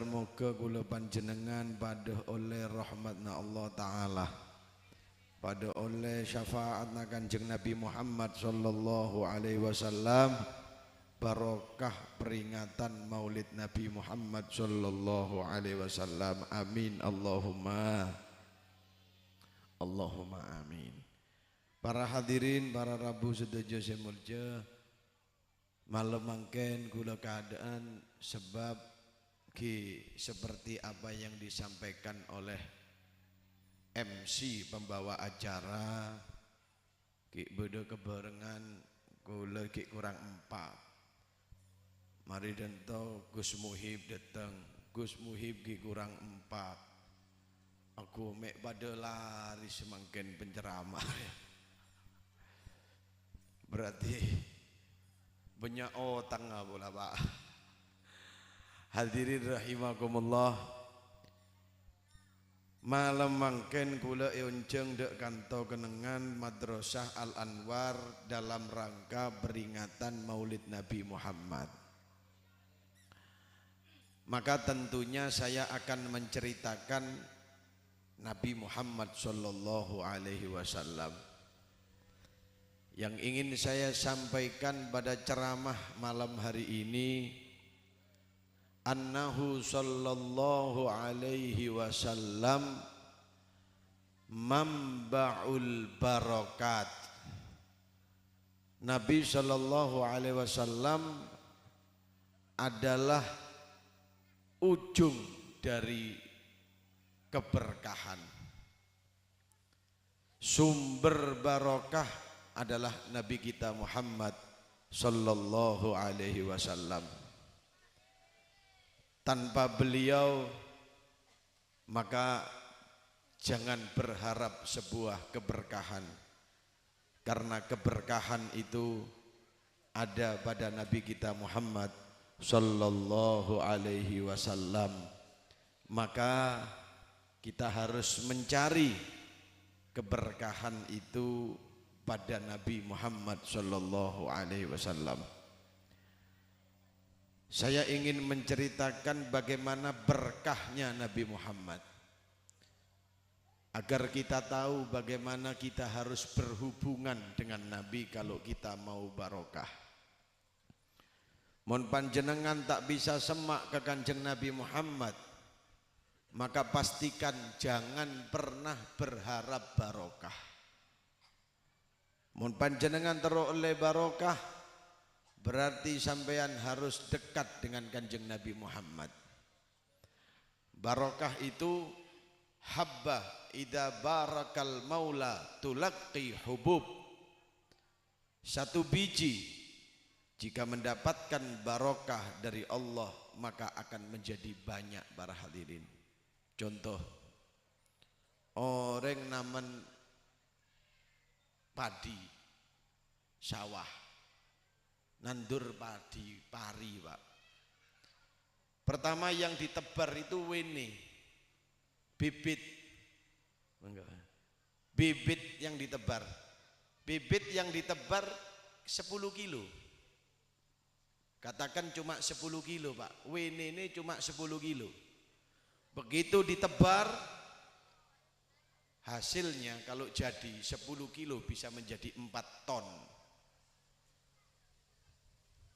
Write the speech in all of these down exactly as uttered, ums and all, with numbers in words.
Moghâ kaulâ panjhennengngan padâ ollè rahmatna Allah Ta'ala, padâ ollè syafa'atna Kanjeng Nabi Muhammad sallallahu alaihi wasallam, barokah peringatan Maulid Nabi Muhammad sallallahu alaihi wasallam. Amin, Allahumma, Allahumma amin. Para hadirin, para rabu sadhâjâ sè molja, malem mangkèn kaulâ kaadâ'ân sabâb ghi' seperti apa yang disampaikan oleh M C pembawa acara, ghi' bâdâ kabhârengan kaulâ ghi' korang empat. Marè dânto Gus Muhib dâteng, Gus Muhib ghi' korang empat. Aku mè' padâ larè samangkèn penceramah. Berarti bânnya' otangnga pola, Pak. Hadirin rahimakumullah. Malem mangkèn kaulâ èonjhâng dâ' kanto kennengngan Madrasah Al-Anwar dalam rangka peringatan Maulid Nabi Muhammad. Maka tentunya saya akan menceritakan Nabi Muhammad sallallahu alaihi wasallam. Yang ingin saya sampaikan pada ceramah malam hari ini, annahu sallallahu alaihi wasallam manba'ul barakat. Nabi sallallahu alaihi wasallam adalah ujung dari keberkahan. Sumber barokah adalah Nabi kita Muhammad sallallahu alaihi wasallam. Tanpa beliau, maka jangan berharap sebuah keberkahan, karena keberkahan itu ada pada Nabi kita Muhammad sallallahu alaihi wasallam. Maka kita harus mencari keberkahan itu pada Nabi Muhammad sallallahu alaihi wasallam. Saya ingin menceritakan bagaimana berkahnya Nabi Muhammad, agar kita tahu bagaimana kita harus berhubungan dengan Nabi kalau kita mau barokah. Mon panjhennengngan ta' bisa semma' ka Kanjeng Nabi Muhammad, maka pastikan jangan pernah berharap barokah. Mon panjhennengngan terro ollè barokah, berarti sampèyan harus dekat dengan Kanjeng Nabi Muhammad. Barokah itu habbah idza barakal maula tulaqqi hubub. Satu biji, jika mendapatkan barokah dari Allah, maka akan menjadi banyak, para hadirin. Contoh, orèng namen padi, sawah, nandur padi, pari, Pak. Pertama yang ditebar itu wene, bibit. Monggo. Bibit yang ditebar. Bibit yang ditebar sepuluh kilo. Katakan cuma sepuluh kilo, Pak. Wenene cuma sepuluh kilo. Begitu ditebar, hasilnya kalau jadi sepuluh kilo bisa menjadi empat ton.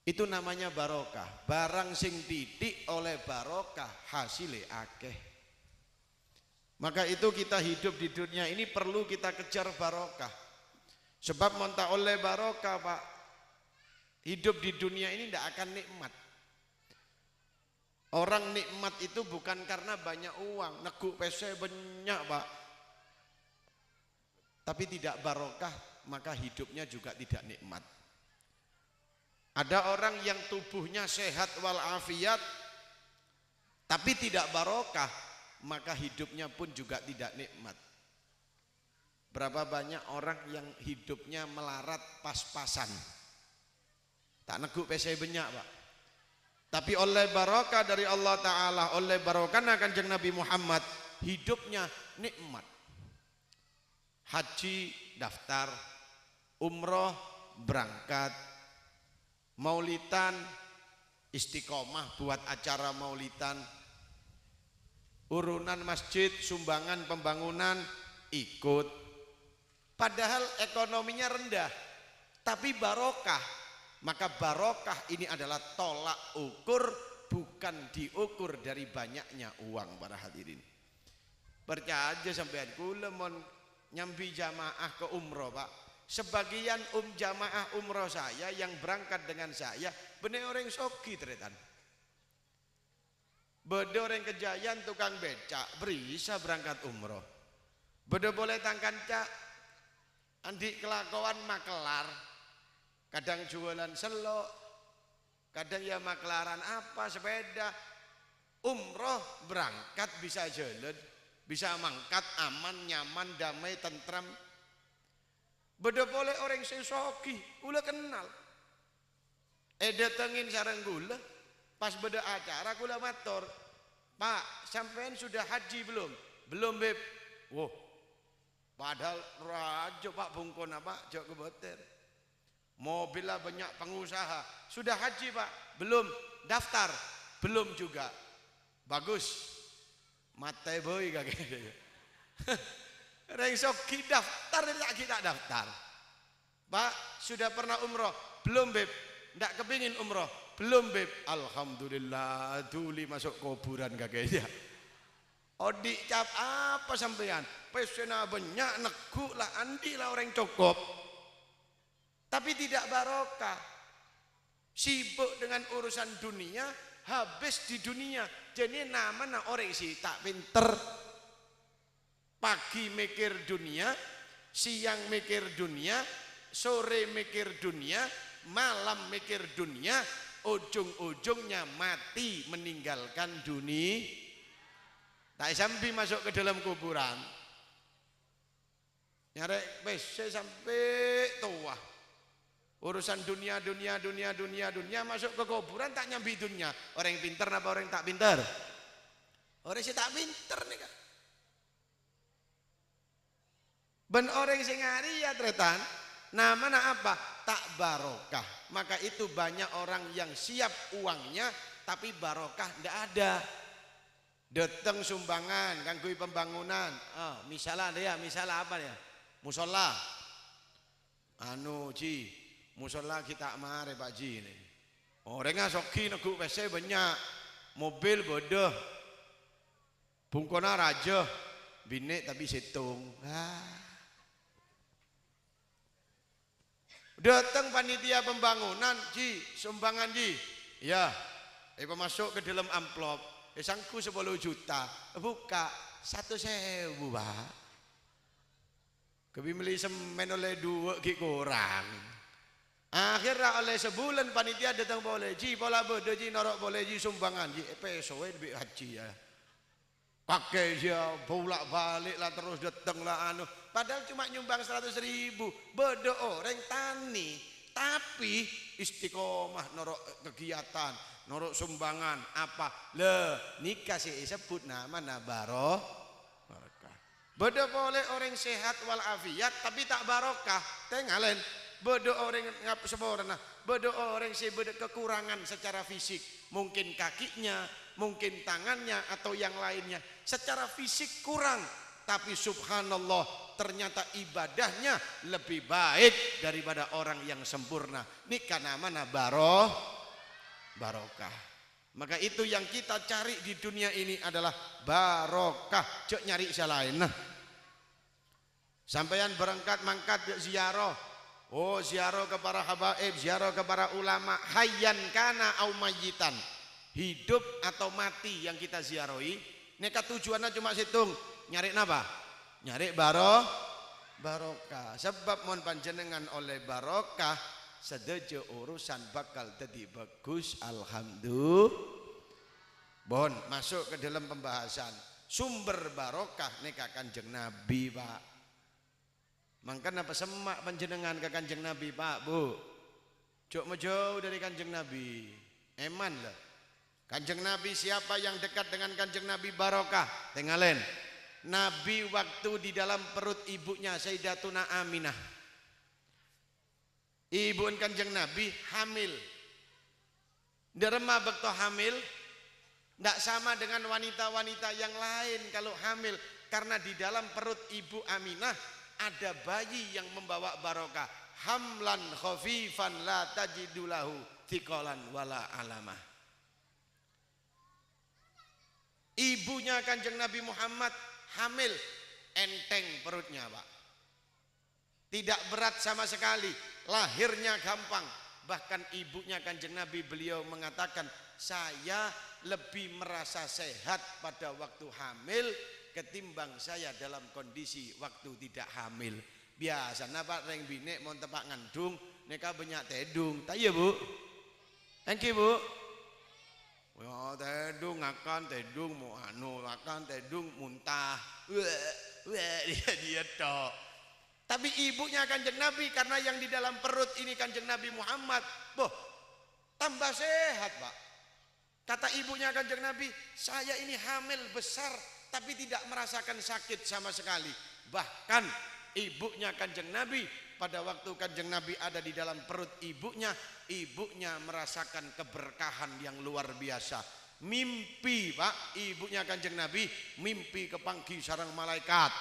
Itu namanya barokah. Barang sing titik oleh barokah, hasilnya akeh. Maka itu kita hidup di dunia ini perlu kita kejar barokah. Sebab mon ta' ollè barokah, Pak, hidup di dunia ini ndak akan nikmat. Orang nikmat itu bukan karena banyak uang, neggu' pèssè bânnya', Pak. Tapi tidak barokah, maka hidupnya juga tidak nikmat. Ada orang yang tubuhnya sehat walafiat, tapi tidak barokah, maka hidupnya pun juga tidak nikmat. Berapa banyak orang yang hidupnya melarat pas-pasan? Ta' neggu' pèssè bânnya', Pak. Tapi ollè barokah dari Allah Ta'ala, ollè barokahna Kanjeng Nabi Muhammad, hidupnya nikmat. Haji daftar, umroh berangkat, maulidan istiqomah buat acara maulidan, Urunan masjid, sumbangan pembangunan, ikut. Padahal ekonominya rendah, tapi barokah. Maka barokah ini adalah tolak ukur, bukan diukur dari banyaknya uang, para hadirin. Percaya sampeyan, kaulâ mon nyambi jamaah ke umroh, Pak. Sebagian um-, jamaah umroh saya yang berangkat dengan saya, bânnè orèng soghi, tarètan. Bâdâ orèng kejayaan tukang beca', bisa berangkat umroh. Bâdâ polè tang kanca andi' kalakowan makelar, kadhâng juwâlân sello', kadhâng ya makelaran apa, sepeda. Umroh berangkat bisa jhâlân, bisa mangkat aman, nyaman, damai, tentrem. Bâdâ polè orèng sè soghi, kaulâ kennal. Èdâtengngè sareng kaulâ, pas bâdâ acara kaulâ mator, "Pak, sampèyan sudah haji belum?" "Belum, Bib." "Woh, padahal rajâ, Pak, bungkona, Pak, jhâ' kobâtèr. Mobilla bânnya' pengusaha. Sudah haji, Pak?" "Belum." "Daftar?" "Belum juga." "Bagus. Matè bhâi kakè." Rèng soghi daftar, ta' ghi' ta' daftar. "Pak, sudah pernah umroh?" "Belum, Bib." "Ndak kepingin umroh?" "Belum, Bib." "Alhamdulillah, duli masuk kuburan kakè, ya." Odi' cap apa sampèyan? Pèssèna bânnya', neggu' la andi' la orèng cokop. Tapi tidak barokah. Sibuk dengan urusan dunia, habis di dunia. Jadi namana orèng sè ta' pènter. Pagi mikir dunia, siang mikir dunia, sore mikir dunia, malam mikir dunia, ujung-ujungnya mati meninggalkan dunia. Ta' èsambi masuk ke dalam kuburan. Nyarè pèssè sampè' towa. Urusan dunia, dunia, dunia, dunia, dunia, masuk ke kuburan ta' nyambi dunia. Orèng pènter napa orèng ta' pènter? Orèng sè ta' pènter nèka. Bân orèng sè ngarèya, tarètan, namana apa? Ta' barokah. Maka itu banyak orang yang siap uangnya, tapi barokah ndak ada. Dâteng sumbangan kaangghuy pembangunan. Ah, misalla, ya, misalla apa, ya? Musholla. Anu, Ji, musholla ghi' ta' marè, Pak Ji, nè. Orèngnga soghi neggu' pèssè bânnya', mobil bâdâ, bungkona rajâ, binè' tapi sèttong. Ah. Dâteng panitia pembangunan, "Ji, sumbangan, Ji." "Iyâ." Èpamaso' ka dâlem amplop. Èsangghu sapolo juta. Èbukka', "Satos èbu, Pak." Kabbhi mellè semmèn ollè duwâ' ghi' korang. Akhèrra ollè sabulân panitia dâteng polè, "Ji, pola bâdâ, Ji, noro' polè, Ji, sumbangan, Ji." Èpèsowè bi' haji, ya. Kakè, ya, bolak-balik la terros dâteng la anu. Padahal cuma nyumbang seratus ribu. Bâdâ orèng tanè, tapi istiqomah noro' kegiatan, noro' sumbangan, apa. Lè, nèka sè èsebbhut namana baro-, barokah. Bâdâ polè orèng sehat wal afiat, tapi ta' barokah. Tèngalèn, bâdâ orèng ngap-, saporana, bâdâ orèng sè bâdâ kekurangan secara fisik. Mungkin kakinya, mungkin tangannya, atau yang lainnya. Secara fisik kurang, tapi subhanallah, ternyata ibadahnya lebih baik daripada orang yang sempurna. Nèka namana baro-, barokah. Maka itu yang kita cari di dunia ini adalah barokah. Jhâ' nyarè sè laènna. Sampèyan berangkat mangkat ziarah. Oh, ziarah ke para habaib, ziarah ke para ulama, hayyan kana au mayyitan. Hidup atau mati yang kita ziarahi, nèka tujuanna cuma sèttong, nyarè napa? Nyarè baro-, barokah. Sebab mon panjhennengngan ollè barokah, sadhâjâ urusan bakal dhâddhi bhâghus. Alhamdulillah. Bon, maso' ka dâlem pembahasan. Sumber barokah nèka Kanjeng Nabi, Pak. Mangkana pasemma' panjhennengngan ka Kanjeng Nabi, Pak, Bu. Jhâ' majâu dâri Kanjeng Nabi. Èman, la. Kanjeng Nabi, siapa yang dekat dengan Kanjeng Nabi barokah. Tèngalèn. Nabi waktu di dalam perut ibunya Sayyidatuna Aminah. Ibu'en Kanjeng Nabi hamil. Dâremma bâkto hamil, Ndak sama dengan wanita-wanita yang lain kalau hamil, karena di dalam perut ibu Aminah ada bayi yang membawa barokah. Hamlan khafifan la tajidu lahu thiqalan wala alamah. Ibunya Kanjeng Nabi Muhammad hamil, enteng perutnya, Pak. Tidak berat sama sekali, lahirnya gampang. Bahkan ibunya Kanjeng Nabi, beliau mengatakan, "Saya lebih merasa sehat pada waktu hamil ketimbang saya dalam kondisi waktu tidak hamil." Biasana, Pak, rèng binè' mon teppa' ngandung, nèka bânnya' tèdung. Ta' iyâ, Bu? Èngghi, Bu? Ya, tèdung, ngakan, tèdung, mo-, anu, ngakan, tèdung, muntah. Wè, wè, dia, dia tok. Tapi ibunya Kanjeng Nabi, karena yang di dalam perut ini Kanjeng Nabi Muhammad, boh, tambah sehat, Pak. Kata ibunya Kanjeng Nabi, "Saya ini hamil besar, tapi tidak merasakan sakit sama sekali." Bahkan ibunya Kanjeng Nabi, pada waktu Kanjeng Nabi ada di dalam perut ibunya, ibunya merasakan keberkahan yang luar biasa. Mimpi, Pak, ibunya Kanjeng Nabi mimpi kapangghi sareng malaèkat.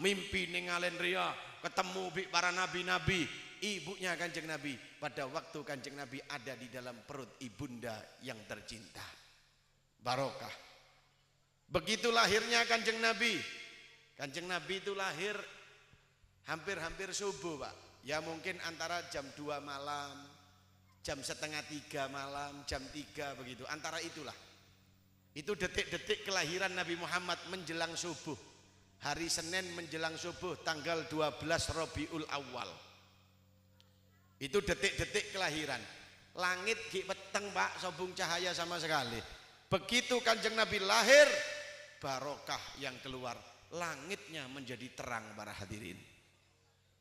Mimpi nèngalè rèya, ketemu bi' para nabi-nabi. Ibunya Kanjeng Nabi pada waktu Kanjeng Nabi ada di dalam perut ibunda yang tercinta. Barokah. Begitu lahirnya Kanjeng Nabi. Kanjeng Nabi itu lahir hampir-hampir subuh, Pak. Ya, mungkin antara jam dua malam, jam setengah tiga malam, jam tiga begitu. Antara itulah. Itu detik-detik kelahiran Nabi Muhammad menjelang subuh. Hari Senin menjelang subuh, tanggal dua belas Rabiul Awal. Itu detik-detik kelahiran. Langit ghi' petteng, Pak, sobung cahaya sama sekali. Begitu Kanjeng Nabi lahir, barokah yang keluar. Langitnya menjadi terang, para hadirin.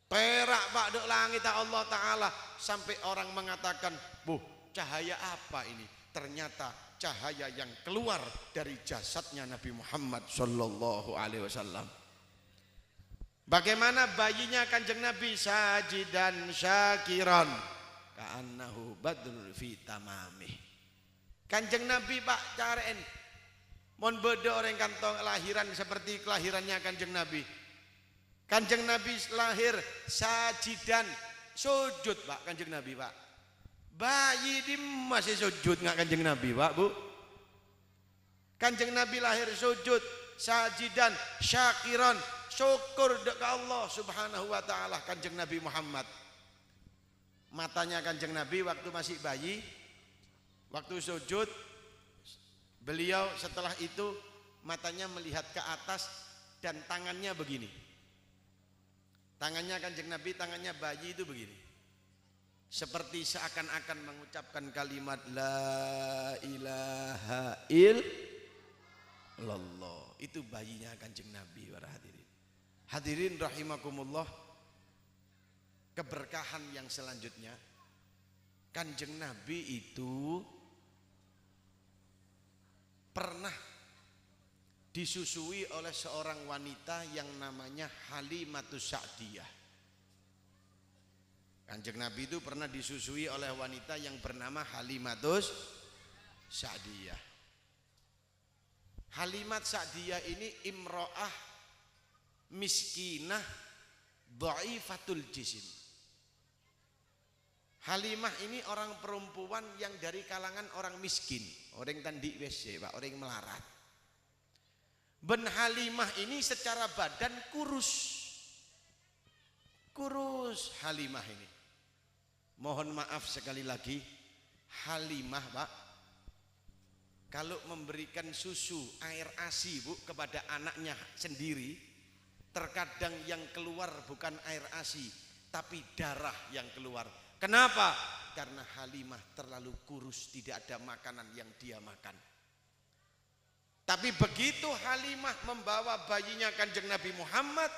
Perak, Pak, dâ' langètta Allah Ta'ala. Sampai orang mengatakan, "Buh, cahaya apa ini?" Ternyata cahaya yang keluar dari jasadnya Nabi Muhammad sallallahu alaihi wasallam. Bagaimana bayinya Kanjeng Nabi? Sajidan syakiran, ka'annahu badrun fi tamamih. Kanjeng Nabi, Pak, carè'en. Mon bâdâ orèng kantong lahiran seperti kelahirannya Kanjeng Nabi. Kanjeng Nabi lahir sajidan, sujud, Pak, Kanjeng Nabi, Pak. Bayi dimma sè sujud nga' Kanjeng Nabi, Pak, Bu? Kanjeng Nabi lahir sujud, sajidan, syakiran, syukur dâ' ka Allah Subhanahu wa Ta'ala, Kanjeng Nabi Muhammad. Matanya Kanjeng Nabi waktu masih bayi, waktu sujud, beliau setelah itu matanya melihat ke atas dan tangannya begini. Tangannya Kanjeng Nabi, tangannya bayi itu begini. Seperti seakan-akan mengucapkan kalimat la ilaha illallah. Itu bayinya Kanjeng Nabi, para hadirin. Hadirin rahimakumullah, keberkahan yang selanjutnya, Kanjeng Nabi itu pernah disusui oleh seorang wanita yang namanya Halimatus Sa'diyah. Kanjeng Nabi itu pernah disusui oleh wanita yang bernama Halimatus Sa'diyah. Halimat Sa'diyah ini imro'ah miskinah dhaifatul jisim. Halimah ini orang perempuan yang dari kalangan orang miskin, orèng ta' andi' W C, Pak, orèng melarat. Bân Halimah ini secara badan kurus. Kurus Halimah ini. Mohon maaf sekali lagi, Halimah, Pak, kalau memberikan susu, air asi, Bu, kepada anaknya sendiri, terkadang yang keluar bukan air asi, tapi darah yang keluar. Kenapa? Karena Halimah terlalu kurus, tidak ada makanan yang dia makan. Tapi begitu Halimah membawa bayinya Kanjeng Nabi Muhammad,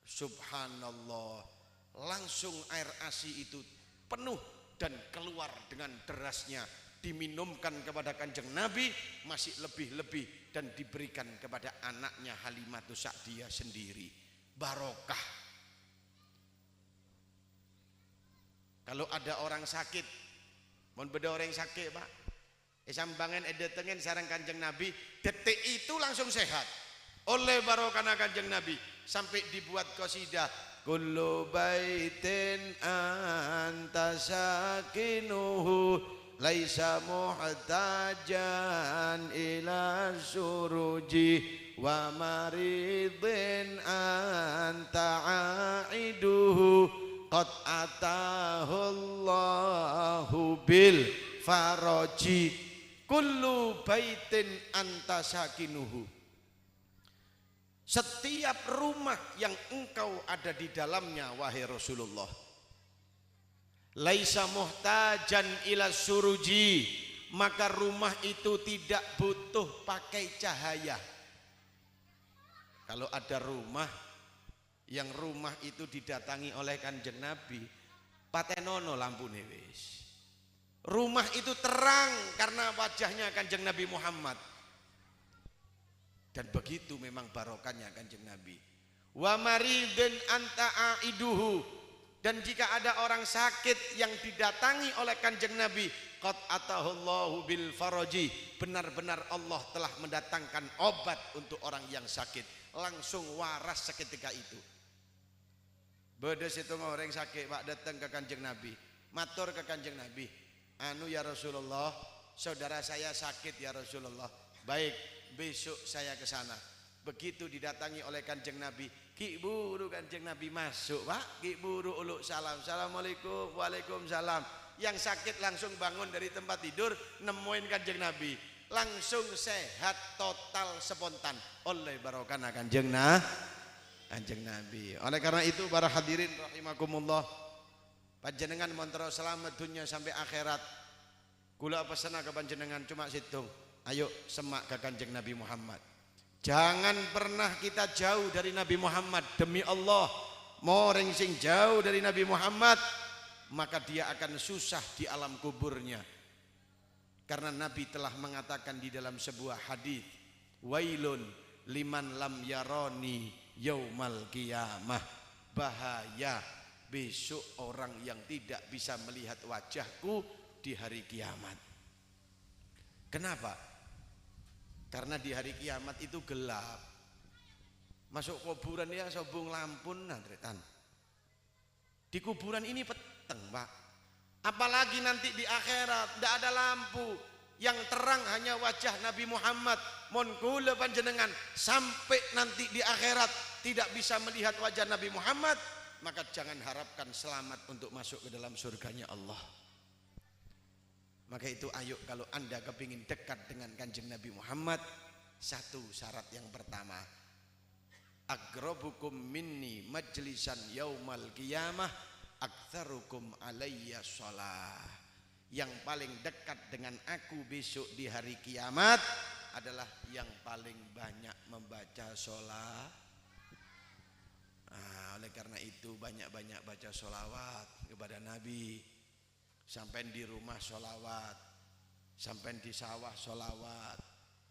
subhanallah, langsung air asi itu penuh dan keluar dengan derasnya, diminumkan kepada Kanjeng Nabi, masih lebih-lebih dan diberikan kepada anaknya Halimatus Sa'diyah sendiri. Barokah. Kalau ada orang sakit, mon bâdâ orèng sakè', Pak, Èsambhângèn, èdâtengngèn sareng Kanjeng Nabi, detik itu langsung sehat. Oleh barokahna Kanjeng Nabi, sampai dibuat qasidah, "Kullu baitin anta sakinuhu, laisa muhtajan ila suruji, wa maridin anta aiduhu, qad atahullahu bil faraji." Kullu baitin anta sakinuhu. Setiap rumah yang engkau ada di dalamnya, wahai Rasulullah. Laisa muhtajan ila suruji, maka rumah itu tidak butuh pakai cahaya. Kalau ada rumah, yang rumah itu didatangi oleh Kanjeng Nabi, patenono lampune wis. Rumah itu terang karena wajahnya Kanjeng Nabi Muhammad. Dan begitu memang barokahnya Kanjeng Nabi. "Wa maridin anta aiduhu." Dan jika ada orang sakit yang didatangi oleh Kanjeng Nabi, "Qad atahullahu bil faraji." Benar-benar Allah telah mendatangkan obat untuk orang yang sakit. Langsung waras seketika itu. Bâdâ sèttong orèng sakè', Pak, dâteng ka Kanjeng Nabi. Mator ka Kanjeng Nabi, "Anu, ya Rasulullah, saudara saya sakit, ya Rasulullah." "Baik, besok saya ke sana." Begitu didatangi oleh Kanjeng Nabi, ghi' buru Kanjeng Nabi maso', Pak. Ghi' buru uluk salam, "Assalamualaikum." "Waalaikumsalam." Yang sakit langsung bangun dari tempat tidur, nemmoin Kanjeng Nabi. Langsung sehat total spontan oleh barokahna Kanjeng Na-, Kanjeng Nabi. Oleh karena itu, para hadirin rahimakumullah, panjenengan mon terro selamat dunya sampai akhirat, kaulâ pessena ka panjenengan cuma sèttong, ayo semma' ka Kanjeng Nabi Muhammad. Jangan pernah kita jauh dari Nabi Muhammad. Demi Allah, mon orèng sing jauh dari Nabi Muhammad, maka dia akan susah di alam kuburnya. Karena Nabi telah mengatakan di dalam sebuah hadis, "Wailun liman lam yarani yaumal qiyamah." Bahaya besok orang yang tidak bisa melihat wajahku di hari kiamat. Kenapa? Karena di hari kiamat itu gelap. Masuk kuburan ya sobung lampun, nah, tarètan. Di kuburan ini peteng, Pak. Apalagi nanti di akhirat, ndak ada lampu. Yang terang hanya wajah Nabi Muhammad. Mon kaulâ panjenengan sampai nanti di akhirat tidak bisa melihat wajah Nabi Muhammad, maka jangan harapkan selamat untuk masuk ke dalam surganya Allah. Maka itu, ayo, kalau Anda kepingin dekat dengan Kanjeng Nabi Muhammad, satu syarat yang pertama, "Aqrabukum minni majlisan yaumal qiyamah aktsarukum alayya shalah." Yang paling dekat dengan aku besok di hari kiamat adalah yang paling banyak membaca sholat. Ah, oleh karena itu, banyak-banyak baca sholawat kepada Nabi. Sampèyan di rumah sholawat, sampèyan di sawah sholawat,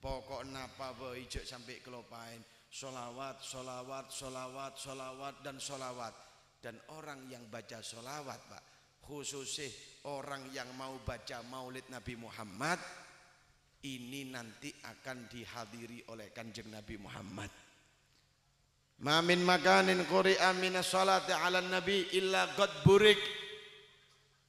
pokok napa bhâi jhâ' sampè' kaloppaèn. Sholawat, sholawat, sholawat, sholawat, dan sholawat. Dan orang yang baca sholawat, Pak, khususnya orang yang mau baca maulid Nabi Muhammad, ini nanti akan dihadiri oleh Kanjeng Nabi Muhammad. "Ma min makanin quri'a minas sholati 'alan nabi illa qad burik."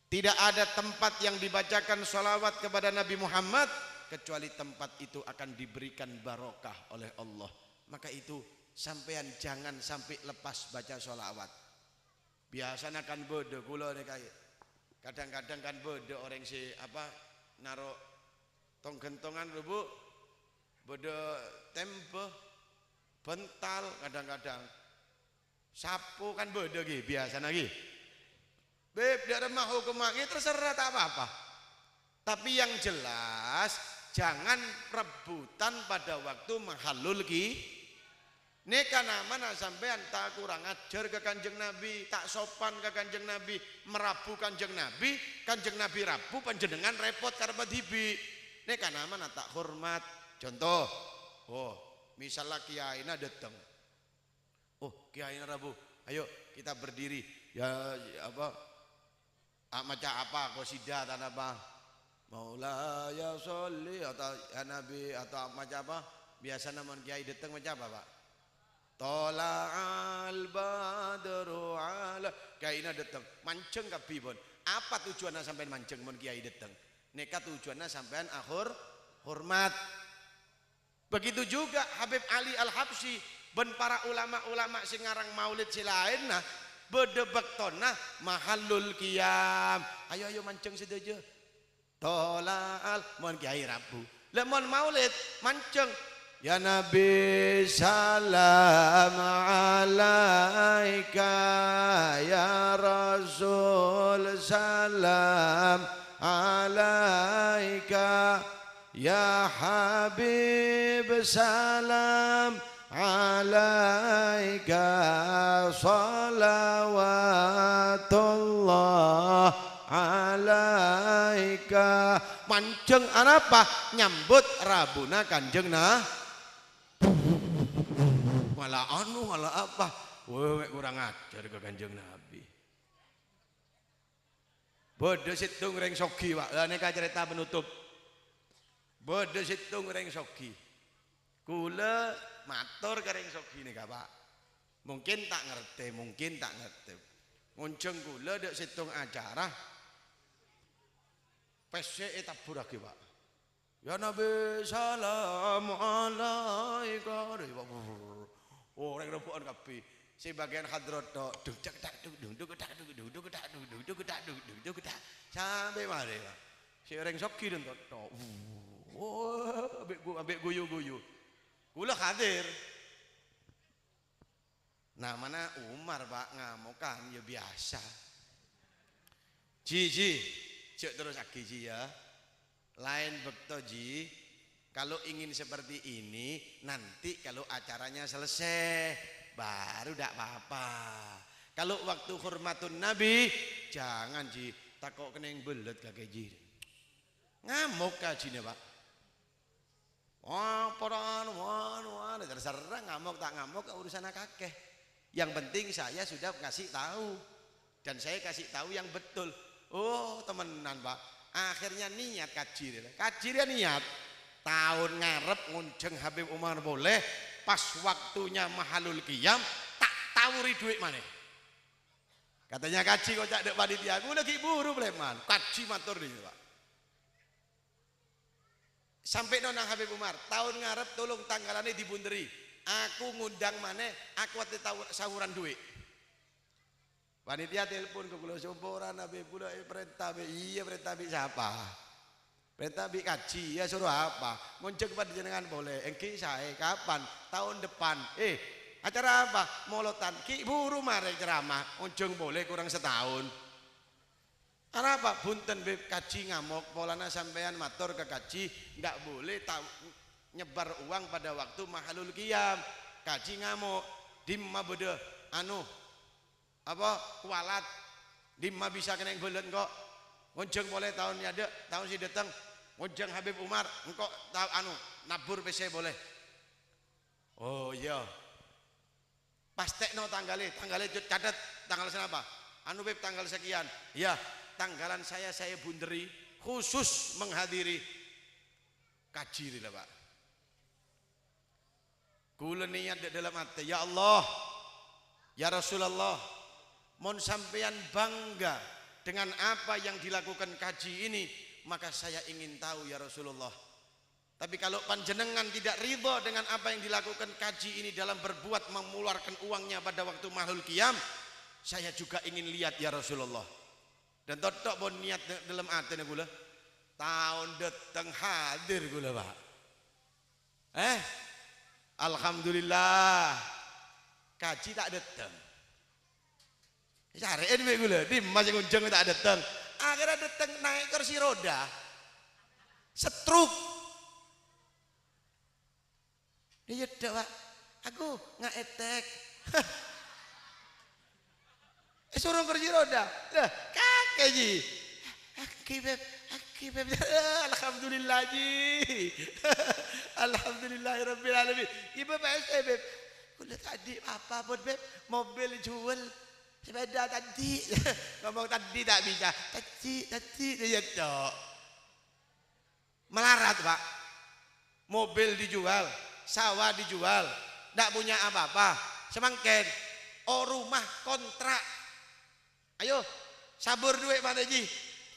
Tidak ada tempat yang dibacakan sholawat kepada Nabi Muhammad, kecuali tempat itu akan diberikan barokah oleh Allah. Maka itu, sampèyan jangan sampai lepas baca sholawat. Biasana kan bâdâ, kaulâ nèka, kadang-kadang kan bâdâ orèng sè, apa, naro tong-ghântongan lho, Bu. Bâdâ tembhâ, bântal kadang-kadhâng. Sapo kan bâdâ ghi, biasana ghi. Bib, dâ' remma hokomma ghi, terserah, ta' apa-apa. Tapi yang jelas, jangan rebutan pada waktu mahallul ki-, Nèka namana sampèyan ta' kurang ajhâr ka Kanjeng Nabi, ta' sopan ka Kanjeng Nabi, marabu Kanjeng Nabi, Kanjeng Nabi rabu panjhennengngan rèpot karebbhâ dhibi'. Nèka namana ta' hormat. Conto, oh, misalla kiyaèna dâteng. Oh, kiyaèna rabu. Ayo, kita berdiri. Ya, apa? A-, maca apa? Qasidah ta' napa? "Maulaya sholli," atau, "Ya Nabi," atau maca apa? Biasana mon kiai dâteng maca apa, Pak? "Thala'al badru 'ala," kiaina dâteng, manjeng kabbhi, pon. Apa tujuanna sampèyan manjeng mon kiai dâteng? Nèka tujuanna sampèyan ahor-, hormat. Begitu juga Habib Ali Al-Habsyi bân para ulama-ulama sè ngarang maulid sè laènna, bâdâ bâktona mahallul qiyam. Ayo, ayo, manjeng sadhâjâ. Thala'al, mon kiai rabu. Lah, mon maulid, manjeng. Ya Nabi, salam alaika. Ya Rasul, salam alaika. Ya Habib, salam alaika, shalawatullah alaika. Manjeng arapa? Nyambut rabuna Kanjeng Na-, malah anu, malah apa? Weh, kurang ajar ka Kanjeng Nabi. Bâdâ sèttong rèng soghi, Pak. Lah, nèka carèta penutup. Bâdâ sèttong rèng soghi. Kaulâ mator ka rèng soghi nèka, Pak. Mungkin ta' ngartè, mungkin ta' ngartè. Ngonjhâng kaulâ dâ' sèttong acara, pèssè ètabburraghi, Pak. "Ya Nabi, salam alaika." Rè, Pak. Oh, orèng rombongan kabbhi. Sè bâgiyân hadrat tok, dung cak tak dung, dung, dung tak dung, dung, dung tak dung, dung, dung tak dung, dung, dung tak. Sampè' marè, Pak. Sè orèng soghi nonton tok. Wah, ambè' gu-, ambè' guyu-guyu. Kaulâ hadir. Namana Umar, Pak, ngamokan, ya biasa. Ji, Ji, jhâ' terrossaghi, Ji, ya. Laèn bâkto, Ji. Kalau ingin seperti ini, nanti kalau acaranya selesai, baru ndak apa-apa. Kalau waktu hormatun Nabi, jangan, Ji. Tako' kennèng bellot kakè, Ji. Ngamok kajina, Pak. Wah, apa anu, anu, anu, terserah ngamok tak ngamok, urusanna kakè. Yang penting saya sudah kasih tahu. Dan saya kasih tahu yang betul. Oh, temenan, Pak. Akhirnya niat kaji rèya. Kaji rèya niat. Taon ngarep ngonjhâng Habib Umar polè, pas waktunya mahalul qiyam, tak tawuri dhuwit manè. Katanya kaji kocak dek panitia, "Aku lagi buru, Pleman." Kaji mator nih, Pak. Sampè' nona Habib Umar, "Taon ngarep tolong tanggalanè dibunderi. Aku ngundang manè, aku ate tau sawuran dhuwit." Panitia telepon ka kula, "Somporan, Habib, kula, eh, parènta bi'." "Iyâ, parènta bi' sapa?" "Parènta bi' kaji." "Iyâ, soro apa?" "Ngonjhâng panjenengan polè." "Èngghi saè, kapan?" "Taon depan." "Eh, acara apa?" "Molotan." "Ghi' buru marè ceramah, ngonjhâng polè korang sataon." "Arapa?" "Bhunten, Bib, kaji ngamok. Polana sampèyan mator ka kaji, ndak boleh ta-, nyebar uang pada waktu mahalul qiyam. Kaji ngamok. Dimma bâdâ, anu, apa, kuwalat. Dimma bisa kennèng bellot engko'. Ngonjhâng polè taon nyadâ', taon sè dâteng. Ngonjhâng Habib Umar, engko' ta-, anu, nabur pèssè polè." "Oh, iyâ." "Pastè'no tanggalè, tanggalè, Cut, catet, tanggal sanapa?" "Anu, Bib, tanggal sekian." "Iyâ, tanggalan saya, saya bunderi, khusus menghadiri." Kaji rèya, Pak. Kula niat dâ' dâlem atè, "Ya Allah, ya Rasulullah, mon sampèyan bangga dengan apa yang dilakukan kaji ini, maka saya ingin tahu, ya Rasulullah. Tapi kalau panjenengan tidak ridho dengan apa yang dilakukan kaji ini dalam berbuat mengeluarkan uangnya pada waktu mahalul qiyam, saya juga ingin lihat, ya Rasulullah." Dan totto' pon niat dâ-, dâlem atèna kula. Taon dâteng hadir kula, Pak. Eh, alhamdulillah. Kaji ta' dâteng. Carè'è bi' kula, dimma sè ngonjhâng ta' dâteng. Akhirnya dâteng naik kursi roda. Stroke. Iyâ, dâ', Pak. Aku nga' etek. Eh, soro kursi roda. Lah, kakè, Ji. "Èngghi, Beb. Èngghi, Beb." "Alhamdulillah, Ji. Alhamdulillahirabbil alamin." "Iyâ, Beb, pèssè, Beb." "Kula tadâ' apa-apa pon, Beb. Mobil juwel. Sepeda tadâ'." Ngomong tadâ' ta' bisa. "Tadâ', tadâ'." Iyâ, Cok. Malarat, Pak. Mobil dijual, sawah dijual, ndak punya apa-apa. Samangkèn, o, rumah kontrak. Ayo, sabur duit mana ji?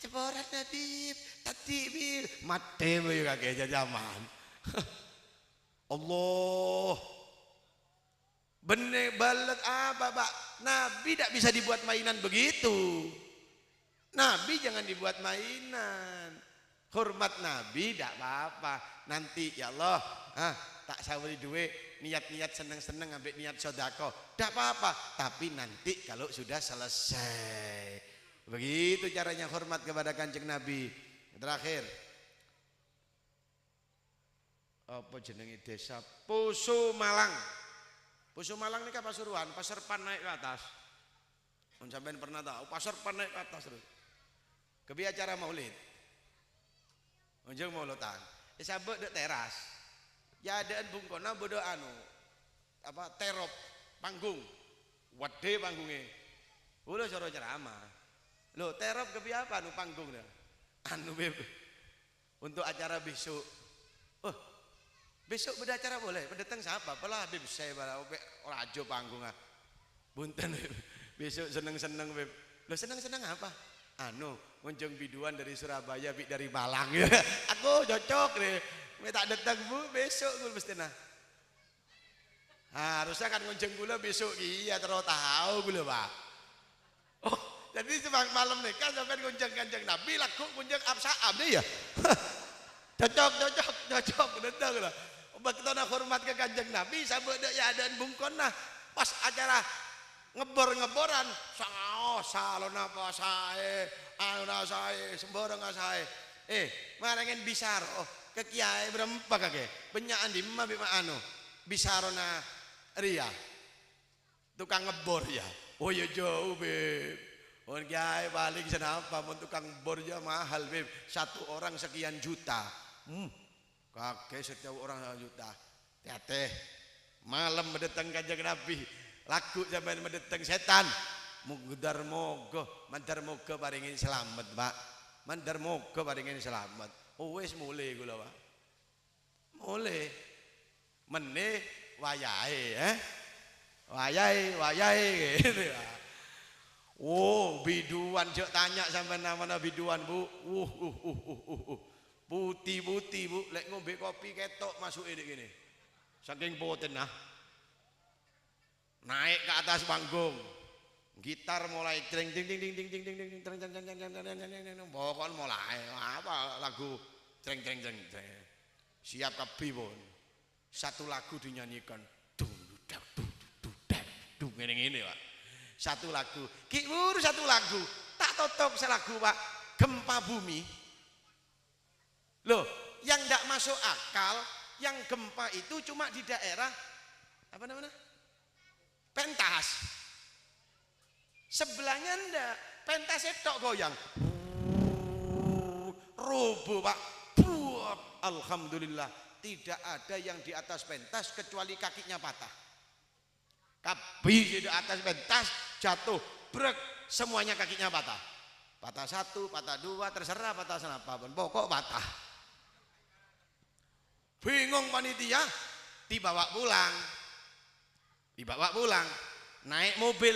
Saporan, Habib. Tadi, Bib. Mati, Bib, kakek jajaman. Allah. Benne-, balet apa, Pak? Nabi tidak bisa dibuat mainan begitu. Nabi jangan dibuat mainan. Hormat Nabi tidak apa-apa. Nanti, "Ya Allah, ah, tak saburi duit, niat-niat seneng-seneng ambek niat sodako." Tidak apa-apa. Tapi nanti kalau sudah selesai. Begitu caranya hormat kepada Kanjeng Nabi. Terakhir. Apa jenenge desa? Poso Malang. Poso Malang nèka Pasuruan, Pasar Pan naik ke atas. Mun sampeyan pernah tahu, Pasar Pan naik ke atas terus. Kebi acara Maulid. Onjeng Maulodan. Eh, sabâ' dâ' teras. Ya adâ'ân bungkona bâdâ anu, apa, terop, panggung. Wedde panggungnga. Kula soro ceramah. Loh, terop kebi apa anu panggung dâ'? Anu, Bib. Untuk acara besok. Oh, besok bâdâ acara polè? Pendeteng sapa? Pala Habib saya pala, oke, ora aja panggung, ah. Bunten, Bib. Besok seneng-seneng, Bib. Loh, seneng-seneng apa? Anu, ngonjong biduan dari Surabaya, bi' dari Malang. Aku cocok nih. Me' ta' dâteng, Bu, besok gue mesti nah. Harusnya kan ngonjeng kula besok kèya terro tao kula, Pak. Oh, jadi semang-, malem nèka sampeyan ngonjeng Kanjeng Nabi, lagghu' ngonjeng Absa'am, ya? Cocok, cocok, cocok, bener kula. Baktona hormat ka Kanjeng Nabi, sabâ' dâ' ya adâ'ân bungkona. Pas acara ngebbor-ngebboran, sa-, salona apa saè, anuna saè, sembarang saè. Eh, marengngèn bisaro ka kèyaè bârâmpa kakè? Bânnya'an dimma bi' ma-, anu, bisarona rèya? Tukang ngebbor, ya? Oh, ya jauh, Bib. Mon kèyaè paling sanapa, mon tukang ngebbor, ya, mahal, Bib. Satu orang sekian juta. Hmm. Kakè setiap orang satu juta. Tè-atè. Malem madâteng Kanjeng Nabi. Lagghu' sampeyan madâteng sètan. Mandhâr moghâ, mandhâr moghâ parèngè salamet, Pak. Mandhâr moghâ parèngè salamet. Oh, wis molè kula, Pak. Molè. Mennè wayahe, eh? Wayahe, wayahe, gitu ya. Oh, biduan, jhâ' tanya sampeyan namana biduan, Bu. Uh, uh, uh, uh, uh, uh. Putih-putih, Bu. Lek ngombe kopi ketok masuke dek kene. Saking potena. Naik ke atas panggung. Gitar mulai, treng, ting, ting, ting, ting, ting, ting, ting, treng, treng, treng, treng, treng, treng, treng, treng, treng, treng. Pokoknya mulai. Apa lagu, treng, treng, treng, treng. Siap kabbi pon. Satu lagu dinyanyikan. Dung, dudak, dung, dudak, dung. Ngene-ngene, Pak. Satu lagu. Ki buru satu lagu. Tak totok salagu, Pak. Gempa bumi. Loh, yang ndak masuk akal, yang gempa itu cuma di daerah, apa namanya? Pentas. Sebelahnya ndak. Pentas tok goyang. Roboh, Pak. Buat. Alhamdulillah. Tidak ada yang di atas pentas kecuali kakinya patah. Kabbi sè di atas pentas jatuh, brek, semuanya kakinya patah. Patah satu, patah dua, terserah patah sanapa pon. Pokok patah. Bingung panitia, dibawa pulang. Dibawa pulang. Naik mobil,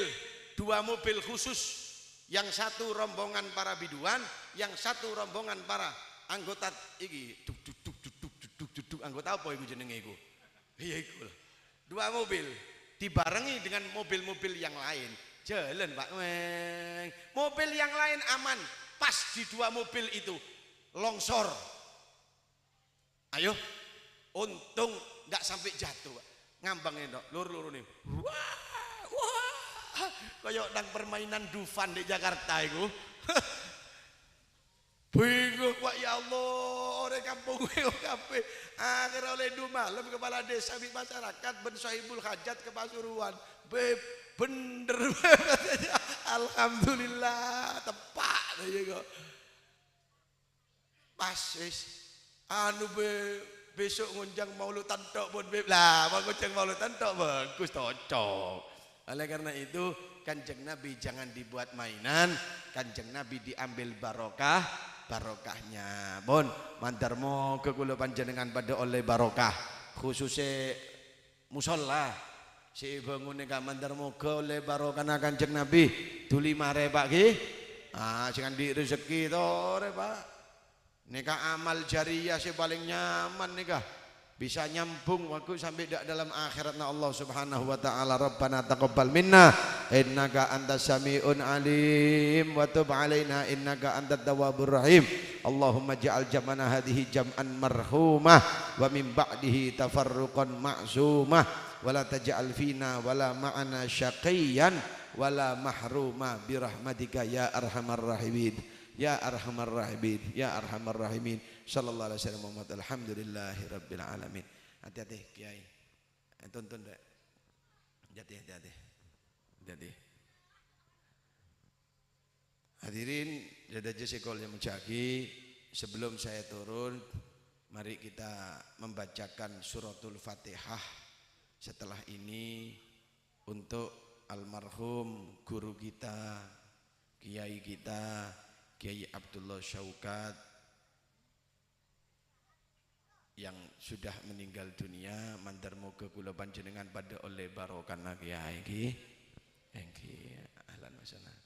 dua mobil khusus. Yang satu rombongan para biduan, yang satu rombongan para anggota iki. Duk, duk, duk, duk, duk, duk, duk, duk, duk. Anggota apa iku jenenge iku? Iya, iku lho. Dua mobil dibarengi dengan mobil-mobil yang lain. Jalan, Pak. Weng. Mobil yang lain aman. Pas di dua mobil itu longsor. Ayo. Untung nggak sampai jatuh, Pak. Ngambang entok, lur-lur nih. Wah, wah. Kayak nang permainan Dufan di Jakarta itu. Bingung, Pak, ya Allah, orèng kampong gue kabeh. Akhirnya oleh dua malam kepala desa bi masyarakat ben sahibul hajat ke Pasuruan. Beb, bener. Alhamdulillah, tepak aja kok. Pas wis. Anu be, besok ngonjang mauludan tok pon, Beb. Lah, mau ngonjang mauludan tok bagus, cocok. Oleh karena itu, Kanjeng Nabi jangan dibuat mainan, Kanjeng Nabi diambil barokah, barokahnya. Pon, mandhâr moghâ kaulâ panjhennengngan padhâ ollè barokah, khususè mosolla sè èbângon nèka, mandhâr moghâ ollè barokana Kanjeng Nabi. Dhuli marè, Pak, ghi. Ah, sè andi' rejekkè torè, Pak. Nèka amal jariyah sè palèng nyaman nèka. Bisa nyambung wâghu sampè' dâ' dâlem akhèratna Allah Subhanahu wa Ta'ala. Rabbana taqabbal minna innaka antas sami'un alim wa tub alaina innaka antat tawwabur rahim. Allahumma ja'al jam'ana hadhihi jam'an marhumah wa min ba'dihi tafarruqan ma'sumah wa la taj'al fina wa la ma'ana syaqiyyan wa la mahruma bi rahmatika ya arhamar rahimin. Ya arhamar rahimin, ya arhamar rahimin. Sallallahu alaihi wasallam Muhammad. Alhamdulillahi rabbil alamin. Hati-hati, Kiai. Eh, tuntun, Dek. Hati-hati, hati-hati. Hati-hati. Hadirin, sadhâjâ sè kaulâ muliaaghi, sebelum saya turun, mari kita membacakan suratul Fatihah setelah ini untuk almarhum guru kita, kiai kita, Kiai Abdullah Syaukat, yang sudah meninggal dunia, mandhâr moghâ kaulâ panjhennengngan padhâ ollè barokana Kiai, ghi. Èngghi, ahlan wa sahlan.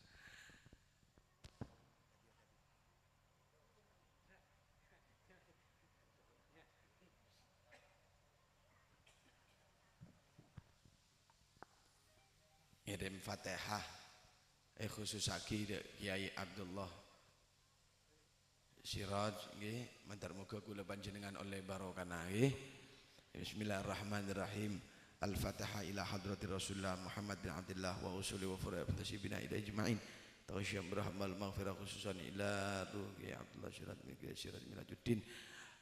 Ngèrèm Fatihah, èkhususaghi dâ' Kiai Abdullah Siraj, ngghi, mandhâr moghâ kaulâ panjhennengngan ollè barokana, ngghi. Bismillahirrahmanirrahim. Al-Fatihah ila hadrati Rasulillah Muhammad bin Abdillah wa usuli wa furu'i muhtasibina ilaihi ajma'in. Taghsyiyatan birahmatil maghfirah khususan ila ruhi Abdullah Siraj bin Siraj Milajuddin.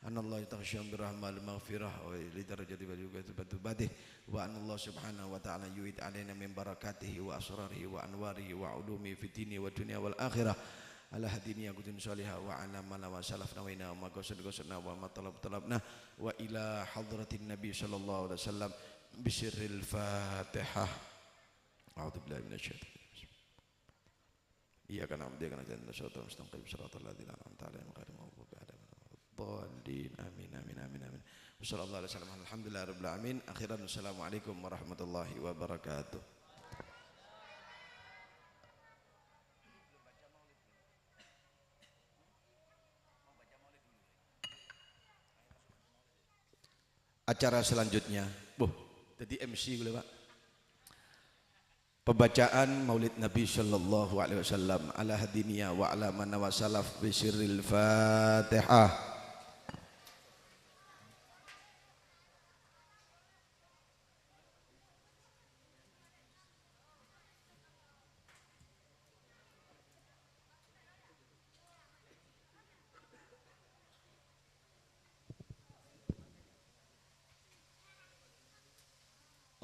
Anallah taghsyiyatan birahmatil maghfirah wa li darajati wa li batubati. Wa anallah subhanahu wa ta'ala yu'id alaina min barakatihi wa asrarihi wa anwarihi wa ulumi fid dini wa dunya wal akhirah. Ala hadini yakudin salihah wa ala ma la wa salaf nawaina wa ma qasad qasadna wa ma talab talabna wa ila hadratin Nabi sallallahu alaihi wasallam bisirril Fatihah. A'udzubillahi minasyaitonir rajim. Iyyaka na'budu wa iyyaka nasta'in, ihdinas siratal mustaqim, siratal ladzina an'amta 'alaihim ghairil maghdubi 'alaihim waladdallin. Amin, amin, amin, amin. Wassallallahu alaihi wasallam. Alhamdulillahirabbil alamin. Akhiran, wassalamualaikum warahmatullahi wabarakatuh. Acara selanjutnya, boh, jadi M C gue, Pak. Pembacaan Maulid Nabi sallallahu alaihi wasallam ala hadiniya wa ala man wa salaf bi sirril Fatihah.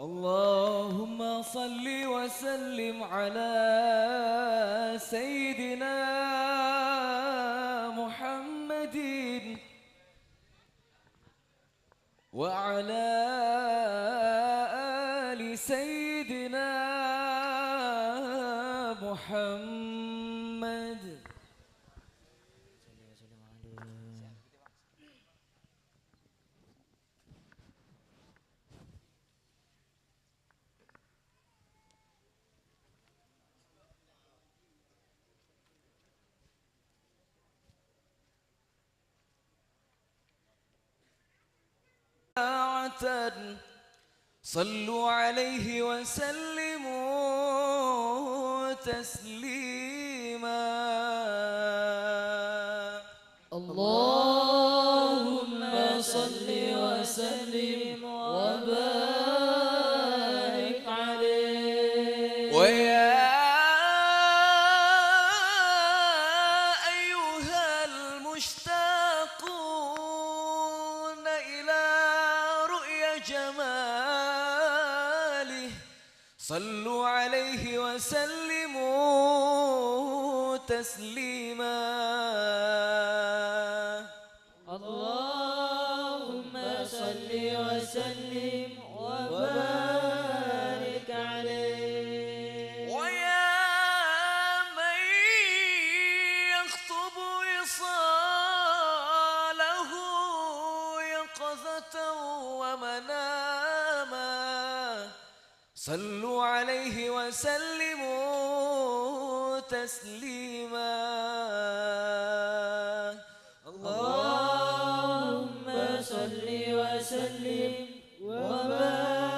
اللهم صل وسلم على سيدنا محمد وعلى آل سيدنا محمد. صلوا عليه وسلموا تسليما. اللهم صل وسلم وبارك عليه. ويا أيها المشتاقون إلى رؤيا جماله، صلوا عليه وسلموا تسليما. اللهم صل وسلم وبارك عليه. ويا من يخطب وصال صلوا عليه وسلموا تسليما. اللهم صل وسلم وبارك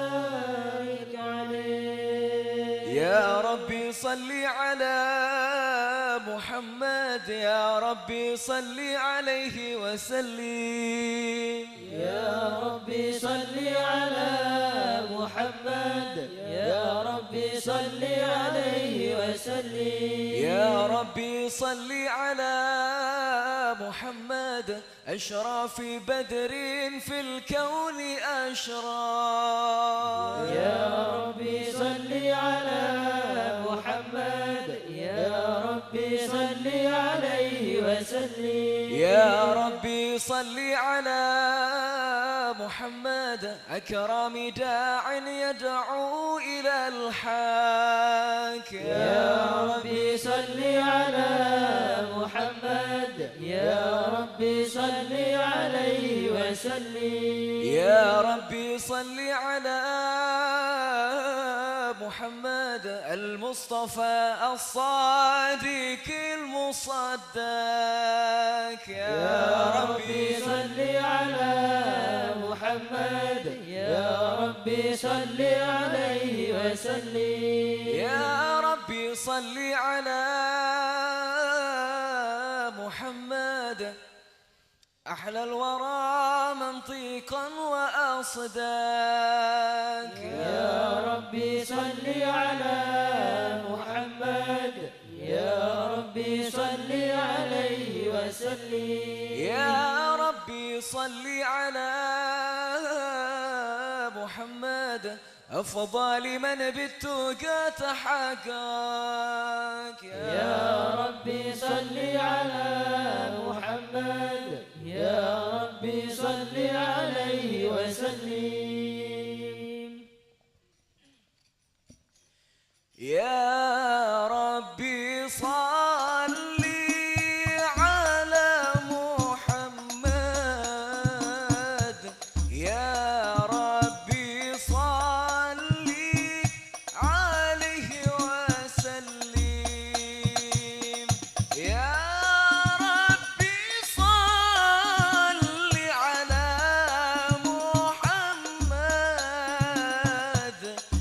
عليه. يا رب صل على محمد، يا رب صل عليه وسلم. يا رب صل على محمد، يا رب صل عليه وسلم. يا رب صل على محمد، أشرف بدر في الكون أشرق. يا رب صل على محمد، يا رب صل عليه وسلم. يا رب صل على محمد، أكرم داع يدعو إلى الحق. يا رب صل على محمد، يا رب صل عليه وسلم. يا رب صل على محمد المصطفى الصادق المصدق. يا رب صل على محمد، يا رب صل عليه وسلم. يا رب صل على محمد، أحلى الورى منطقا وأصدق. يا رب صل على محمد، يا رب صل عليه وسلم. يا رب صل على محمد، أفضل من بالتقى تحقق. يا رب صل على محمد، يا رب صل عليه وسلم. يا رب صل على محمد، يا رب صل عليه وسلم. يا رب صل على محمد،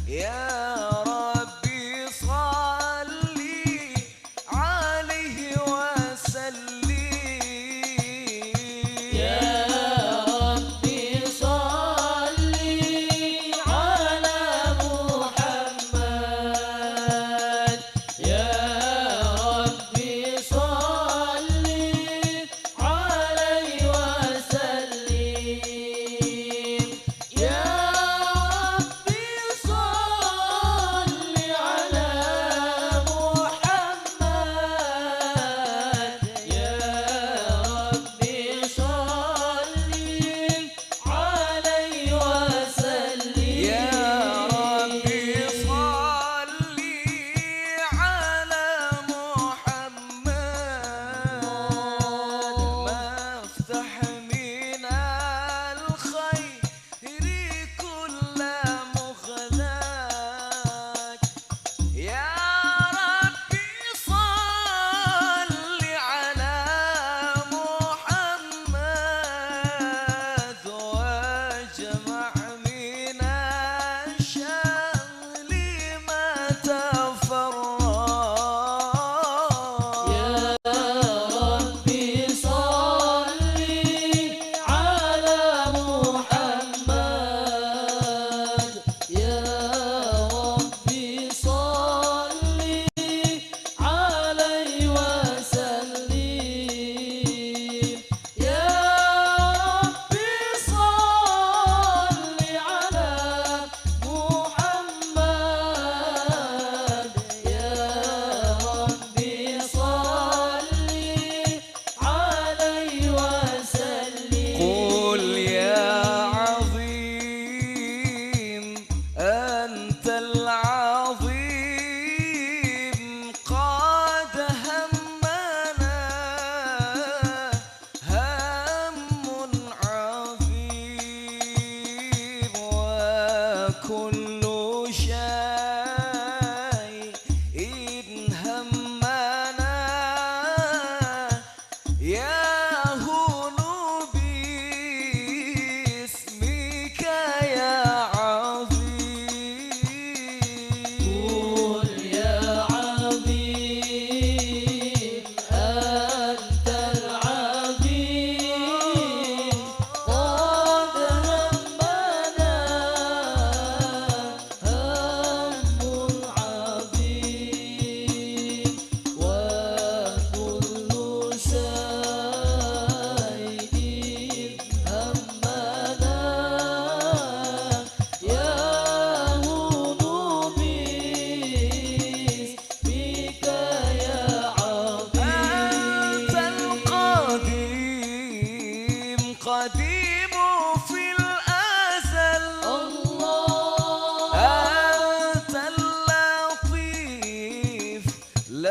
يا رب صل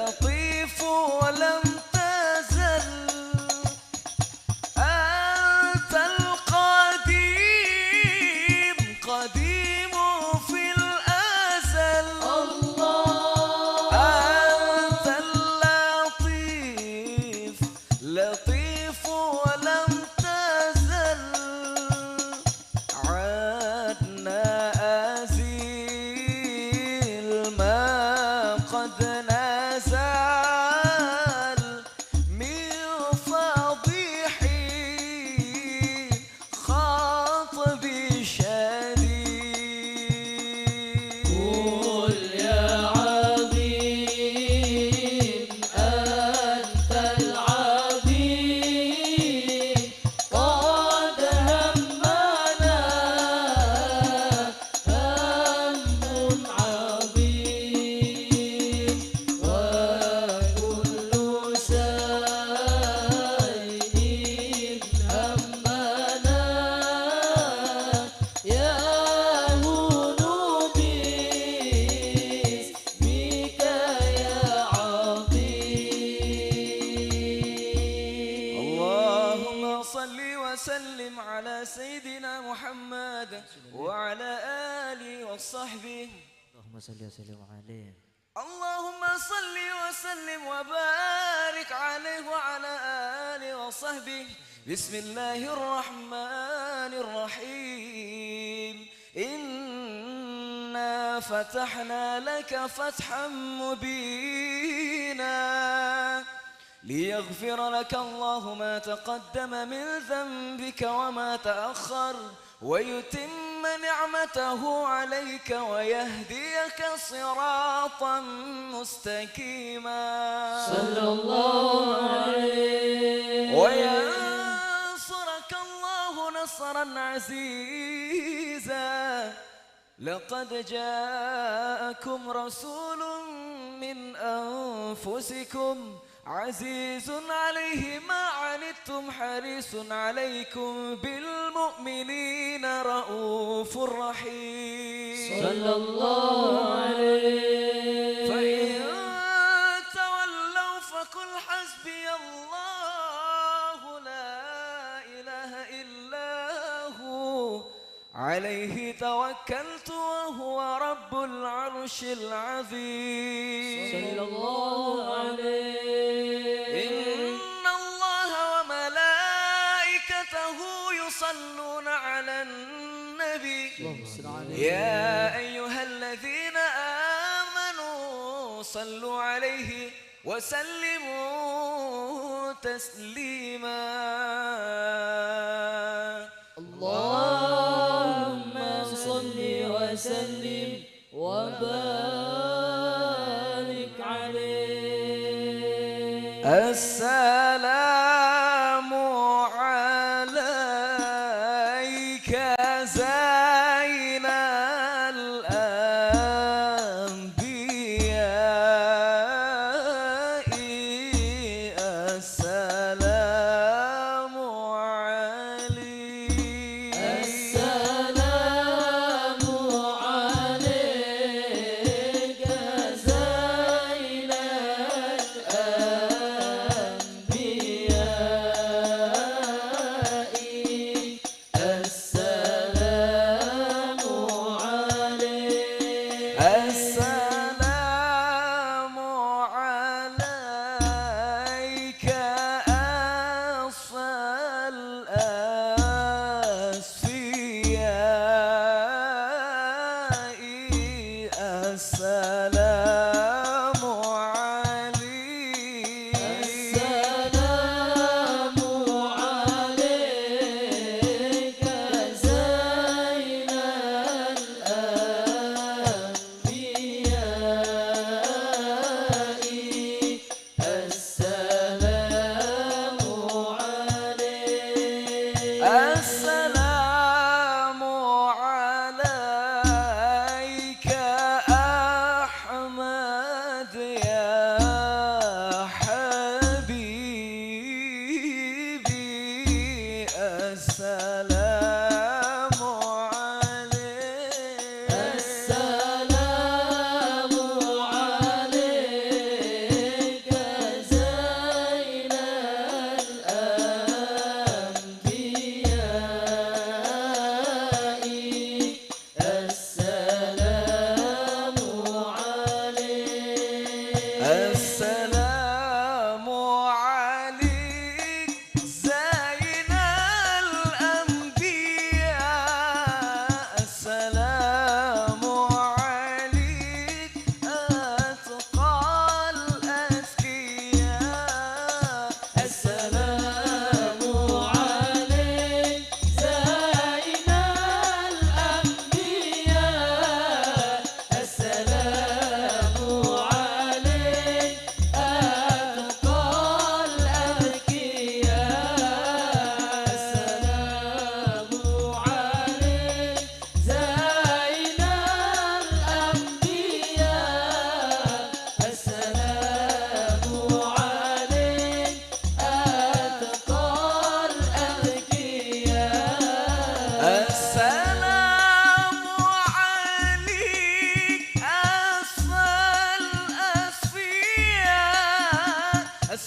لطيف ولم تزل. أنت القديم، قديم في الأزل. الله. أنت اللطيف، لطيف ولم تزل. عنا أزيل ما قد نزل من فضيح خطب شديد. قل يا عظيم أنت العظيم، قد همنا هم عظيم، وكل شيء همنا يهون باسمك يا عظيم. اللهم صل وسلم على سيدنا محمد وعلى آله وصحبه. اللهم صل وسلم عليه. اللهم صل وسلم وبارك عليه وعلى آله وصحبه. بسم الله الرحمن الرحيم. إنا فتحنا لك فتحا مبينا. ليغفر لك الله ما تقدم من ذنبك وما تأخر ويتم نعمته عليك ويهديك صراطا مستقيما. صلى الله عليه. وينصرك الله نصرا عزيزا. لقد جاءكم رسول من أنفسكم عزيز عليه ما عنتم حريص عليكم بالمؤمنين رءوف رحيم. صلى الله عليه. فإن تولوا فقل حسبي الله لا إله إلا هو عليه توكلت وهو رب العرش العظيم. صلى الله عليه. إن الله وملائكته يصلون على النبي. اللهم صل عليه. يا أيها الذين آمنوا صلوا عليه وسلموا تسليما. اللهم صل وسلم وبارك عليه. السلام عليك زين الأنبياء. السلام عليك. السلام عليك زين الأنبياء.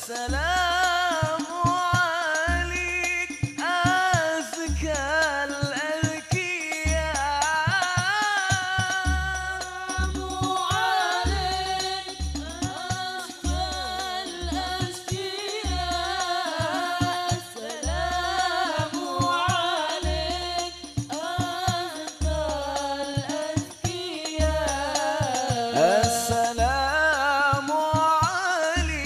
السلام عليك أزكى الأزكياء. السلام عليك أزكى الأزكياء. السلام عليك أزكى الأزكياء. السلام عليك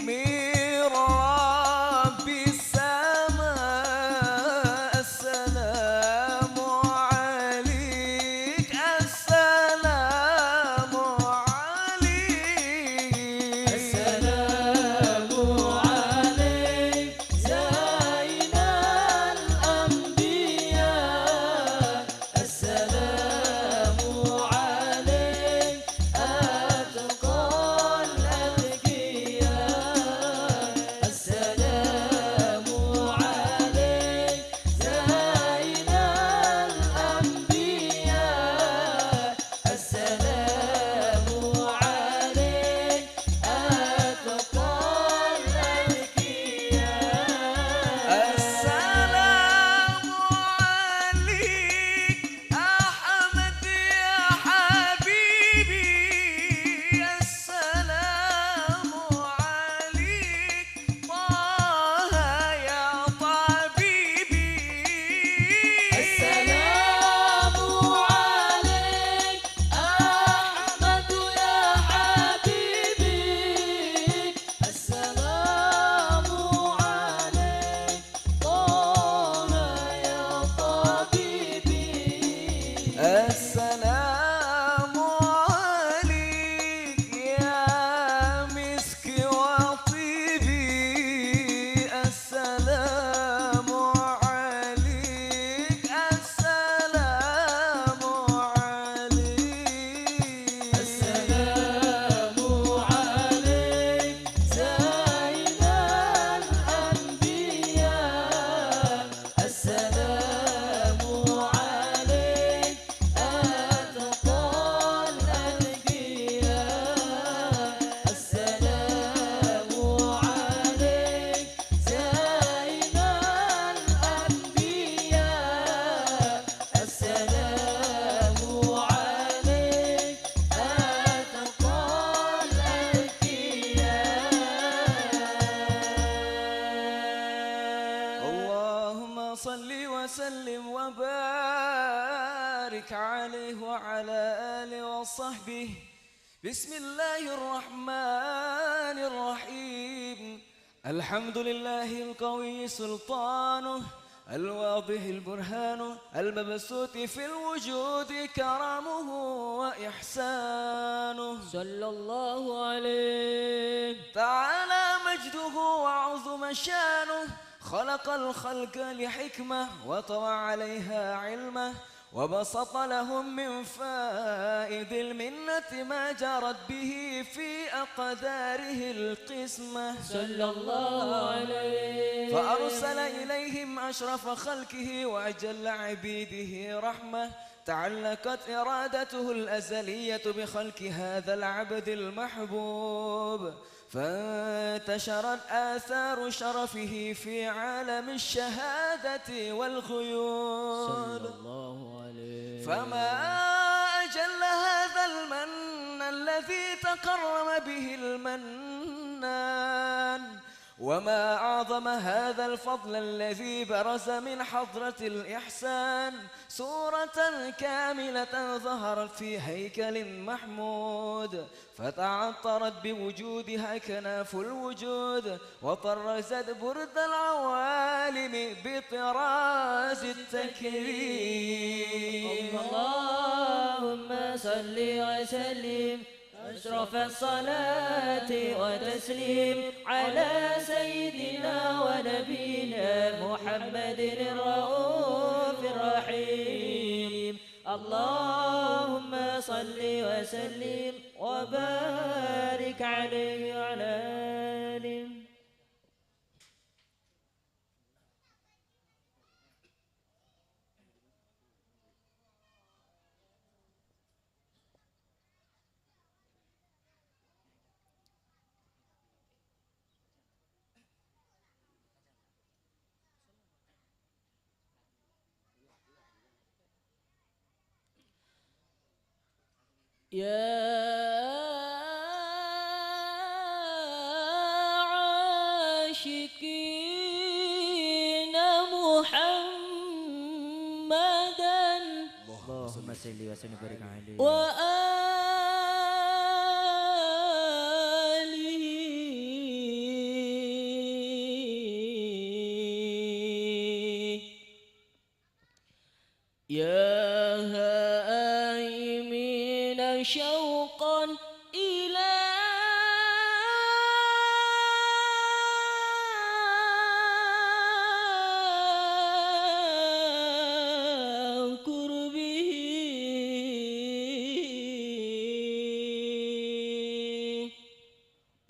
من رب السماء. السلام عليك. السلام عليك. السلام عليك زين الأنبياء. السلام عليك أتقى الأذكياء. السلام عليك زين الأنبياء. السلام عليك أتقى الأذكياء. السلام عليك أحمد يا حبيبي. السلام عليك طه يا طبيبي. السلام عليك أحمد يا حبيبي. السلام عليك طه يا طبيبي. السلام عليك يا مسك وطيبي. السلام عليك. السلام عليك. السلام عليك زين الأنبياء. السلام عليك أتقى الأذكياء. السلام عليك زين الأنبياء. السلام عليك أتقى الأذكياء. اللهم صل وسلم وبارك عليه وعلى آله وصحبه. بسم الله الرحمن الرحيم. الحمد لله القوي سلطانه، الواضح البرهان، المبسوط في الوجود كرمه وإحسانه. صلى الله عليه. تعالى مجده وعظم شانه، خلق الخلق لحكمة وطوى عليها علمه، وبسط لهم من فائض المنة ما جرت به في أقداره القسمة. صلى الله عليه. فأرسل إليهم أشرف خلقه وأجل عبيده رحمة، تعلقت إرادته الأزلية بخلق هذا العبد المحبوب، فانتشرت آثار شرفه في عالم الشهادة والغيوب. صلى الله عليه. فما أجل هذا المن الذي تكرم به المنان، وما أعظم هذا الفضل الذي برز من حضرة الإحسان صورة كاملة ظهرت في هيكل محمود، فتعطرت بوجودها كناف الوجود، وطرزت برد العوالم بطراز التكريم. اللهم صل وسلم أشرف الصلاة وتسليم على سيدنا ونبينا محمد الرؤوف الرحيم. اللهم صل وسلم وبارك عليه وعلى آله. يا عاشقين محمدا. اللهم صل وسلم وبارك عليه. وآله. يا هائمين شوقا إلى قربه.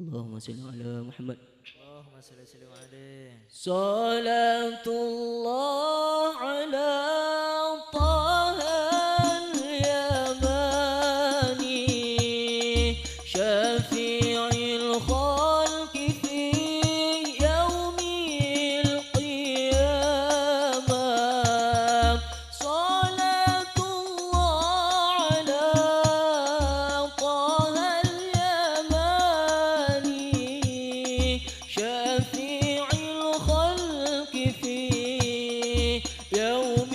اللهم صل على محمد. اللهم صل وسلم عليه. صلاة الله على طه اليماني، شفيع الخلق في يوم القيامة. صلاة الله على طه اليماني، شفيع الخلق في يوم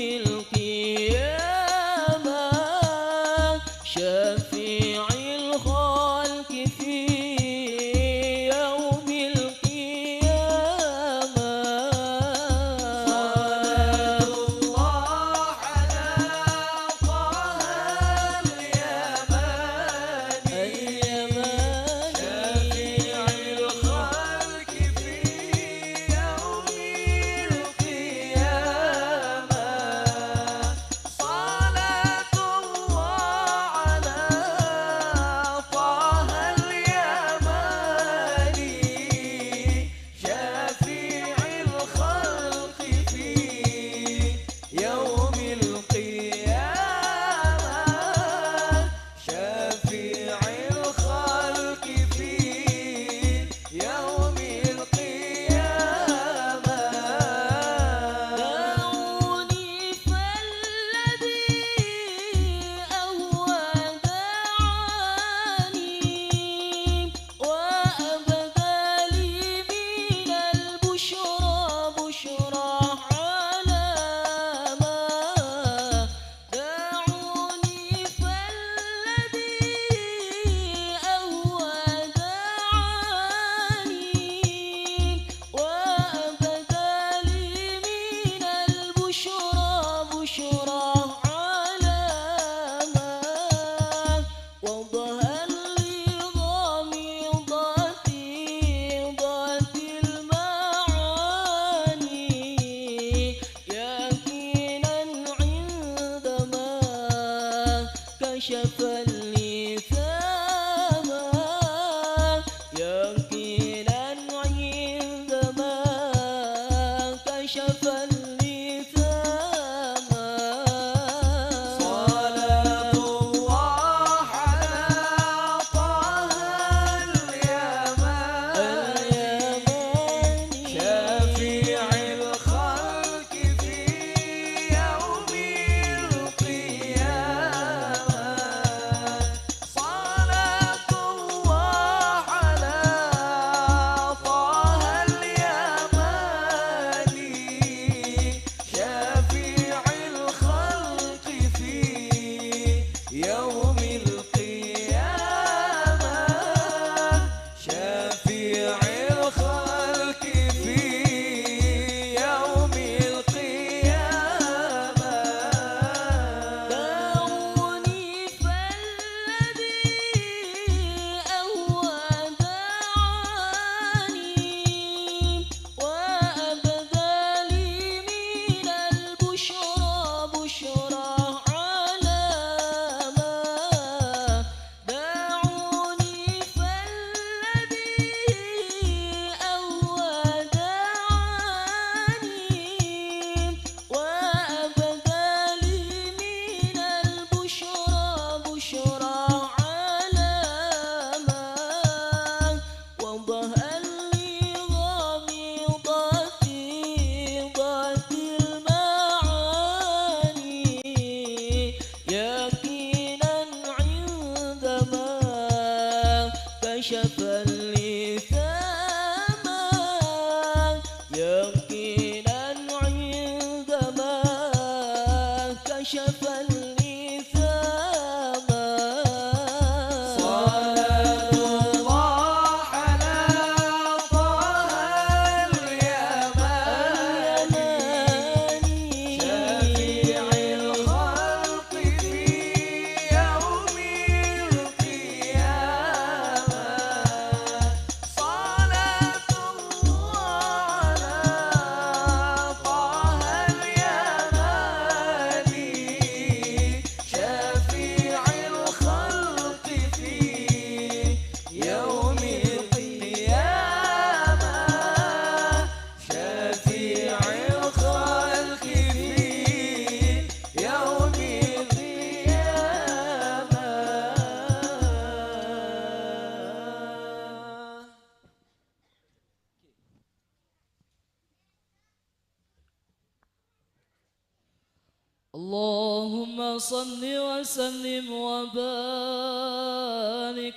اللهم صل وسلم وبارك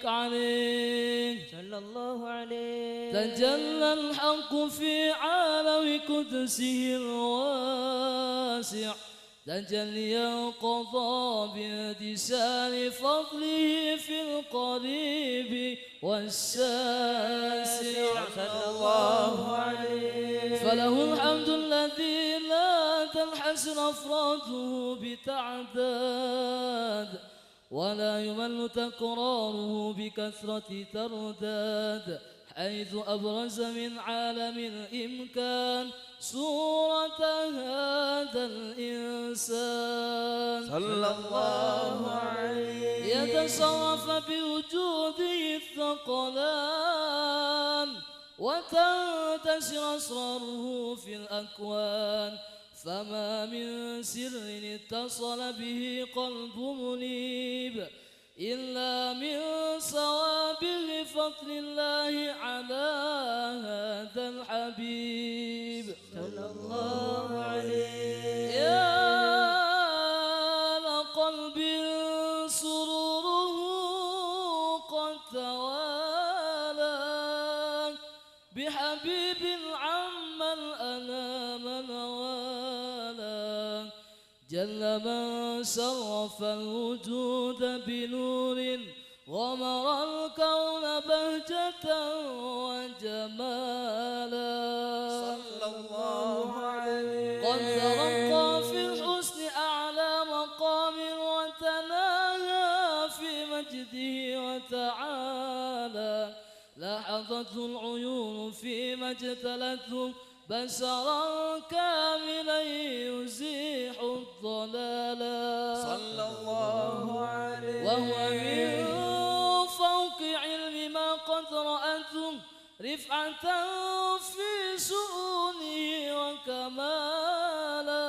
عليه. صلى الله عليه. تجلى الحق في عالم قدسه الواسع، تجليا قضى بانتشار فضله في القريب والشاسع. صلى الله عليه. فله الحمد الذي لا تنحصر أفراده بتعداد، ولا يمل تكراره بكثرة ترداد، حيث أبرز من عالم الإمكان صورة هذا الإنسان. صلى الله عليه. يتصرف بوجوده الثقلان، وتنتشر أسراره في الأكوان، فما من سر اتصل به قلب منيب إلا من سوابغ فضل الله على هذا الحبيب. صلى الله عليه. يا لقلب سروره قد توالى بحبيب عم الأنام نوالا. جل من شرف الوجود بنور، غمر الكون بهجة وجمالا. صلى الله عليه. قد ترقى في الحسن أعلى مقام، وتناهى في مجده وتعالى. لاحظته العيون فيما اجتلته، بشرا كاملا يزيح الضلالا. صلى الله عليه. وهو من فوق علم ما قد رأته، رفعة في شؤونه وكمالا.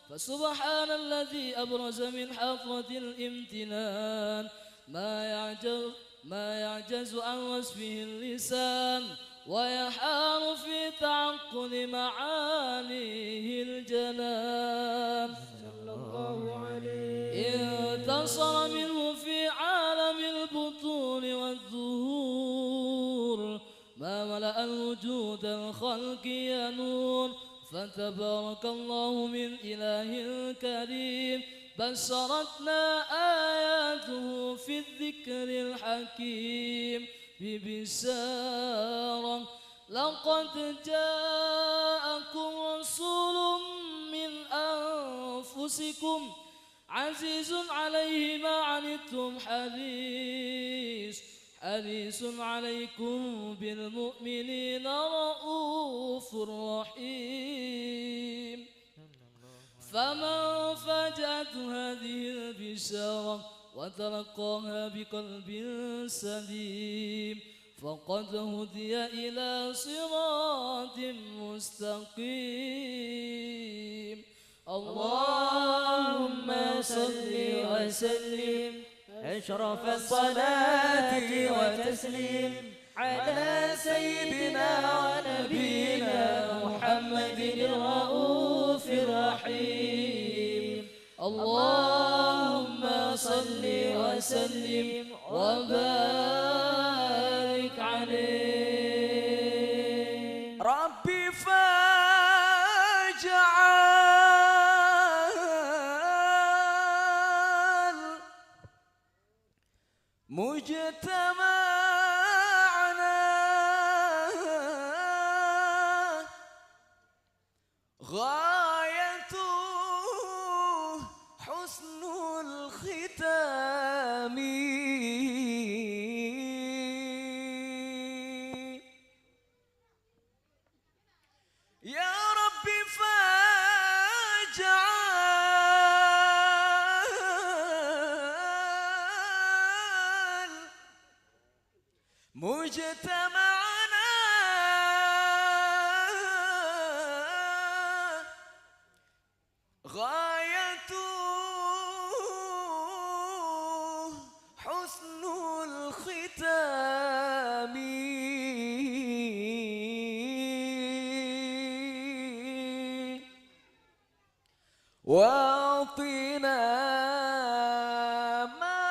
فسبحان الذي أبرز من حضرة الامتنان ما يعجز، ما يعجز عن وصفه اللسان، ويحار في تعقل معانيه الجنان. صلى الله عليه. انتشر منه في عالم البطون والظهور ما ملأ الوجود الخلقي نور، فتبارك الله من إله كريم، بشرتنا آياته في الذكر الحكيم ببشارة: لقد جاءكم رسول من أنفسكم عزيز عليه ما عنتم حريص، حريص عليكم بالمؤمنين رءوف رحيم. فمن فاجأته هذه البشارة وتلقاها بقلب سليم، فقد هدي إلى صراط مستقيم. اللهم صل وسلم أشرف الصلاة والتسليم على سيدنا ونبينا محمد الرؤوف الرحيم. اللهم صل وسلم وبارك عليه. رب فاجعل مجتمعنا غايته حسن الختام. يا رب فاجعل مجتمعنا غايته حسن الختام. أعطنا ما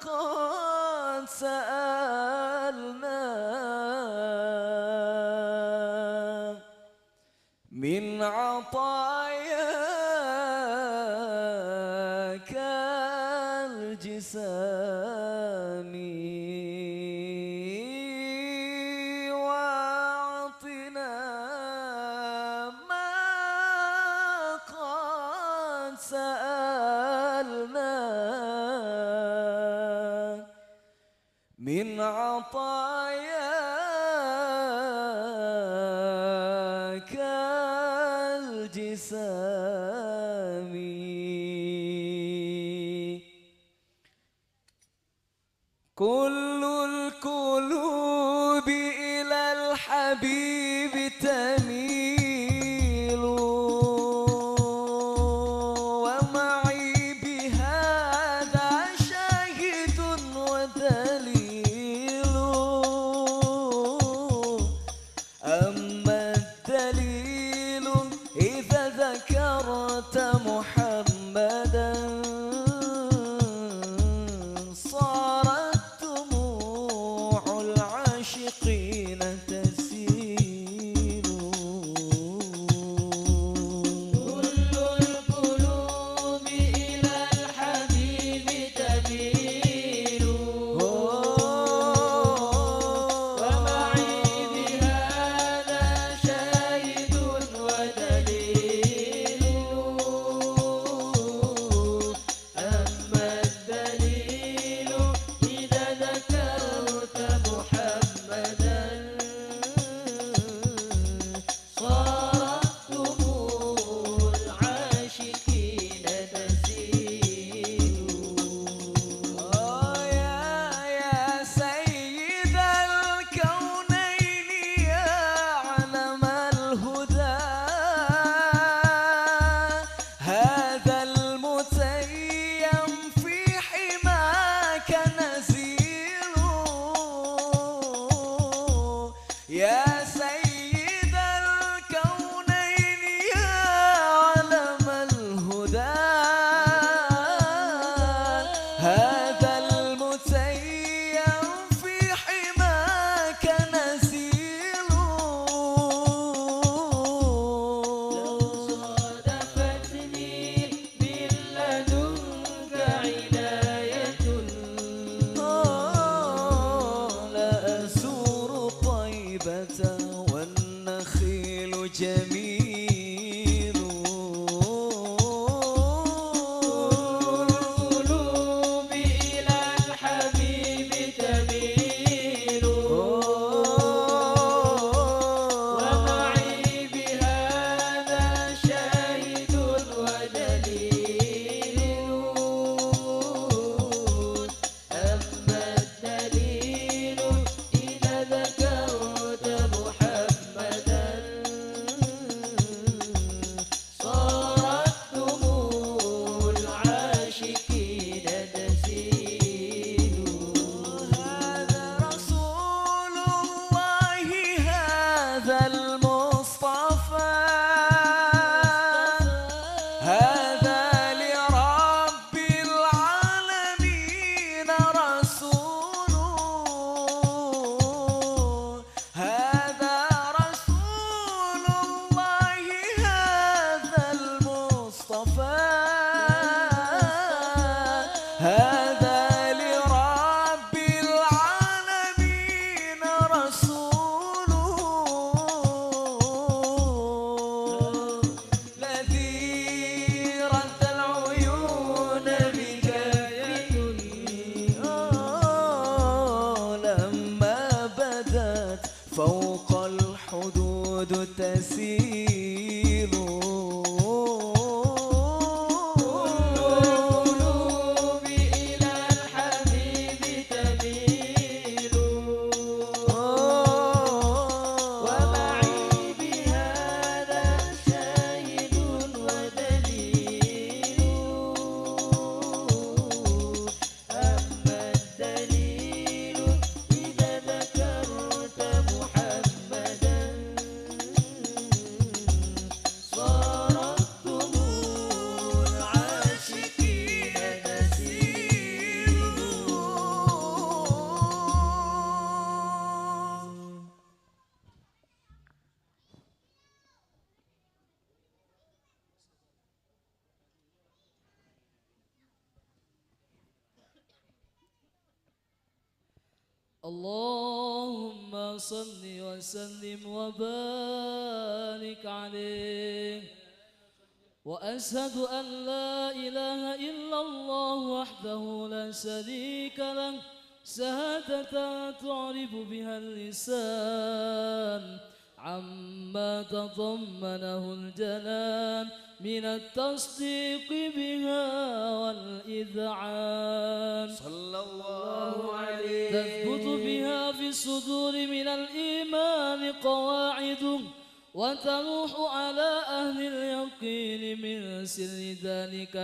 قد سألنا من عطاياك الجسام، وأعطنا ما قد سألنا من عطاياك الجسام. كل القلوب إلى الحبيب تميل، ومعي بهذا شاهد ودليل. أما الدليل إذا ذكرت محمدا، صارت دموع العاشقين تسيل. كل القلوب إلى الحبيب تميل، ومعي بهذا شاهد ودليل. أما الدليل إذا ذكرت محمدا، صارت دموع العاشقين تسيل. آه يا، يا سيد الكونين، يا علم الهدى، هذا المتيم في حماك نزيل. يا سيد الكونين، يا علم الهدى، هذا المتيم في حماك نزيل. لو صادفتني من لدنك عناية، لأزور طيبة والنخيل جميل. القلوب إلى الحبيب تميل، ومعي بهذا شاهد ودليل. أما الدليل إذا ذكرت محمدا، صارت دموع العاشقين تسيل. هذا رسول الله، هذا المصطفى، هذا لرب العالمين رسول. هذا رسول الله، هذا المصطفى، هذا لرب العالمين رسول. الذي رد العيون بكفه، لما بدت فوق الحدود تسيل. كل القلوب إلى الحبيب تميل، ومعي بهذا شاهد ودليل. أما الدليل إذا ذكرت محمدا، اللهم صل وسلم وبارك عليه. وأشهد أن لا إله إلا الله وحده لا شريك له، شهادة تعرف بها اللسان عما تضمنه الجنان من التصديق بها والإذعان. صلى الله عليه. تثبت بها في الصدور من الإيمان قواعد، وتلوح على أهل اليقين من سر ذلك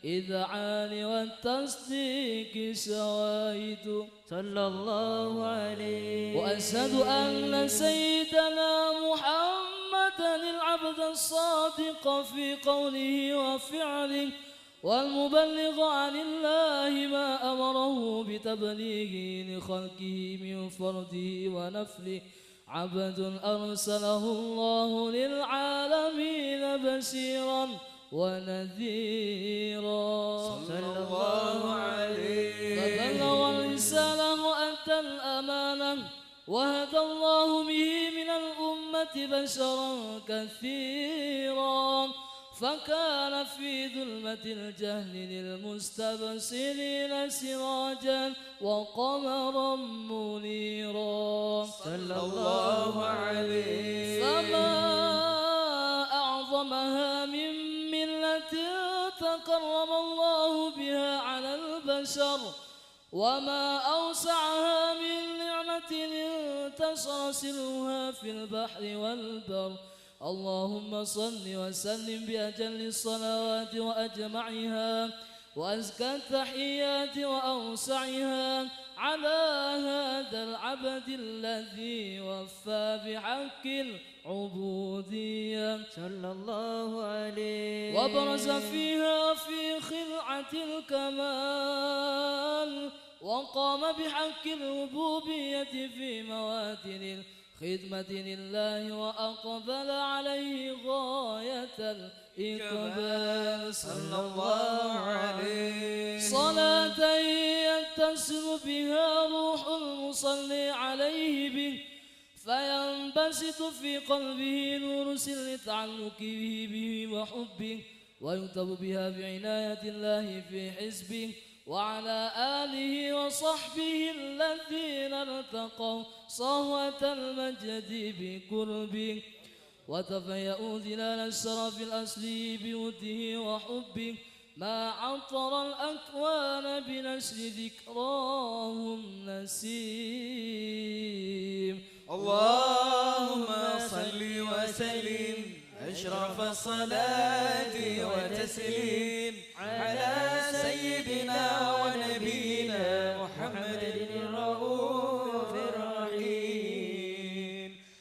الإذعان والتصديق شواهد. صلى الله عليه. وأشهد أن سيدنا محمدا العبد الصادق في قوله وفعله، والمبلغ عن الله ما أمره بتبليغه لخلقه من فرضه ونفله، عبد أرسله الله للعالمين بشيرا ونذيرا. صلى الله عليه. فبلغ الرسالة وأدى الأمانة، وهدى الله به من الأمة بشرا كثيرا، فكان في ظلمة الجهل للمستبصرين سراجا وقمرا منيرا. صلى الله عليه. فما أعظمها من ملة تكرم الله بها على البشر، وما أوسعها من نعمة انتشر سرها في البحر والبر. اللهم صل وسلم بأجل الصلوات وأجمعها وأزكى التحيات وأوسعها على هذا العبد الذي وفى بحق العبودية. صلى الله عليه. وبرز فيها في خلعة الكمال، وقام بحق الربوبية في مواتن الخدمة لله، وأقبل عليه غاية الإقبال. صلى الله عليه. صلاة يتصل بها روح المصلي عليه به، فينبسط في قلبه نور سر تعلقه به وحبه، ويكتب بها بعناية الله في حزبه، وعلى آله وصحبه الذين ارتقوا صهوة المجد بقربه، وتفيأوا ظلال الشرف الأصلي بوده وحبه، ما عطر الأكوان بنشر ذكراهم نسيم. اللهم صل وسلم أشرف الصلاة وتسليم على سيدنا ونبينا محمد الرؤوف الرحيم.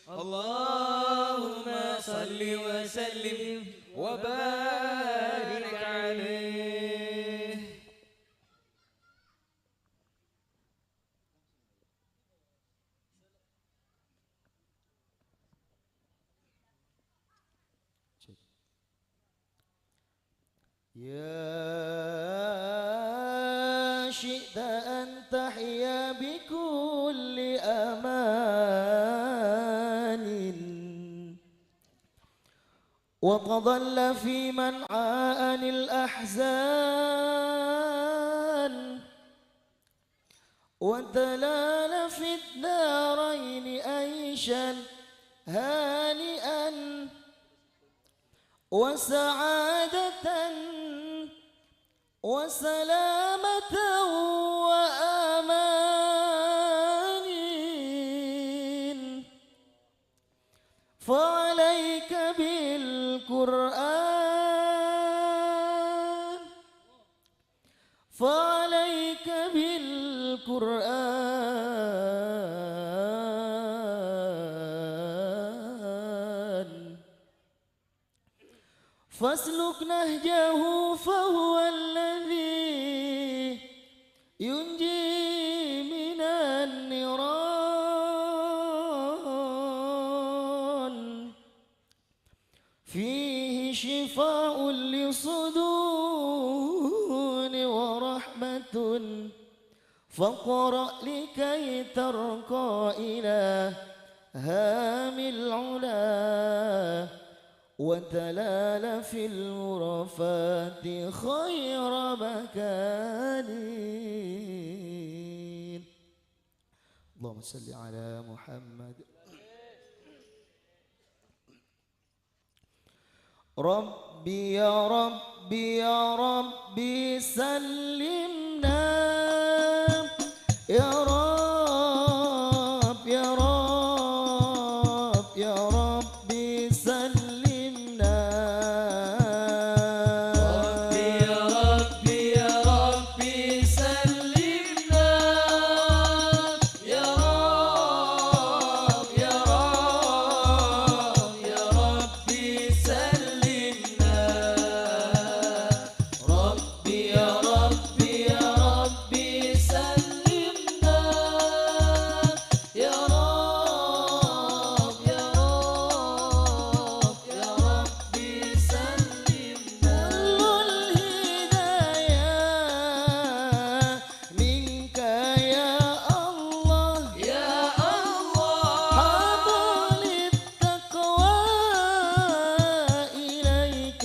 اللهم صل وسلم وبارك عليه. يا شئت أن تحيا بكل أمان، وتظل في منعى عن الأحزان، وتنال في الدارين عيشا هانئا وسعادة وسلامة وأمان. فعليك بالقرآن، فعليك بالقرآن، فاسلك نهجه فهو الذي ينجي من النيران. فيه شفاء للصدور ورحمة، فاقرأ لكي ترقى إلى هام العلا، وتلال في الغرفات خير مكان. اللهم صل على محمد. ربي يا ربي يا ربي سلمنا، يا رب يا رب يا ربي سلمنا. ربي يا ربي يا ربي سلمنا، يا رب، يا رب، يا ربي سلمنا. ربي يا ربي يا ربي سلمنا. يا رب، يا رب، يا ربي سلمنا. كل الهدايا منك يا الله، يا الله. هب لي التقوى إليك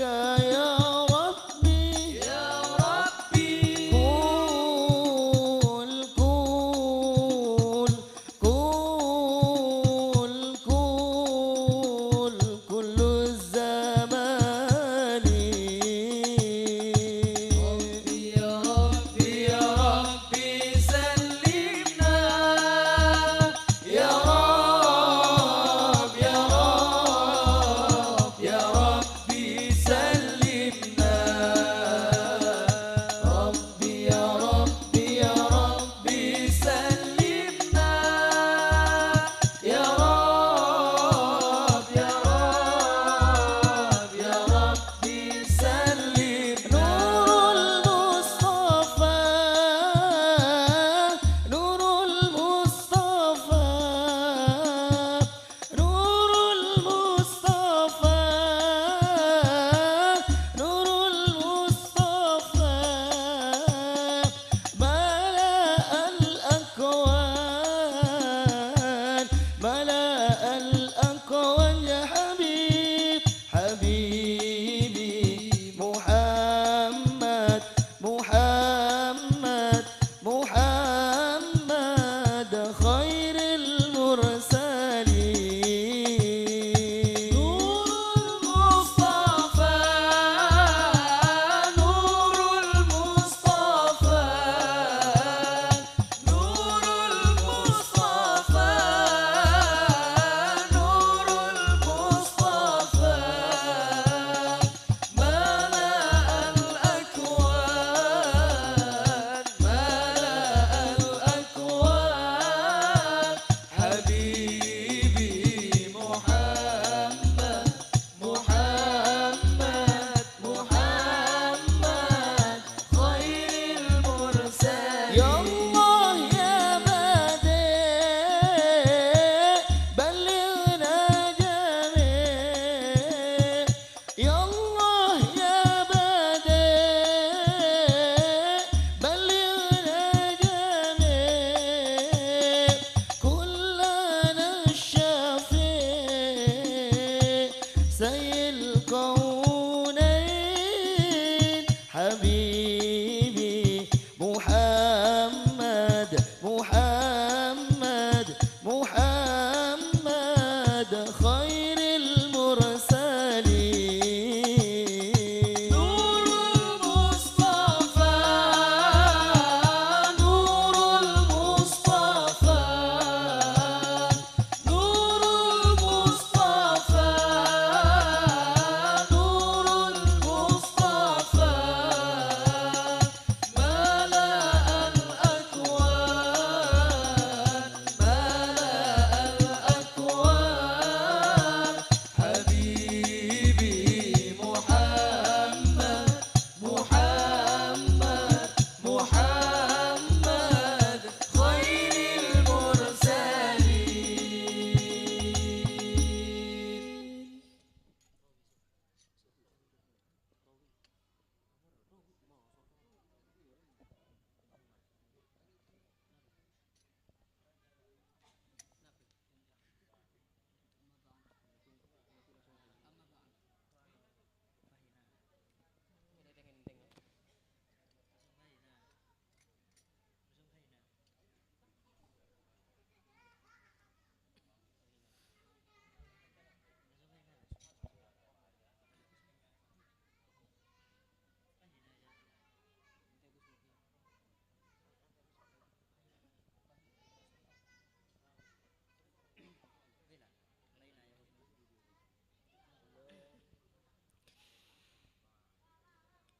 يا ربي، يا ربي. كل، كل، كل، كل، كل الزمان. ربي يا ربي يا ربي سلمنا، يا رب، يا رب، يا ربي سلمنا. ربي يا ربي يا ربي سلمنا، يا رب، يا رب، يا ربي سلمنا. نور المصطفى، نور المصطفى، نور المصطفى، نور المصطفى، ملأ الأكوان، ملأ الأكوان يا حبيب، حبيبي محمد، محمد، محمد خير المرسلين. نور المصطفى، نور المصطفى، نور المصطفى،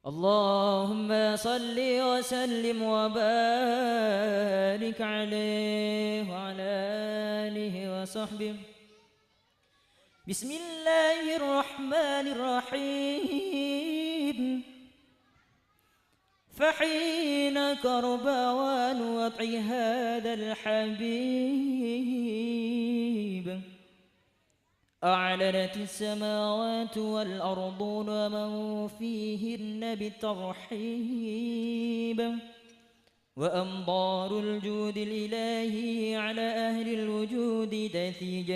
اللهم صل وسلم وبارك عليه وعلى آله وصحبه. بسم الله الرحمن الرحيم. فحين كرب ونوطع هذا الحبيب، أعلنت السماوات والأرضون ومن فيهن بالترحيب، وأمطار الجود الإلهي على أهل الوجود تثيج،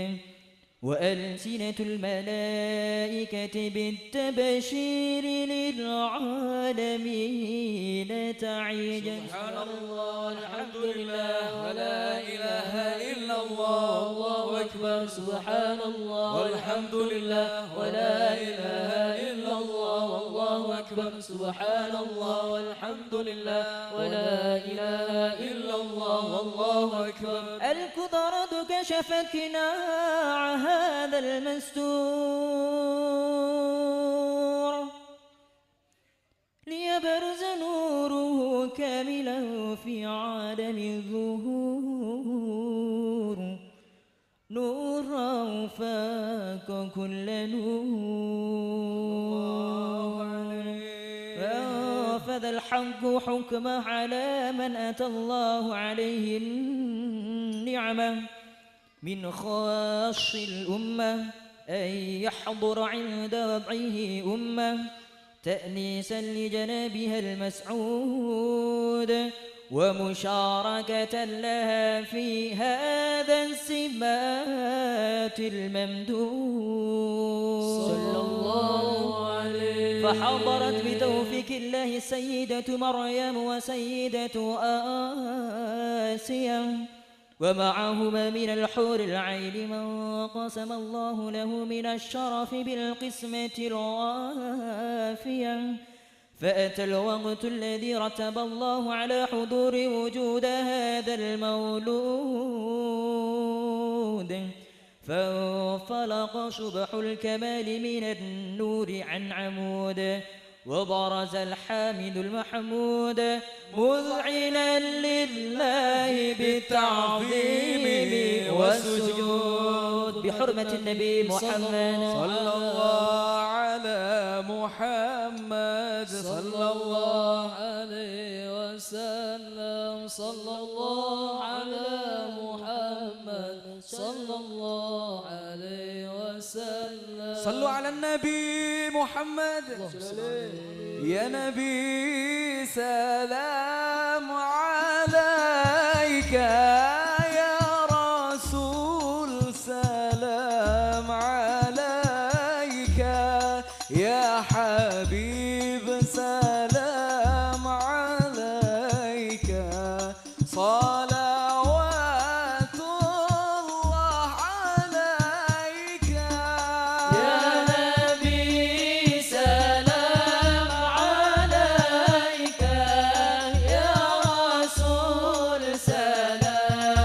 وألسنة الملائكة بالتبشير للعالمين تعيج. سبحان الله والحمد لله ولا إله إلا الله والله أكبر. سبحان الله والحمد لله ولا إله إلا الله والله أكبر. سبحان الله والحمد لله ولا إله إلا الله والله أكبر. الكدرة كشفت قناع هذا المستور، ليبرز نوره كاملا في عالم الظهور، نورا فاق كل نور. فأنفذ الحق حكمه على من أتى الله عليه النعمة من خاص الأمة، أن يحضر عند وضعه أمة تأنيسا لجنابها المسعود ومشاركة لها في هذا السمات الممدود. صلى الله عليه. فحضرت بتوفيق الله السيدة مريم وسيدة آسيا، ومعهما من الحور العين من قسم الله له من الشرف بالقسمة الوافية. فأتى الوقت الذي رتب الله على حضور وجود هذا المولود، فانفلق شبح الكمال من النور عن عمود، وبرز الحامد المحمود مذعنا لله بالتعظيم والسجود. بحرمة النبي محمد. صلى الله على محمد. صلى الله عليه وسلم. صلى الله على محمد. صلى الله عليه وسلم. صلوا على النبي محمد. يا نبي سلام عليك، يا رسول سلام عليك، يا حبيب سلام عليك. صلوات الله عليك. يا نبي سلام عليك، يا رسول سلام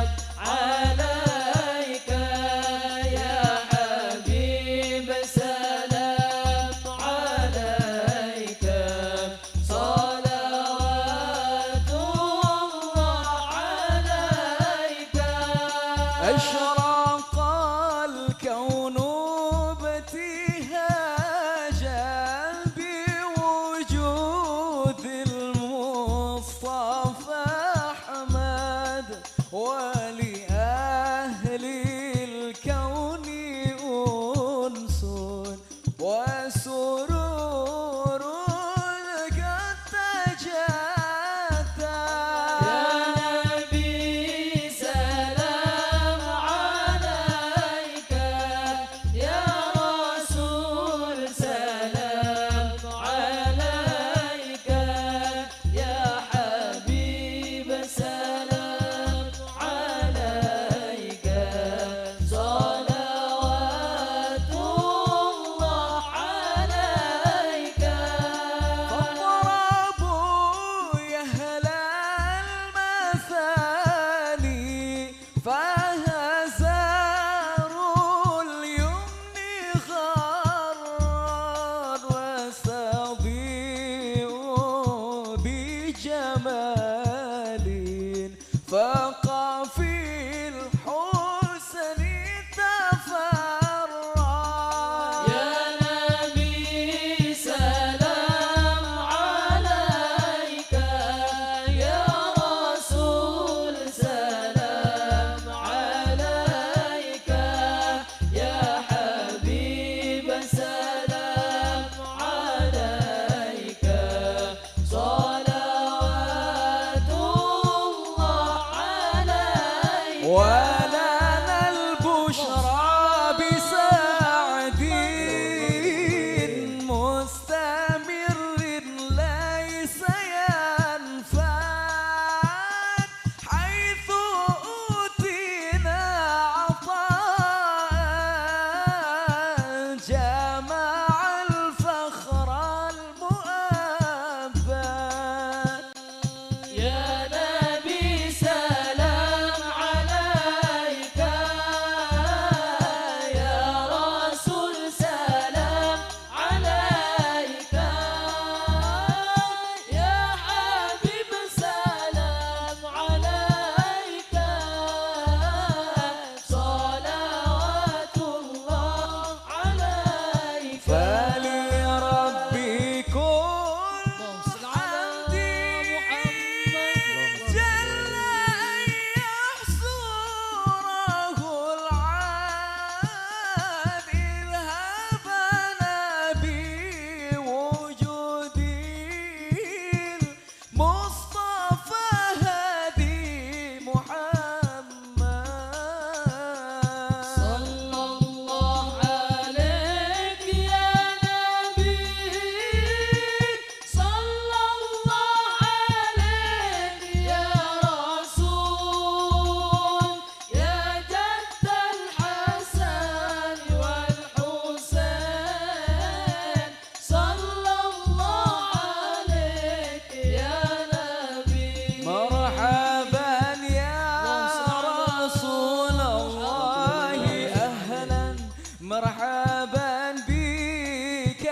مرحبا بك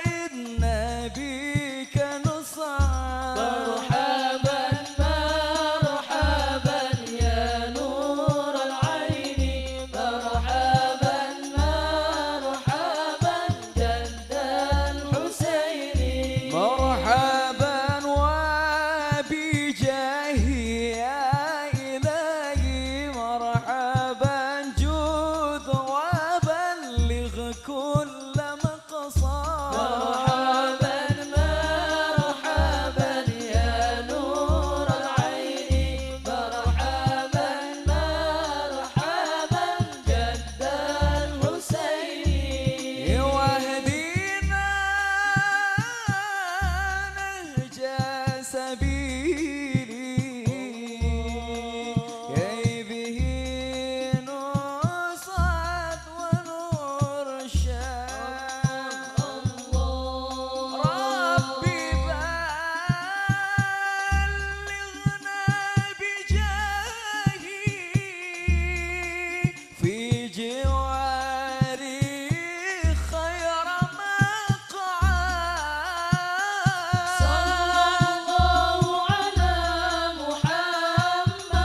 إن بك نصرى. مرحبا، مرحبا يا نور العين. مرحبا، مرحبا جد الحسين. مرحبا وبجاه يا إلهي. مرحبا جد وبلغ كل مقصد. مرحبا، مرحبا يا نور العين. مرحبا، مرحبا جد الحسين. واهدنا نهج سبيله، كي به نصرة ونرشد. رب بلغنا بجاهه في جواري خير مقعد. صلى الله على محمد،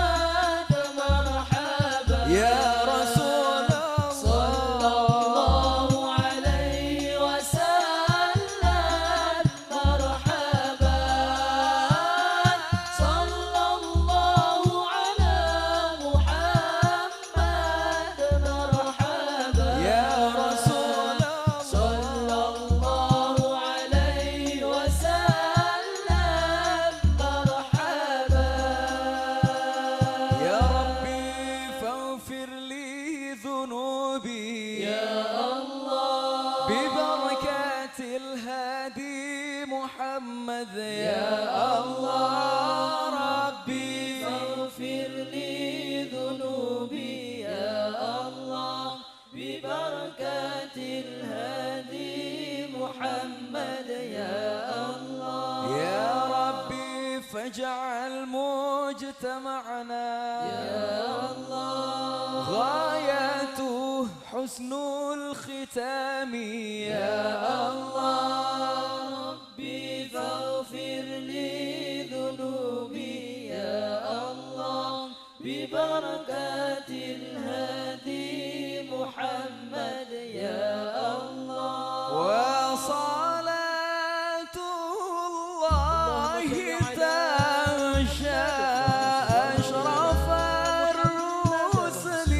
مرحبا. يا رسول الله. صلى الله عليه وسلم. مرحبا، صلى الله على محمد، مرحبا. يا رسول الله. صلى الله عليه وسلم، مرحبا. يا ربي فاغفر لي ذنوبي. يا الله. ببركة الهادي محمد. يا الله. ربي فاغفر لي ذنوبي. يا الله. ببركة الهادي محمد. يا الله. يا ربي فاجعل مجتمعنا. يا الله. غايته حسن الختام. يا الله. ربي فاغفر لي ذنوبي. يا الله. ببركة الهادي محمد. يا الله. وصلاة الله تغشى أشرف الرسل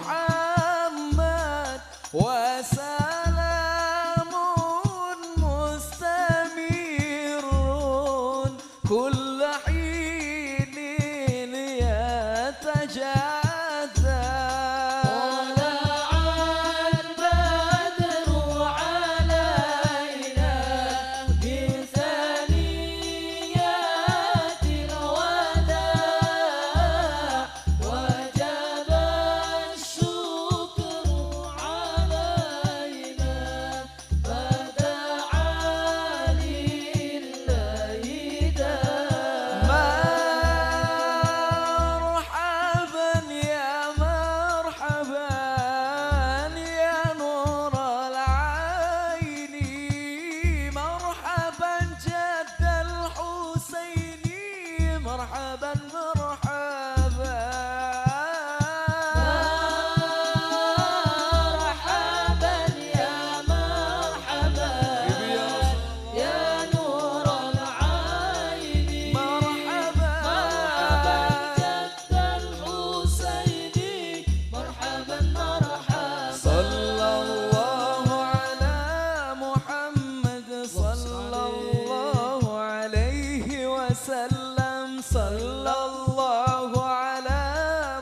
محمد. وسلام مستمر كل حين يتجدد. طلع البدر علينا من ثنيات الوداع. وجب الشكر علينا، فدعا لله داعي. مرحبا يا مرحبا يا نور العين. مرحبا جد الحسين. مرحبا، مرحبا. مرحبا يا مرحبا يا نور العين. مرحبا، مرحبا جد الحسين. مرحبا، مرحبا. صلى الله على محمد، صلى الله عليه وسلم، صلى الله على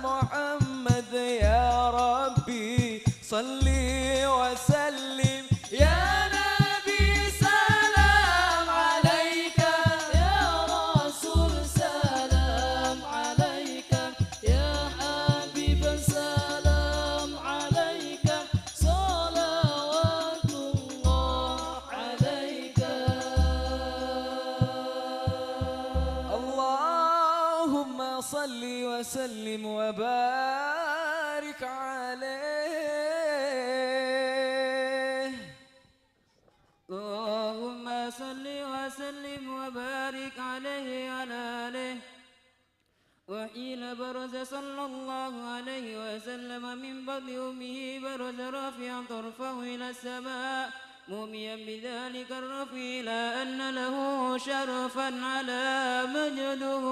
محمد. يا ربي صل وسلم. يا نبي سلام عليك، يا رسول سلام عليك، يا حبيب سلام عليك، صلوات الله عليك. اللهم صل وسلم وبارك عليه. وسلم وبارك عليه وعلى آله. وحين برز صلى الله عليه وسلم من بطن أمه برز رافعا طرفه إلى السماء، موميا بذلك الرفع إلى أن له شرفا علا مجده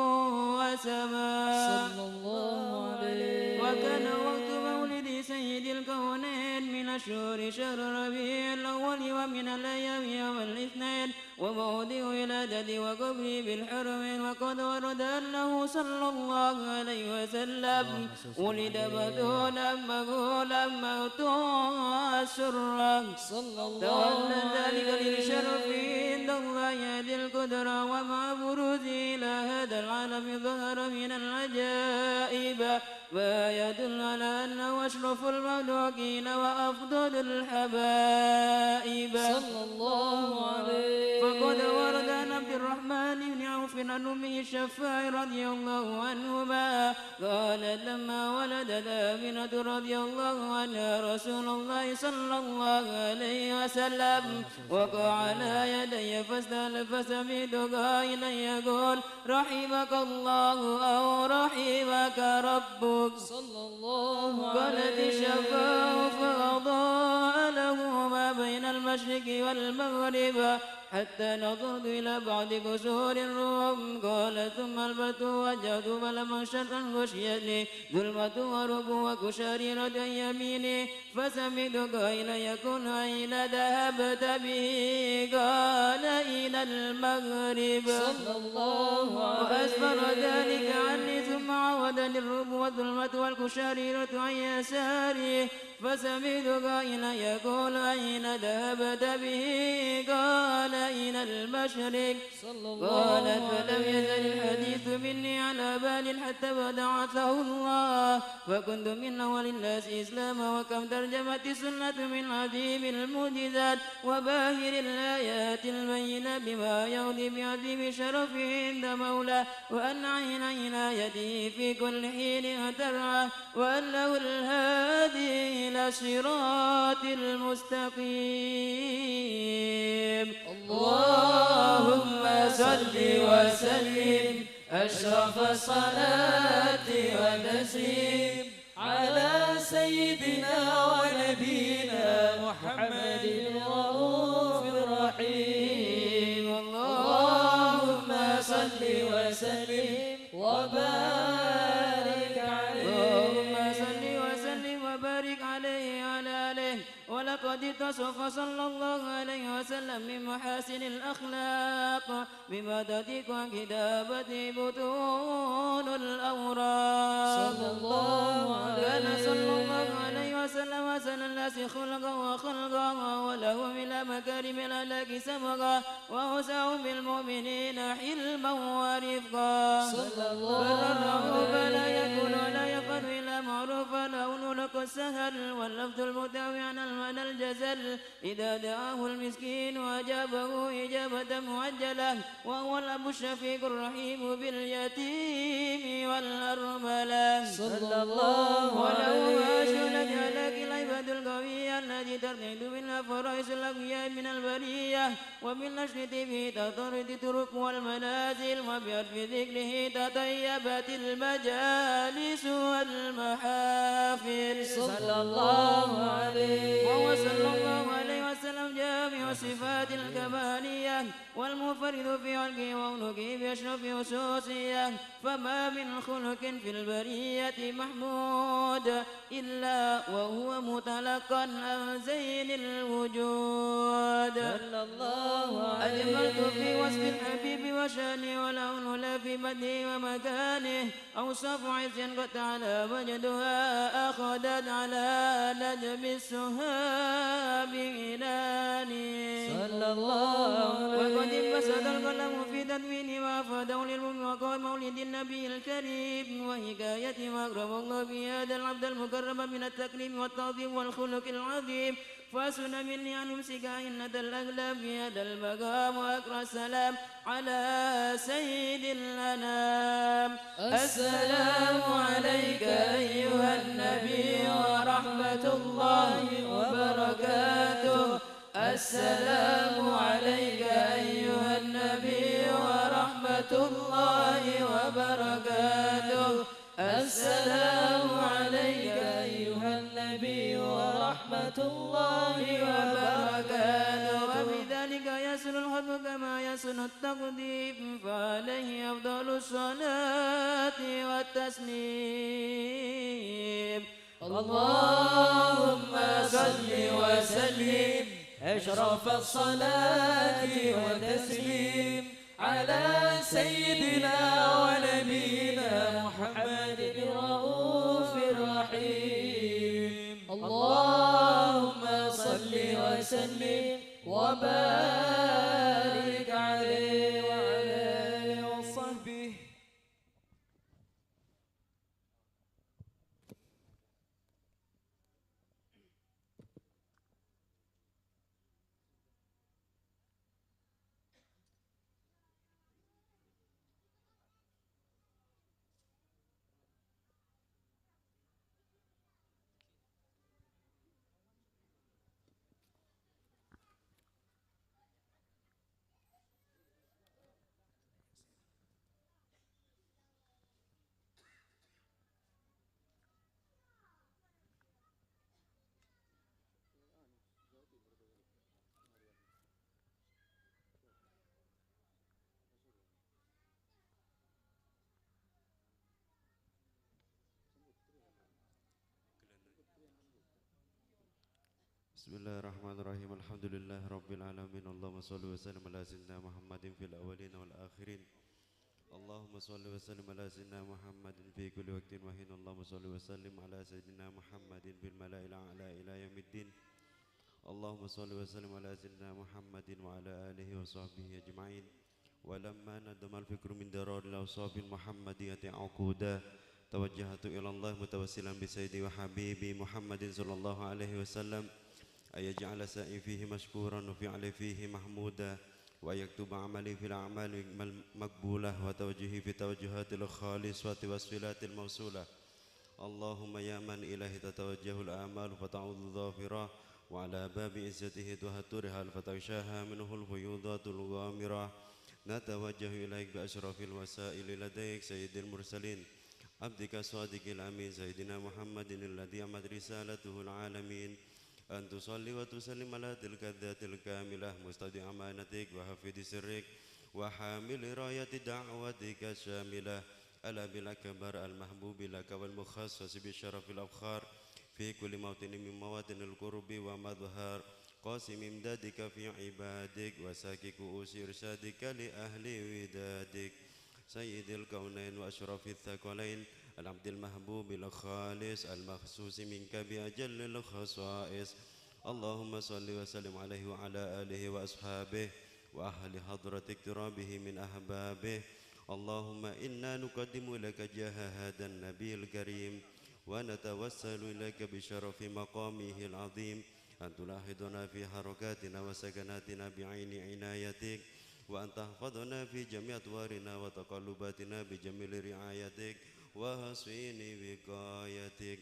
وسماه. صلى الله عليه. وكان وقت مولد سيد الكونين من الشهور شهر ربيع الأول، ومن الأيام يوم الاثنين، وموضع ولادته وقبره بالحرمين، وقد ورد أنه صلى الله عليه وسلم ولد بتولا مغولا مقطوع السرة. صلى الله تولى ذلك عليه للشرف عند الله ذي القدرة، ومع بروزه إلى هذا العالم ظهر من العجائب ما يدل على أنه أشرف المخلوقين وأفضل الحبائب. صلى الله عليه. فقد ورد عن عبد الرحمن بن عوف عن أمه الشفاء رضي الله عنهما قالت: لما ولدت آمنة رضي الله عنها رسول الله صلى الله عليه وسلم، وقع على يدي فاستلم، فسمعت قائلا يقول: رحمك الله أو رحمك ربك. صلى الله عليه. قالت الشفاء فأضاء له ما بين المشرق والمغرب حتى نظرت إلى بعض قصور الروم. قال: ثم التفت وجهت فلم أخش أن غشيتني ظلمة ورعب وقشعريرة عن يميني، فسمعت قائلا يقول: أين ذهبت به؟ قال: إلى المغرب. صلى الله عليه. وأسفر ذلك عني، ثم عاودني الرعب والظلمة والقشعريرة عن يساري، فسمعت قائلا يقول: أين ذهبت به؟ قال: إلى المشرق. صلى الله عليه. قالت: فلم يزل الحديث مني على بال حتى بعثه الله، فكنت من أول الناس إسلاما، وكم ترجمت السنة من عظيم المعجزات وباهر الآيات البينات بما يقضي بعظيم شرفه عند مولاه وأنعم عنايته في كل حين ترعاه، وأنه الهادي إلى الصراط المستقيم. اللهم صل وسلم أشرف الصلاة والتسليم على سيدنا ونبينا محمد الرؤوف الرحيم. اللهم صل وسلم وبارك عليه. اللهم صل وسلم وبارك عليه وعلى آله. ولقد اتصف صلى الله عليه وسلم من محاسن الأخلاق بما تضيق عن كتابته بطون الأوراق. صلى الله عليه. كان صلى الله عليه وسلم أحسن الناس خلقا وخلقا وأولهم إلى مكارم الأخلاق سبقا وأوسعهم بالمؤمنين حلما ورفقا. صلى الله عليه. برا رؤوفا لا يقول ولا يفعل إلا معروفا، له الخلق السهل واللفظ المتاوي عن المعنى الجزل. إذا دعاه المسكين أجابه إجابة معجلة، وهو الأب الشفيق الرحيم باليتيم والأرملة. صلى الله عليه. وله معاش الذي على كلا عباد القوية التي ترتد منها فرائس الأقوياء من البرية، وبالنشر به تطرد الطرق والمنازل، وبعطف ذكره تطيبت المجالس والمحافل. صلى الله عليه. وهو صلى الله عليه وسلم جامع الصفات الكمالية، والمنفرد في خلقه وخلقه بأشرف خصوصية، فما من خلق في البرية محمود إلا وهو متلقى عن زين الوجود. صلى الله عليه. أجملت في وصف الحبيب وشأنه، ولا أنهى في مدحه ومكانه. أوصاف عز قد تعالى مجدها، أخذت على نجم السهاب عناني. صلى الله عليه. وقد انبسط القلم في تدوين ما أفاده العلم من مقام مولد النبي الكريم وحكاية ما أكرم الله به هذا العبد المكرم من التكريم والتعظيم والخلق العظيم، فحسن مني أن أمسك أئنة الأقلام في هذا المقام وأقرأ السلام على سيد الأنام. السلام عليك أيها النبي ورحمة الله وبركاته. السلام عليك أيها النبي السلام عليك أيها النبي ورحمة الله وبركاته. وبذلك يحصل الختم كما يحصل التقديم، فعليه أفضل الصلاة والتسليم. اللهم صل وسلم أشرف الصلاة والتسليم على سيدنا ونبينا محمد الرؤوف الرحيم. اللهم صل وسلم وبارك عليه وعلى آله وصحبه. بسم الله الرحمن الرحيم. الحمد لله رب العالمين. اللهم صل وسلم على سيدنا محمد في الأولين والآخرين. اللهم صل وسلم على سيدنا محمد في كل وقت وحين. اللهم صل وسلم على سيدنا محمد في الملأ الأعلى إلى يوم الدين. اللهم صل وسلم على سيدنا محمد وعلى آله وصحبه أجمعين. ولما نظم الفكر من درر الأوصاف المحمدية عقودا، توجهت إلى الله متوسلا بسيدي وحبيبي محمد صلى الله عليه وسلم أن يجعل سعي فيه مشكورا وفعلي فيه محمودا، وأن يكتب عملي في الأعمال مقبولة، وتوجهي في التوجهات الخالصة والصلات الموصولة. اللهم يا من إليه تتوجه الآمال فتعود ظافرة، وعلى باب عزته تهت الرحال فتغشاها منه الفيوضات الغامرة، نتوجه إليك بأشرف الوسائل لديك سيد المرسلين، عبدك الصادق الأمين سيدنا محمد الذي عمت رسالته العالمين، أن تصلي وتسلم على تلك الذات الكاملة مستودع أمانتك وحافظ سرك وحامل راية دعوتك الشاملة، الأب الأكبر المحبوب لك والمخصص بالشرف الأفخر في كل موطن من مواطن القرب ومظهر، قاسم إمدادك في عبادك وساقي كؤوس إرشادك لأهل ودادك، سيد الكونين وأشرف الثقلين، العبد المحبوب الخالص المخصوص منك بأجل الخصائص. اللهم صل وسلم عليه وعلى آله وأصحابه وأهل حضرة اقترابه من أحبابه. اللهم إنا نقدم لك جاه هذا النبي الكريم، ونتوسل إليك بشرف مقامه العظيم أن تلاحظنا في حركاتنا وسكناتنا بعين عنايتك، وأن تحفظنا في جميع أطوارنا وتقلباتنا بجميل رعايتك وحصين وقايتك،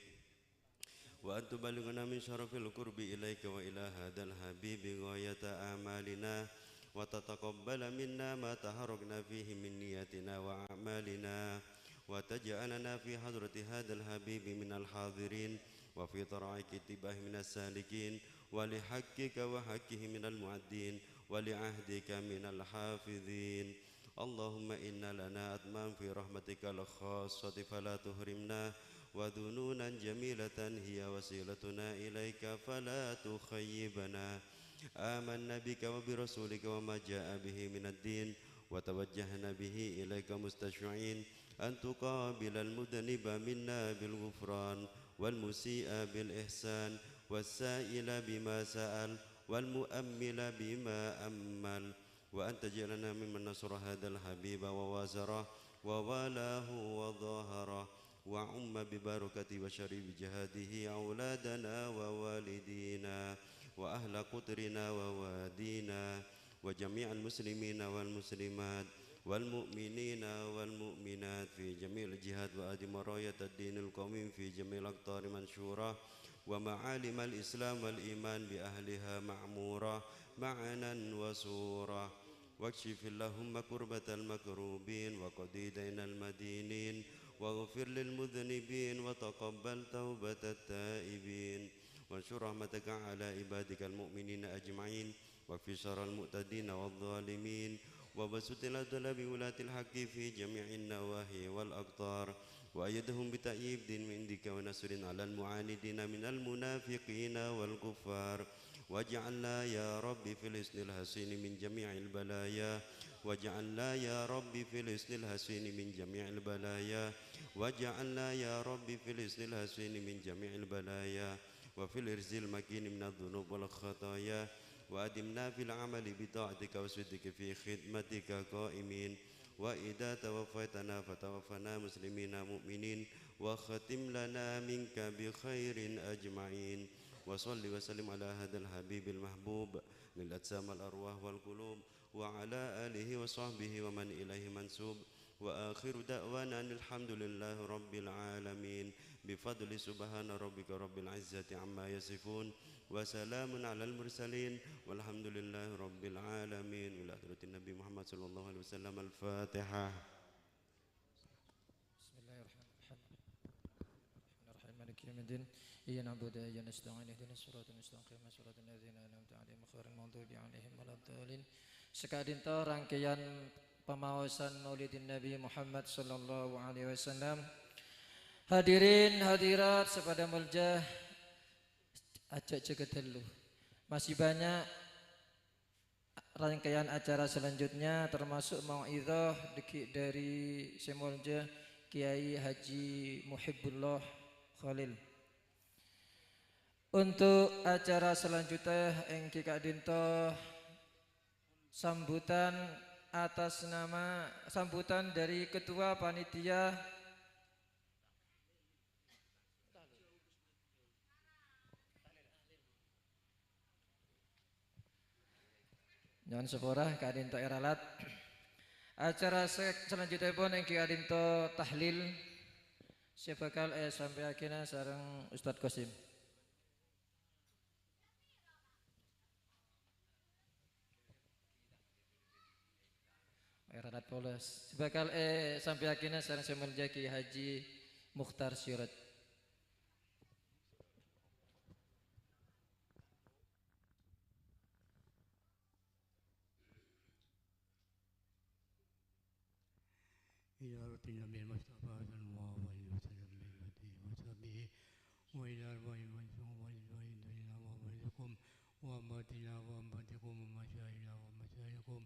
وأن تبلغنا من شرف القرب إليك وإلى هذا الحبيب غاية آمالنا، وتتقبل منا ما تحركنا فيه من نياتنا وأعمالنا، وتجعلنا في حضرة هذا الحبيب من الحاضرين، وفي طرائق اتباعه من السالكين، ولحقك وحقه من المؤدين، ولعهدك من الحافظين. اللهم إن لنا أطماعا في رحمتك الخاصة فلا تحرمنا، وظنونا جميلة هي وسيلتنا إليك فلا تخيبنا. آمنا بك وبرسولك وما جاء به من الدين، وتوجهنا به إليك مستشفعين أن تقابل المذنب منا بالغفران، والمسيء بالإحسان، والسائل بما سأل، والمؤمل بما أمل، وأن تجعلنا ممن نصر هذا الحبيب ووازره ووالاه وظاهره، وعم ببركته وشرف جهاده أولادنا ووالدينا وأهل قطرنا ووادينا وجميع المسلمين والمسلمات والمؤمنين والمؤمنات في جميع الجهات، وأدم راية الدين القويم في جميع الأقطار منشورة، ومعالم الإسلام والإيمان بأهلها معمورة معنا وصورة. واكشف اللهم كربة المكروبين، وقض دين المدينين، واغفر للمذنبين وتقبل توبة التائبين وانشر رحمتك على عبادك المؤمنين أجمعين واكف شر المعتدين والظالمين وابسط العدل بولاة الحق في جميع النواحي والأقطار وأيدهم بتأييد من عندك ونصر على المعاندين من المنافقين والكفار واجعلنا يا رب في الحصن الحصين من جميع البلايا واجعلنا يا رب في الحصن الحصين من جميع البلايا واجعلنا يا رب في الحصن الحصين من جميع البلايا وفي الحرز المكين من الذنوب والخطايا وأدمنا في العمل بطاعتك وصدق في خدمتك قائمين وإذا توفيتنا فتوفنا مسلمين مؤمنين واختم لنا منك بخير أجمعين وصل وسلم على هذا الحبيب المحبوب للأجسام والأرواح والقلوب وعلى آله وصحبه ومن إليه منسوب وآخر دعوانا أن الحمد لله رب العالمين بفضل سبحان ربك رب العزة عما يصفون وسلام على المرسلين والحمد لله رب العالمين إلى حضرة النبي محمد صلى الله عليه وسلم الفاتحة. بسم الله الرحمن الرحيم. الرحمن الرحيم. مالك يوم الدين. إياك نعبد وإياك نستعين. اهدنا الصراط المستقيم. صراط الذين أنعمت عليهم غير المغضوب عليهم ولا الضالين. Saka'dhinto rangkèyan pamaosan Maulidin Nabi Muhammad sallallahu alaihi wasallam. Hadirin hadirat sè padâ molja, ajjhâ' jâgâ dâllu. Masih banyak rangkaian acara selanjutnya, termasuk mau'idhah dâgghi' dâri sè molja Kiai Haji Muhibbullah Khalil. Untuk acara selanjutnya èngghi ka'dhinto sambutan atas nama, sambutan dari Ketua Panitia. Nyo'on sapora ka'dhinto èralat. Acara se-, selanjutèpon èngghi ka'dhinto tahlil sè bhâkal èsampèyaghina sareng Ustadz Qasim. Èralat polè. Sè bhâkal èsampèyaghina sareng sè molja Kiai Haji Mukhtar Sirait. إلى حضرة النبي المصطفى صلى الله عليه وسلم من آله وصحبه وإلى أرواح من سوى والدين وأمواتنا وأمواتكم ومشايخنا ومشايخكم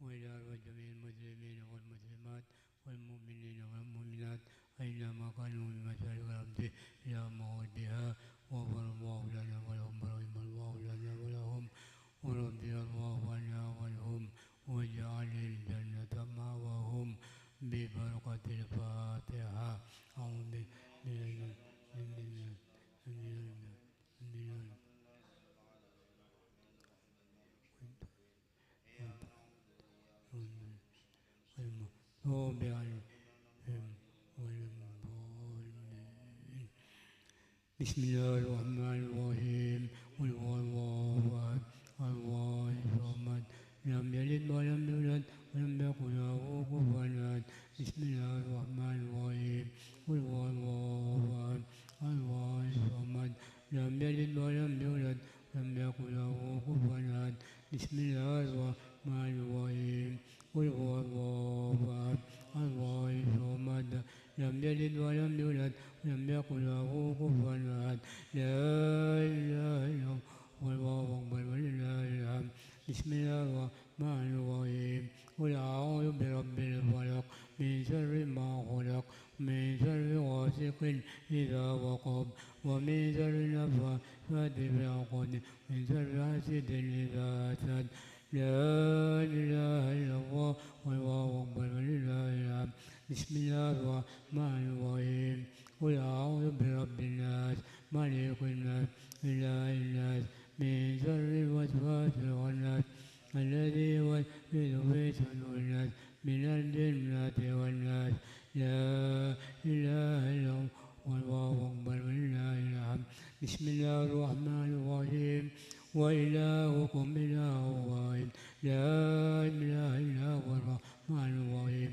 وإلى أرواح جميع المسلمين والمسلمات والمؤمنين والمؤمنات أينما كانوا من مشارق الأرض إلى مغاربها، غفر الله لنا ولهم ورحم الله لنا ولهم ورضي الله عنا وعنهم واجعل الجنة مأواهم ببركة الفاتحة. أعوذ بالله من الشيطان الرجيم. المغضوب عليهم ولا الضالين. بسم الله الرحمن الرحيم. قل هو الله أحد، الله الصمد، لم يلد ولم يولد، ولم يكن له كفوا أحد. بسم الله الرحمن الرحيم. قل هو الله أحد، الله الصمد، لم يلد ولم يولد، ولم يكن له كفوا أحد. بسم الله الرحمن الرحيم. قل هو الله أحد، الله الصمد، لم يلد ولم يولد، ولم يكن له كفوا أحد. لا إله إلا الله، والله أكبر، ولله الحمد. بسم الله الرحمن الرحيم. قل أعوذ برب الفلق، من شر ما خلق، من شر غاسق إذا وقب، ومن شر النفاثات في العقد، من شر حاسد إذا حسد. لا إله إلا الله، والله أكبر، ولله الحمد. بسم الله الرحمن الرحيم. قل أعوذ برب الناس، ملك الناس، إله الناس، من شر الوسواس الخناس، الذي يوسوس في صدور الناس، من الجنة والناس. لا إله إلا الله، والله أكبر، ولله الحمد. بسم الله الرحمن الرحيم. وإلهكم إله واحد، لا إله إلا هو الرحمن الرحيم.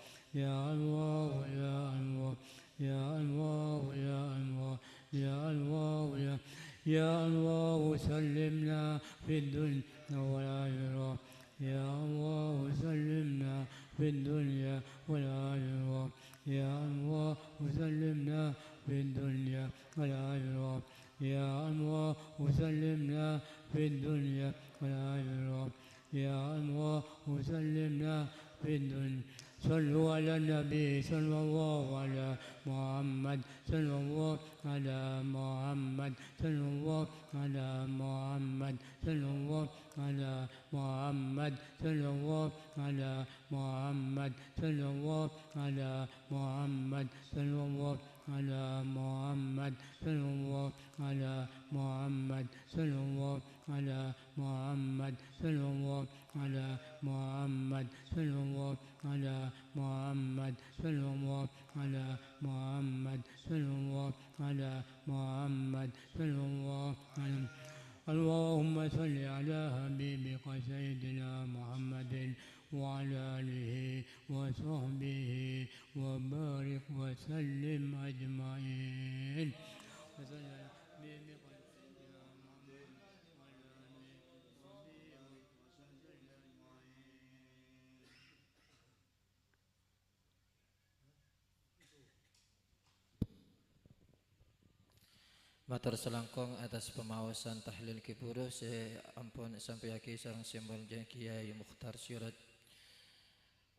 يا الله، يا الله، يا الله، يا الله، يا الله، يا، يا الله، سلمنا في الدنيا والآخرة. يا الله، سلمنا في الدنيا والآخرة. يا الله، سلمنا في الدنيا والآخرة. يا الله، سلمنا في الدنيا والآخرة. يا الله، سلمنا في الدنيا. صلوا على النبي، صلى الله على محمد، صلى الله على محمد، صلى الله على محمد، صلى الله على محمد، صلى الله على محمد، صلى الله على محمد، صلى الله على محمد، صلى الله على محمد، صلى الله على محمد، صلى الله على محمد، صلى الله على محمد، صلى الله على محمد، صلى الله على محمد، صلى الله على، اللهم صل على حبيبك سيدنا محمد وعلى آله وصحبه وبارك وسلم أجمعين. وصل على حبيبك سيدنا محمد وعلى آله وصحبه وسلم أجمعين. Mator salangkong atas pamaosan tahlil ghiburu sè ampon èsampèyaghi sareng sè molja Kyai Mukhtar Siraj.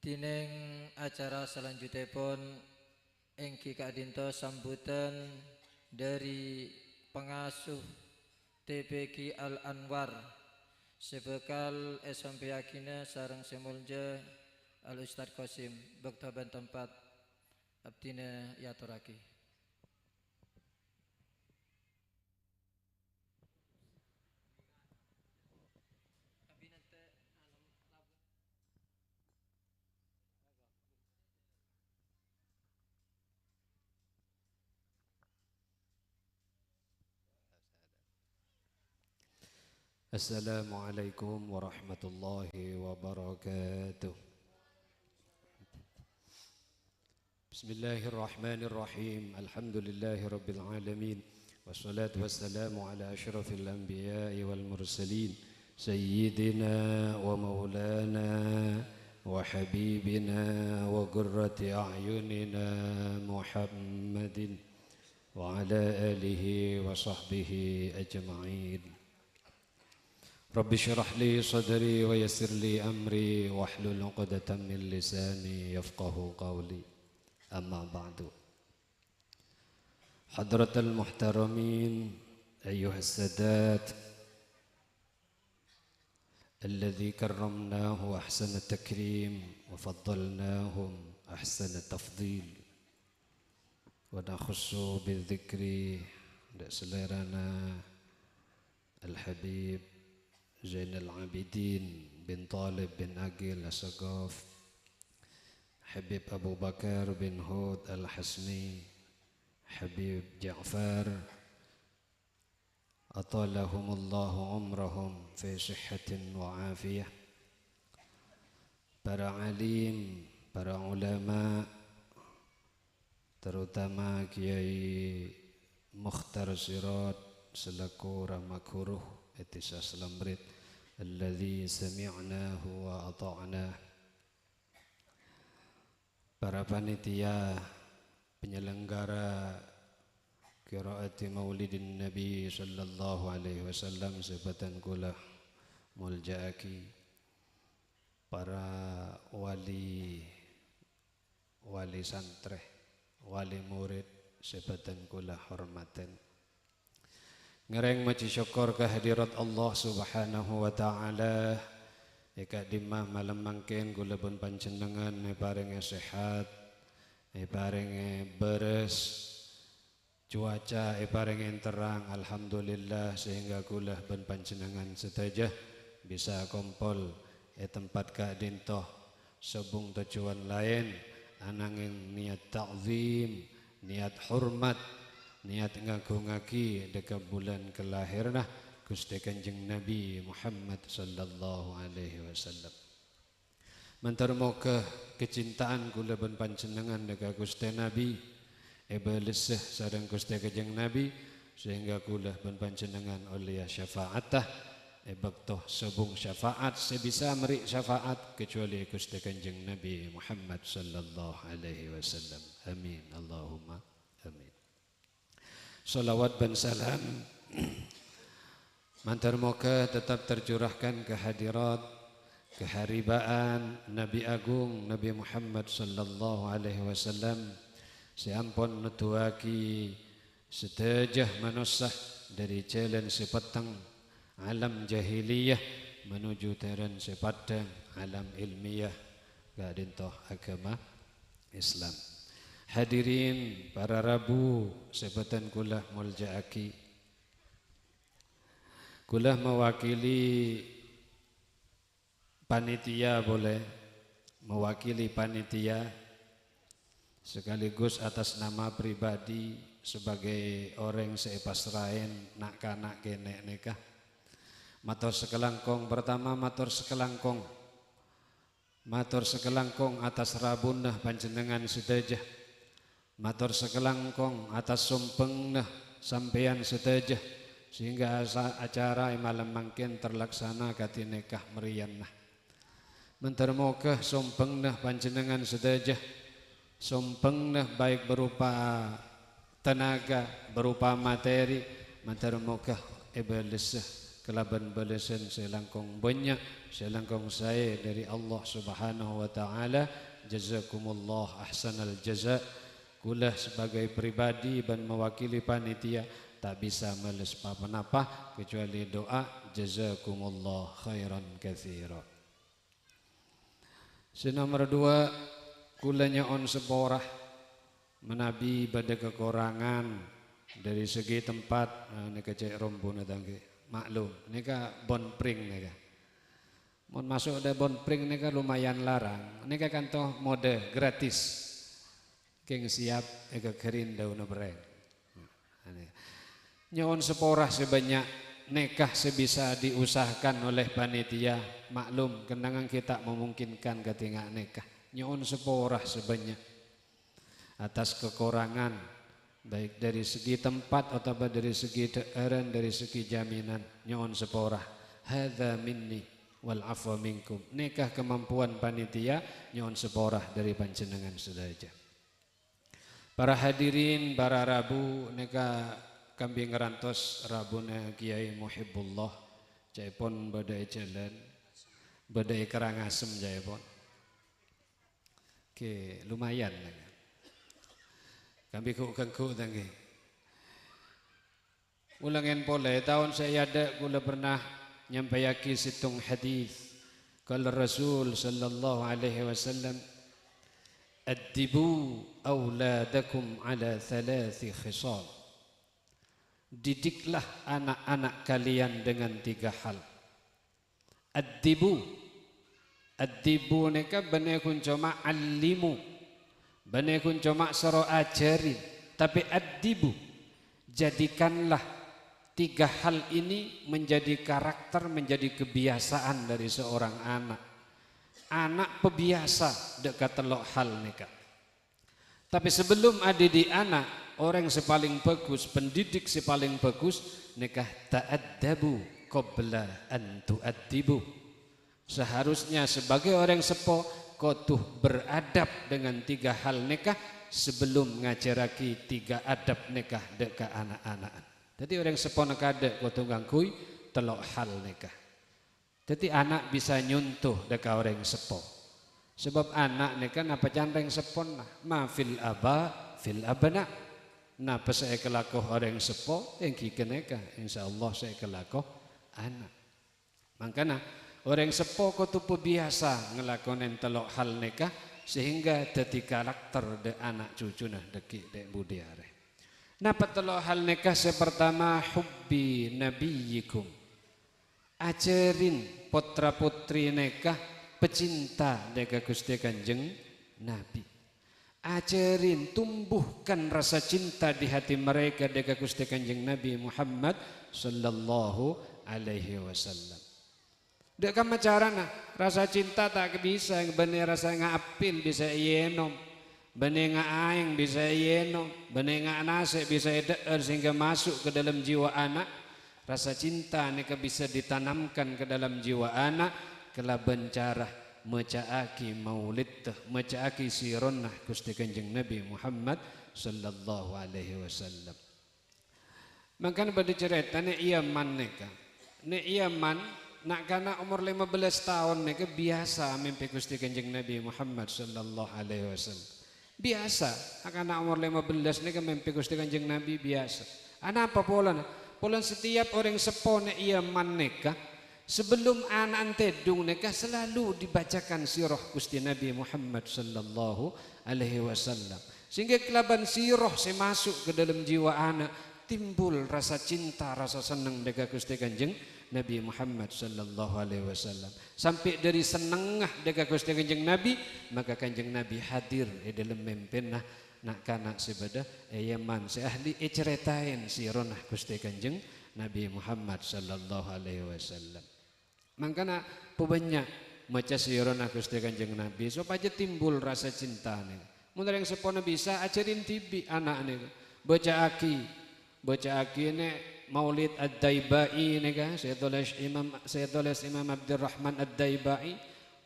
Dhinèng acara salanjutèpon èngghi ka'dhinto sambutan dhâri pangasuh T P G Al-Anwar sè bhâkal èsampèyaghina sareng sè molja Al-Ustadz Qasim. Bâkto bân tempat abdhina èatorraghi. Assalamualaikum warahmatullahi wabarakatuh. Bismillahirrahmanirrahim. Alhamdulillahirabbil alamin. Wassalatu wassalamu ala asyrafil anbiya'i wal mursalin. Sayyidina wa maulana wa habibina wa qurrati a'yunina Muhammadin wa ala alihi wa sahbihi ajma'in. Rabbi syrah li sadri wa yassir li amri wahlul uqdatam min lisani yafqahu qawli. Amma ba'du. Hadratal muhtaramin, ayyuhas sadat, alladzi karramnahu ahsana takrim wa faddalnahum ahsana tafdil. Wa nakhussu bidzikri dâ' salèrana Al-Habib Zainal Abidin bin Thalib bin Aqil As-Saqaf, Habib Abu Bakar bin Hud Al-Hasni, Habib Ja'far, atalahumullahu umrahum fi sihhatin wa afiyah. Para alim, para ulama, terutama Kyai Mukhtar Sirot selaku rama guru è Dhisa Selambrit, alladzi sami'nahu wa ata'na. Para panitia penyelenggara qiraati Maulidin Nabi sallallahu alaihi wasallam sè bhâdhân kaulâ molja'aghi, para wali, wali santrè, wali murid sè bhâdhân kaulâ hormatè. Ngèrèng mojhi sokkor ka hadirat Allah Subhanahu wa Ta'ala. È ka'dimma malem mangkèn kaulâ bân panjhennengngan èparèngè sehat, èparèngè bârâs, cuaca èparèngè terrang, alhamdulillah, sehingga kaulâ bân panjhennengngan sadhâjâ bisa kompol è tempat ka'dinto. Sobung tojjhuwân laèn, anangèng niyat ta'zim, niyat hormat, niyat ngagungngaghi dâ' ka bulân kalahiranna Ghustè Kanjeng Nabi Muhammad sallallahu alaihi wasallam. Mandhâr moghâ kacintaan kaulâ bân panjhennengngan dâ' ka Ghustè Nabi èbâlessa sareng Ghustè Kanjeng Nabi, sehingga kaulâ bân panjhennengngan ollèya syafa'atta è bâkto sobung syafa'at sè bisa mèrè' syafa'at kajhâbhâna Ghustè Kanjeng Nabi Muhammad sallallahu alaihi wasallam. Amin. Allahumma amin. Shalawat bân salam mandhâr moghâ tetap tercurahkan ke hadirat, keharibaan Nabi Agung Nabi Muhammad sallallahu alaihi wasallam sè ampon noddhuwaghi sadhâjâ manossa dâri jhâlân sè pètteng, alam jahiliyah, manuju dhâlân sè pètteng, alam ilmiyah, ka'dinto aghâma Islam. Hadirin para rabu sè bhâdhân kaulâ molja'aghi. Kaulâ mewakili panitia polè, mewakili panitia sekaligus atas nama pribadi sebagai orèng sè èpasraè na'-kana' kènè' nèka. Mator sakalangkong, pertama mator sakalangkong. Mator sakalangkong atas rabuna panjhennengngan sadhâjâ. Mator sakalangkong atas sombhângnga sampèyan sadhâjâ, sehingga asa-, acara è malem mangkèn terlaksana kadhi nèka merianna. Mandhâr moghâ sombhângnga panjhennengngan sadhâjâ, sombhângnga baik berupa tenaga, berupa materi, mandhâr moghâ èbâlessa kalabân bâlessan sè langkong bânnya', sè langkong saè dhâri Allah Subhanahu wa Ta'ala. Jazakumullah ahsanal jaza. Kaulâ sebagai pribadi bân mewakili panitia ta' bisa males pa-ponapa kecuali doa, jazakumullah khairan katsira. Sè nomer duwâ', kaulâ nyo'on sapora manabi bâdâ kakorangan dhâri segi tempat, nah, nèka cè' rombuna tangghâ. Maklum, nèka bon pring nèka. Mon maso' dâ' bon pring nèka lumayan larang. Nèka kanto modâ gratis. Kèng siap èkaghârin dâuna perrèng. Nyo'on sapora sè bânnya', nèka sè bisa diusahakan oleh panitia. Maklum, kennengngan ghi' ta' memungkinkan kadhi nga' nèka. Nyo'on sapora sè bânnya' atas kakorangan, baik dari segi tempat otabâ dari segi dhâ'ârân, dari segi jaminan. Nyo'on sapora. Hadza minni wal afwa minkum. Nèka kemampuan panitia, nyo'on sapora dhâri panjhennengngan sadhâjâ. Para hadirin, para rabu, nèka kambi ngarantos rabuna Kiai Muhibbullah, ca'èpon bâdâ è jhâlân, bâdâ è Karangasem ca'èpon. Oke, lumayan nèka. Kambi ghu-, ganggu tangghâ. Ulangèn polè, taon sè èadâ' kaulâ pernah nyampèyaghi sèttong hadis. Qala Rasul sallallahu alaihi wasallam, "Addibu auladakum ala thalathi khisal." Didiklah anak-anak kalian dengan tiga hal. Addibu. Addibu nèka bânnè ghun coma allimu. Bânnè ghun coma soro ajhâri, tapè addibu. Jadikanlah tiga hal ini menjadi karakter, menjadi kebiasaan dari seorang anak. Ana' pabiyasa dâ' ka tello' hal nèka. Tapè sabellum adidik ana', orèng sè palèng bhâghus, pendidik sè palèng bhâghus, nèka ta'addabu qabla an tu'addibu. Seharusnya sebagai orèng seppo kodhu beradab dengan tiga hal nèka sabellum ngajhârraghi tiga adab nèka dâ' ka ana'-ana'na. Dhâddhi orèng seppo nèka dâ' kodhu ngangghuy tello' hal nèka. Dhâddhi ana' bisa nyonto dâ' ka orèng seppo. Sabâb ana' nèka napa can rèng seppona, ma fil aba, fil abna. Napa sè èkalako orèng seppo, èngghi ghânèka, insyaallah sè èkalako ana'. Mangkana, orèng seppo kodhu pabiyasa ngalakonè tello' hal nèka, sehingga dhâddhi karakter dâ' ana' cucuna dâgghi' dâ' budi arè. Napa tello' hal nèka? Sè partama, hubbi nabiyyikum. Ajhârin potra-potri nèka pecinta dâ' ka Ghustè Kanjeng Nabi. Ajhârin, tumbuhkan rasa cinta di hati mereka dâ' ka Ghustè Kanjeng Nabi Muhammad sallallahu alaihi wasallam. Dâ' kamma carana, rasa cinta ta' bisa bânnè rasa ènga' appèl bisa èènom. Bânnè ènga' aèng bisa èènom, bânnè ènga' nasè' bisa èdhâ'âr sehingga maso' ka dâlem jiwa ana'. Rasa cinta nèka bisa ditanamkan ka dâlem jiwa ana' kalabân cara maca'aghi maulidda, maca'aghi sirana Ghustè Kanjeng Nabi Muhammad sallallahu alaihi wasallam. Mangkana bâdâ carèta nè' Yaman nèka. Nè' Yaman, na'-kana' omor lèma bellâs taon nèka biyasa mèmpè Ghustè Kanjeng Nabi Muhammad sallallahu alaihi wasallam. Biyasa, na'-kana' omor lèma bellâs nèka mèmpè Ghustè Kanjeng Nabi biyasa. Anapa polana? Polana setiap orèng seppo nè' Yaman nèka, sabellum ana'na tèdung nèka salalu dibacakan sirah Ghustè Nabi Muhammad sallallahu alaihi wasallam. Sehingga kalabân sè roh sè maso' ka dâlem jiwa ana', timbul rasa cinta, rasa senneng dâ' ka Ghustè Kanjeng Nabi Muhammad sallallahu alaihi wasallam. Sampè' dâri sennengnga dâ' ka Ghustè Kanjeng Nabi, maka Kanjeng Nabi hadir è dâlem mèmpèna na'-kana' sè bâdâ è Yaman sè ahli ècarètaè sirana Ghustè Kanjeng Nabi Muhammad sallallahu alaihi wasallam. Mangkana pabânnya' maca sirana Ghustè Kanjeng Nabi sopajâ timbul rasa cintana. Mon orèng seppona bisa, ajhârin dhibi' ana' nèka. Bâca'aghi, bâca'aghi nè' Maulid Ad-Daibai nèka, sè ètolès Imam, sè ètolès Imam Abdurrahman Ad-Daibai.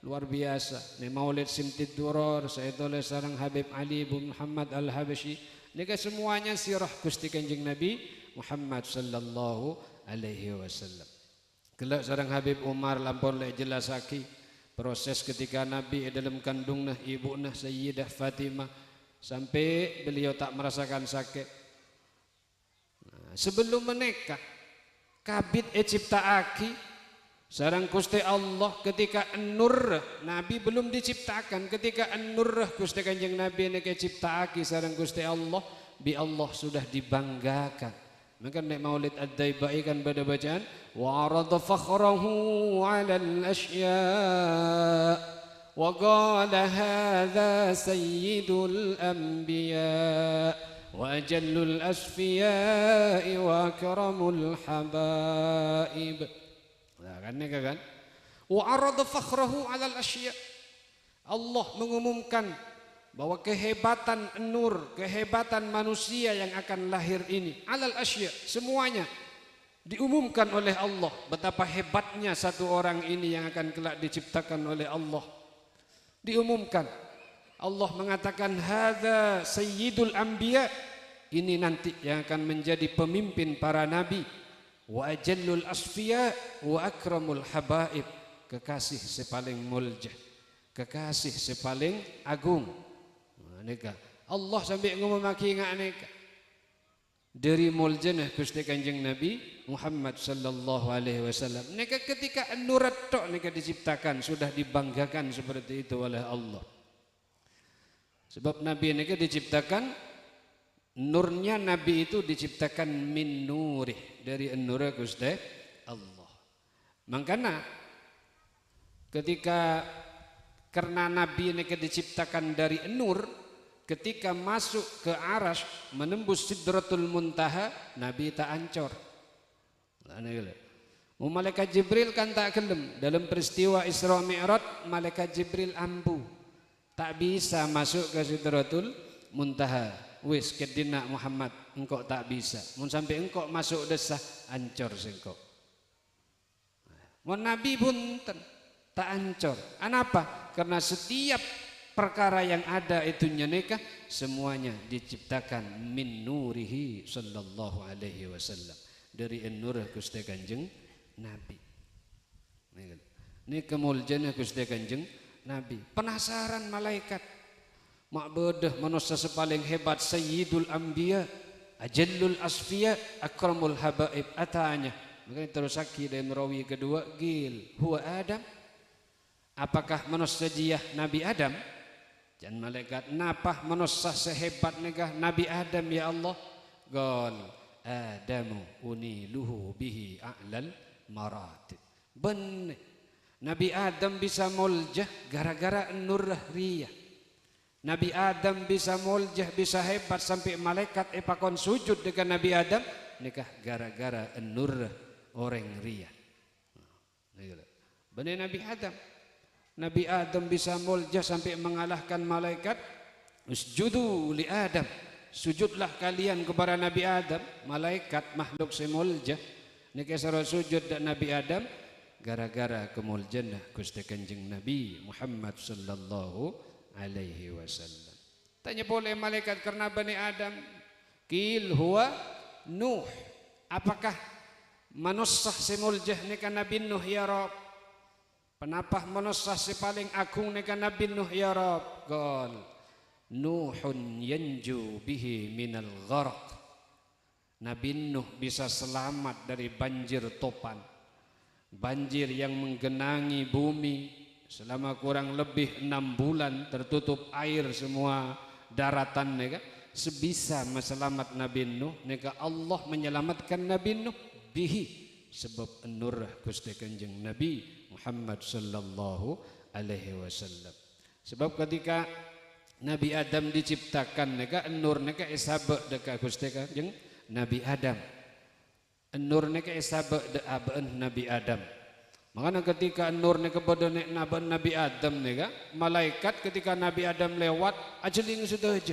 Luar biasa. Nè' Maulid Simtid Duror, sè ètolès sareng Habib Ali bin Muhammad Al-Habsyi. Nèka semuanya sirah Ghustè Kanjeng Nabi Muhammad sallallahu alaihi wasallam. Ghellâ' sareng Habib Umar la ampon la èjellassaghi proses ketika Nabi è dâlem kandhungnga, ibu'na Sayyidah Fatimah, sampè' beliau ta' merasakan sakè'. Nah, sabellum panèka, kabit ècipta'aghi sareng Ghustè Allah ketika an-nur Nabi belum diciptakan, ketika an-nur Ghustè Kanjeng Nabi nèka ècipta'aghi sareng Ghustè Allah, bi Allah sudah dibanggakan. Mangkana nè' Maulid Ad-Daibai kan bâdâ bacaan, "Wa arada fakhrahu 'alal asya', wa qala hadza sayyidul anbiya, wa ajallul asfiya, wa akramul habaib." Nah, kan nèka kan? "Wa arada fakhrahu 'alal asya'." Allah mengumumkan bahwa kehebatan nur, kehebatan manusia yang akan lahir ini, 'alal asya', semuanya diumumkan oleh Allah. Betapa hebatnya satu orang ini yang akan kelak diciptakan oleh Allah. Diumumkan. Allah mengatakan, "Hadza sayyidul anbiya." Ini nanti yang akan menjadi pemimpin para nabi. "Wa ajallul asfiya, wa akramul habaib." Kekasih sè palèng molja. Kekasih sè palèng agung. Nah, nèka. Allah sampè' ngomongaghi nga' nèka. Dâri moljâna Ghustè Kanjeng Nabi Muhammad sallallahu alaihi wasallam. Nèka ketika nur tok nèka diciptakan, sudah dibanggakan seperti itu oleh Allah. Sebab Nabi nèka diciptakan, nurnya Nabi itu diciptakan min nurih, dâri an-nurra Ghustè Allah. Mangkana, ketika, karena Nabi nèka diciptakan dari nur, ketika masuk ke Arasy, menembus Sidratul Muntaha, Nabi ta' ancor. Lah, nèka lho. Mon Malaikat Jibril kan ta' ghellem. Dalam peristiwa Isra Mi'raj, Malaikat Jibril ambu. Ta' bisa masuk ke Sidratul Muntaha. Wis, kèdhinna Muhammad, engko' ta' bisa. Mon sampè' engko' masuk dissa, ancor sèngko'. Mon Nabi bhunten, ta' ancor. Anapa? Karena setiap perkara yang ada è dhunnya nèka, semuanya diciptakan min nurihi sallallahu alaihi wasallam. Dâri an-nurra Ghustè Kanjeng Nabi. Nèka, nèka moljâna Ghustè Kanjeng Nabi. Penasaran malaèkat. Ma' bâdâ manossa sè palèng hebat, Sayyidul Anbiya, Ajallul Asfiya, Akramul Habaib, atanya. Mangkana terrossaghi dâlem rawi kedua, "Qil, huwa Adam?" Apakah manossa jiyâ Nabi Adam? Can malaèkat, "Napa manossa sè hebat nèka Nabi Adam, ya Allah?" Qal, "Adamu uniluhu bihi a'lal maratib." Bânnè. Nabi Adam bisa molja gara-gara nurra rèya. Nabi Adam bisa molja, bisa hebat sampè' malaèkat èpakon sujud dâ' ka Nabi Adam, nèka gara-gara nurra orèng rèya. Bânnè Nabi Adam. Nabi Adam bisa molja sampè' mengalahkan malaèkat. "Usjudu li Adam." Sujudlah kalian kepada Nabi Adam, malaèkat, makhluk sè molja. Nèka èsoro sujud dâ' Nabi Adam gara-gara kamoljâna Ghustè Kanjeng Nabi Muhammad sallallahu alaihi wasallam. Tanya polè malaèkat, "Karna bânnè Adam?" "Qil huwa Nuh." "Apakah manossa sè molja nèka Nabi Nuh, ya Rabb?" "Ponapa manossa sè palèng agung nèka Nabi Nuh, ya Rabb?" Qal, "Nuhun yanju bihi minal gharaq." Nabi Nuh bisa selamat dari banjir topan. Banjir yang menggenangi bumi selama kurang lebih enam bulan, tertutup air semua, daratan nèka, sè bisa masalamet Nabi Nuh, nèka Allah menyelamatkan Nabi Nuh bihi, sabâb ènurra Ghustè Kanjeng Nabi Muhammad sallallahu alaihi wasallam. Sabâb ketika Nabi Adam diciptakan nèka, ènur nèka èsabâ' dâ' ka Ghustè Kanjeng Nabi Adam. Ènur nèka èsabâ' dâ' abâ'na Nabi Adam. Mangkana ketika ènur nèka bâdâ nè-, abâ'na Nabi Adam nèka, malaèkat ketika Nabi Adam lewat, ajhelling sadhâjâ.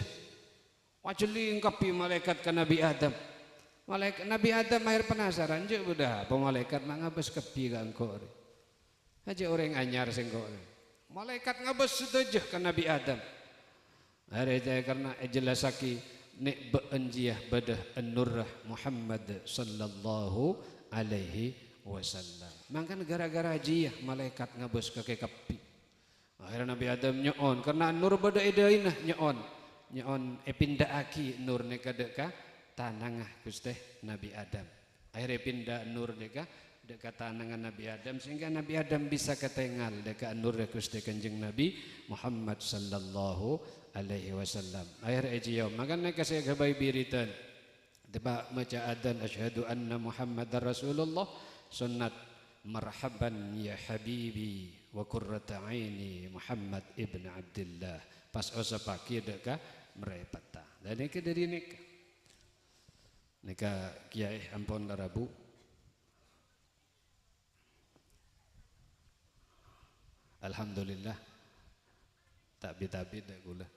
Ajhelling kabbhi malaèkat ka Nabi Adam. Malaèk-, Nabi Adam akhèr penasaran, "Jâ' bâdâ apa malaèkat ma' ngabâs kabbhi ka engko' rè?" Jâ' orèng anyar sèngko'. Malaèkat ngabâs sadhâjâ ka Nabi Adam. Arèya karna èjellassaghi nè' bâ'na jiyâ bâdâ ènurra Muhammad sallallahu alaihi wasallam. Mangkana ghârâ-ghârâ jiyâ malaèkat ngabâs kakè kabbhi. Akhèrra Nabi Adam nyo'on, karna ènur bâdâ è dâina, nyo'on. Nyo'on èpindhâ'aghi ènur nèka dâ' ka tanangnga Ghustè Nabi Adam. Akhèrra èpindhâ ènur nèka dâ' ka tanangnga Nabi Adam, sehingga Nabi Adam bisa katèngal dâ' ka ènurra Ghustè Kanjeng Nabi Muhammad sallallahu alaihi wasallam. Akhèrra èjiyom. Mangkana nèka sè èghâbây biritan. Teppa' maca adzan, "Asyhadu anna Muhammadar Rasulullah", sunnat, "Marhaban ya habibi wa qurrata aini Muhammad ibn Abdillah." Pas osopaghi dâ' ka mrèpètta. Lah nèka dâri nèka. Nèka Kèyaè ampon la rabu. Alhamdulillah. Ta' bi-tabi dâ' kaulâ.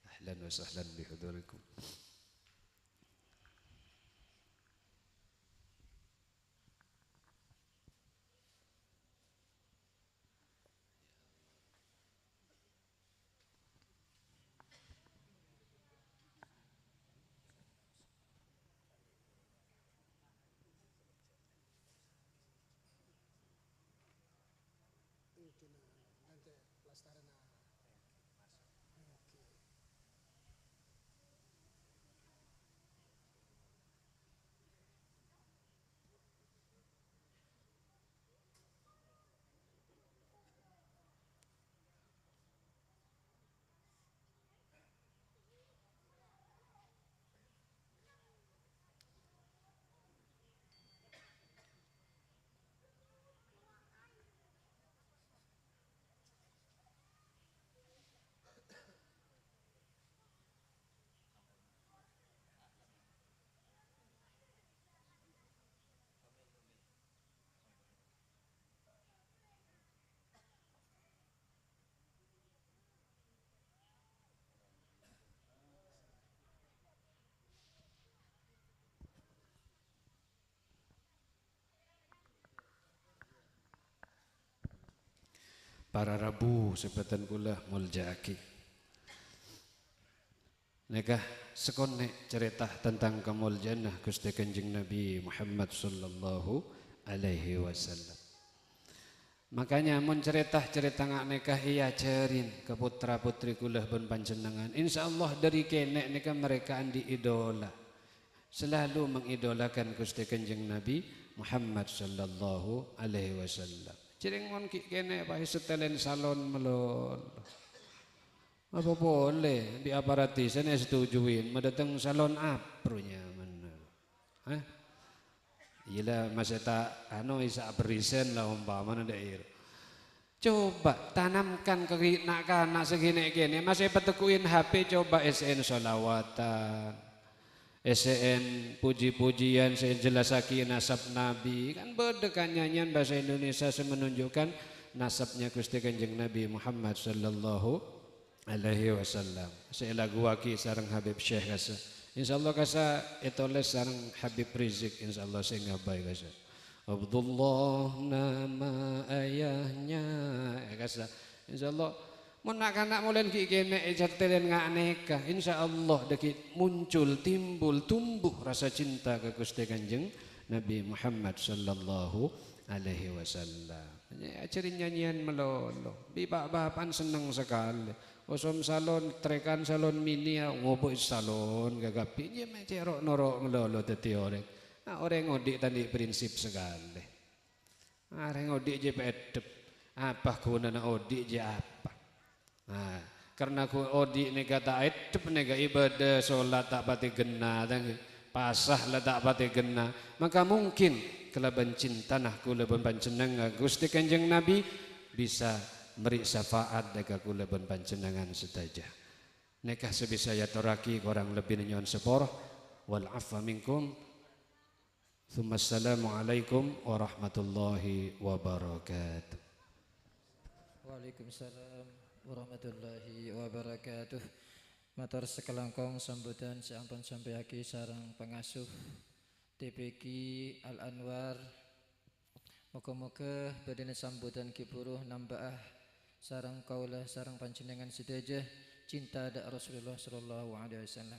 Ahlan wa sahlan bi hudurikum. Para rabu sè bhâdhân kaulâ molja'aghi. Nèka sakonè' carèta tentang kamoljâ'ânna Ghustè Kanjeng Nabi Muhammad sallallahu alaihi wasallam. Makanya, mon carèta-carèta nga' nèka èajhârin ka potra-potri kaulâ bân panjhennengngan, insyaallah dâri kènè' nèka mereka andi' idola. Selalu mengidolakan Ghustè Kanjeng Nabi Muhammad sallallahu alaihi wasallam. Jhâreng mon ghi' kènè' pas èsatèlèn salon malolo. Apa polè bi' aparat dhisa nè setujuin, ma' dâteng salon apro nyamana. Hah? Iyâ la, masè ta' anu, isa' berisen la ompamana dâ'ir. Coba tanamkan ka ghi-, na'-kana' sè ghi' nè'-kènè', masè èpategghu'in H P, coba essè'en shalawatan. Essè'en puji-pujian sè jellassaghi nasab Nabi. Kan bâdâ kan nyanyian bhâsa Indonesia sè menunjukkan nasabnya Ghustè Kanjeng Nabi Muhammad sallallahu alaihi wasallam. Sè èlaguwaghi sareng Habib Syekh kassa. Insyaallah kassa ètolès sareng Habib Rizik, insyaallah sè ngabây kassa. Abdullah nama ayahnya, ya kassa. Insyaallah, mon na'-kana' molèn ghi' kènè' èjhâtèlèn nga' nèka, insyaallah dâggi' muncul, timbul, tumbuh rasa cinta ka Ghustè Kanjeng Nabi Muhammad sallallahu alaihi wasallam. Ajhâri nyanyian malolo. Bi' pa'-bapa'an senneng sakalè. Osom salon, trèkan salon mini, ya, ngopo salon kakabbhi. Iyâ, mè' cè' ro'-noro' malolo dhâddhi orèng. Na, orèng odi' ta' andi' prinsip sakalè. Orèng odi' jiyâ pèdhep. Apa ghunana odi' jâ' apa? Nah, karna ghu-, odi' nèka ta' èdhep nèka ibadah, solat ta' patè ghenna, tang-, pasa la ta' patè ghenna. Maka mungkin kalabân cintana kaulâ bân panjhennengngan ka Ghustè Kanjeng Nabi bisa mèrè syafaat dâ' ka kaulâ bân panjhennengngan sadhâjâ. Nèka sè bisa èyatorraghi, korang lebbina nyo'on sapora. Wal afwa minkum. Tsumma assalamualaikum warahmatullahi wabarakatuh. Waalaikumsalam warahmatullahi wabarakatuh. Mator sakalangkong sambhudhân sè ampon sampèyaghi sareng pangasuh T P Q Al-Anwar. Moghâ-moghâ bâdâna sambhudhân ghi' bhuru nambâ'â sareng kaulâ sareng panjhennengngan sadhâjâ cinta dâ' Rasulullah sallallahu alaihi wasallam.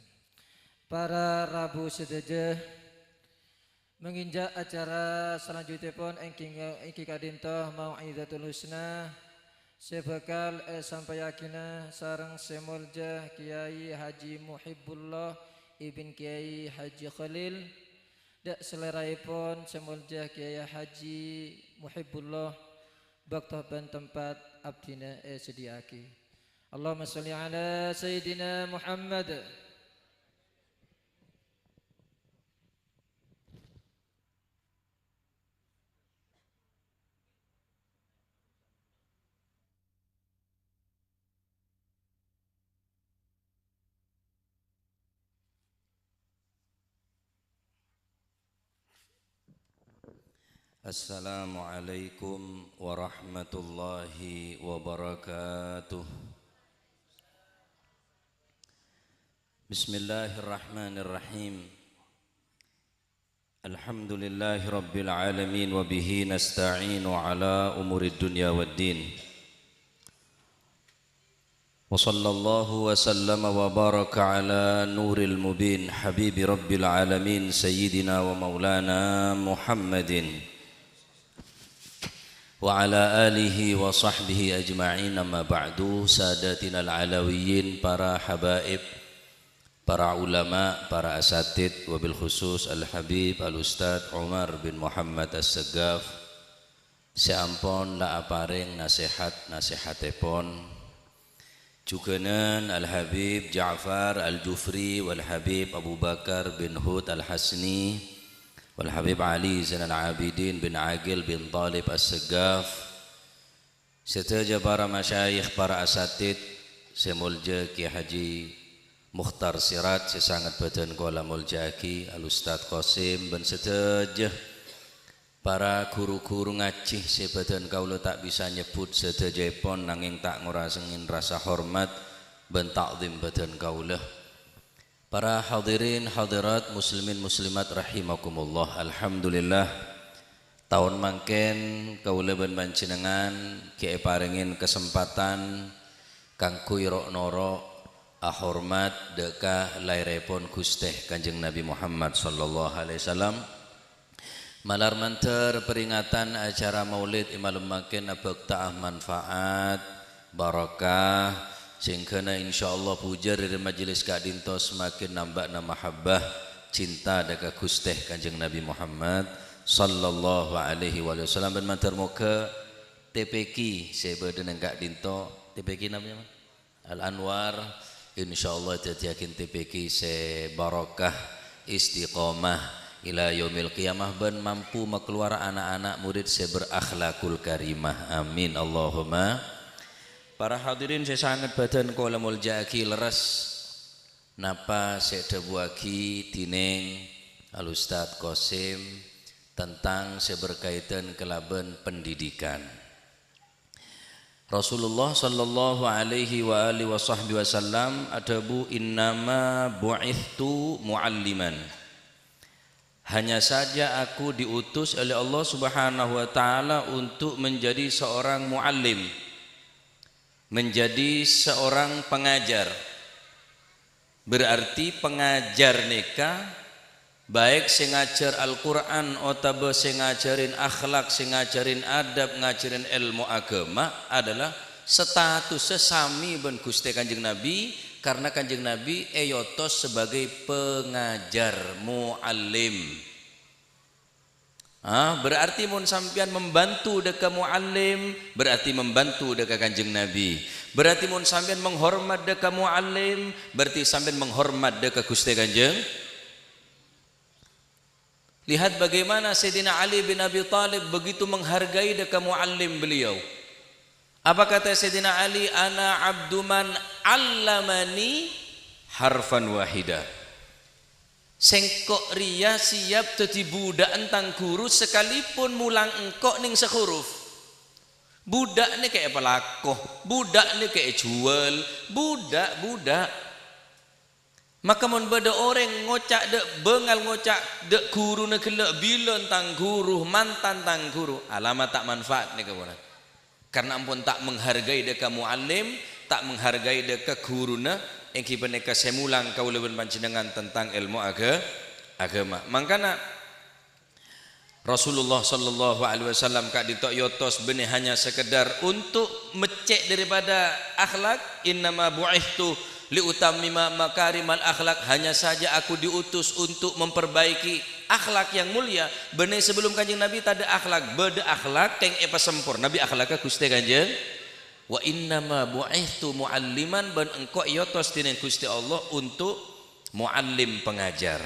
Para rabu sadhâjâ, Mangènjhâ' acara salanjutèpon èngghi, èngghi ka'dinto Mau'izatul Husna sè bhâkal èsampèyaghina sareng sè molja Kyai Haji Muhibbullah ibn Kyai Haji Khalil, dâ' salèraèpon sè molja Kyai Haji Muhibbullah, bâkto bân tempat abdhina èsadhiyâ'aghi. Allahumma sholli ala Sayyidina Muhammad. Assalamualaikum warahmatullahi wabarakatuh. Bismillahirrahmanirrahim. Alhamdulillahi rabbil alamin, wa bihi nasta'inu ala umurid dunya waddin. Wa sallallahu wa sallama wa baraka ala nuril mubin, habibi rabbil alamin, sayyidina wa maulana Muhammadin, wa ala alihi wa sahbihi ajma'in, amma ba'du. Sadatinal alawiyyin, para habaib, para ulama, para asatid, wabil khusus Al-Habib Al-Ustadz Umar bin Muhammad As-Segaf, sè ampon la aparèng nasèhat-nasèhatèpon. Jhughânan Al-Habib Ja'far Al-Jufri wal Habib Abu Bakar bin Hud Al-Hasni wal Habib Ali Zainal Abidin bin Aqil bin Thalib As-Segaf. Sadhâjâ para masyayikh, para asatid, sè molja Kyai Haji Mukhtar Sirat, sè sanget bâdân kaulâ molja'aghi, Al-Ustadz Qasim, bân sadhâjâ para ghuru-ghuru ngajhi sè bâdân kaulâ ta' bisa nyebbhut sadhâjâèpon, nangèng ta' ngorasèngè rasa hormat bân ta'dhim bâdân kaulâ. Para hadirin hadirat muslimin muslimat rahimakumullah, alhamdulillah, taon mangkèn kaulâ bân panjhennengngan ghi' èparèngè kasempatan kaangghuy ro'-noro' ahormat dâ' ka laèrèpon Ghustè Kanjeng Nabi Muhammad sallallahu alaihi wasallam. Malar mandhâr peringatan acara Maulid è malem mangkèn abhâkta'a manfaat, barokah, sèngghâna insyaallah bujâr dhâri majelis ka'dinto semakin nambâ'na mahabbah, cinta dâ' ka Ghustè Kanjeng Nabi Muhammad sallallahu alaihi wasallam. Bân mandhâr moghâ T P Q sè bâdâ neng ka'dinto, T P Q namanya, Al-Anwar, insyaallah dhâddhiyâghin T P Q sè barokah, istiqomah ila yaumil qiyamah, bân mampu makalowar ana'-ana' murid sè berakhlakul karimah. Amin, Allahumma. Para hadirin sè sanget bâdân kaulâ molja'aghi, lerres napa sè èdhâbuwâghi dhinèng Al-Ustadz Qasim tentang sè berkaitan kalabân pendidikan. Rasulullah sallallahu alaihi wa alihi wa sahbihi wasallam adhâbu, "Innama bu'ithtu mu'alliman." Hanya saja aku diutus oleh Allah Subhanahu wa Ta'ala untuk menjadi seorang muallim, menjadi seorang pengajar. Berarti pangajhâr nèka, baik sè ngajhâr Al-Qur'an otabâ sè ngajhârin akhlak, sè ngajhârin adab, ngajhârin èlmo aghâma, adalah statussa samè bân Ghustè Kanjeng Nabi, karna Kanjeng Nabi èotos sebagai pangajhâr, mu'allim. Ah, berarti mon sampèyan membantu dâ' ka mu'allim, berarti membantu dâ' ka Kanjeng Nabi. Berarti mon sampèyan menghormat dâ' ka mu'allim, berarti sampèyan menghormat dâ' ka Ghustè Kanjeng. Lihat bagaimana Sayyidina Ali bin Abi Thalib begitu menghargai dâ' ka mu'allim beliau. Apa kata Sayyidina Ali? "Ana abdu man allamani harfan wahida." Sèngko' rèya siap dhâddhi budhâ'ân tang ghuru, sakalipun mulang èngko' nèng sahuruf. Budhâ' nèka èpalako, budhâ' nèka èjhuwâl, budhâ', budhâ'. Maka mon bâdâ orèng ngoca' dâ', bângal ngoca' dâ' ghuruna ghellâ', "Bilân tang ghuru, mantan tang ghuru," alamat ta' manfaat nèka, pon. Karna ampon ta' menghargai dâ' ka mu'allim, ta' menghargai dâ' ka ghuruna, èngghi panèka sè mulang kaulâ bân panjhennengngan tentang èlmo aga-, aghâma. Mangkana, Rasulullah sallallahu alaihi wasallam ka'dinto èotos bânnè hanya sekedar untuk meccè' daripada akhlak, "Innama bu'ithtu liutammima makarimal akhlak," hanya saja aku diutus untuk memperbaiki akhlak yang mulia. Bânnè sebelum Kanjeng Nabi tadâ' akhlak, bâdâ akhlak kèng èpasempor-, Nabi akhlakka Ghustè Kanjeng. "Wa innama bu'ithtu mu'alliman," bân engko' èotos dhinèng Ghustè Allah untuk mu'allim, pengajar.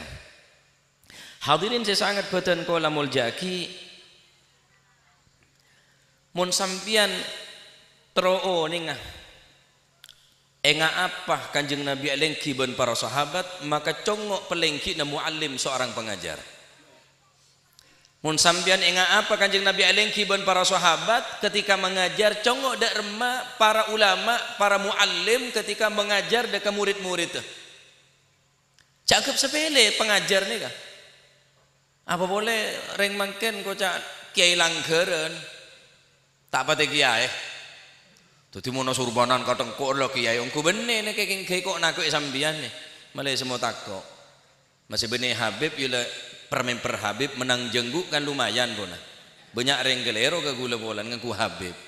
Hadirin sè sanget bâdhân kaulâ molja'aghi, mon sampèyan terro onènga ènga' apa Kanjeng Nabi alèngghi bân para sahabat, maka congngo' palèngghina mu'allim, seorang pengajar. Mon sampèyan ènga' apa Kanjeng Nabi alèngghi bân para sahabat ketika mengajar, congngo' dâ' remma para ulama, para mu'allim ketika mengajar dâ' ka murid-muridda. Ca'na sepele pangajar nèka. Apa polè rèng mangkèn koca' kèyaè langghârân. Ta' patè kèyaè. Dhâddhi mon asorbanan katengko' la kèyaè, ongghu bânnè nèka kèng ghâ' ko'-nako'è sampèyan nè. Malè semmo tako'. Masè bânnè Habib, iyâ la per-mèmper Habib, menang jânggu' kan lumayan, pona. Bânnya' rèng kalèro ka ghulâ polana ngangghu Habib.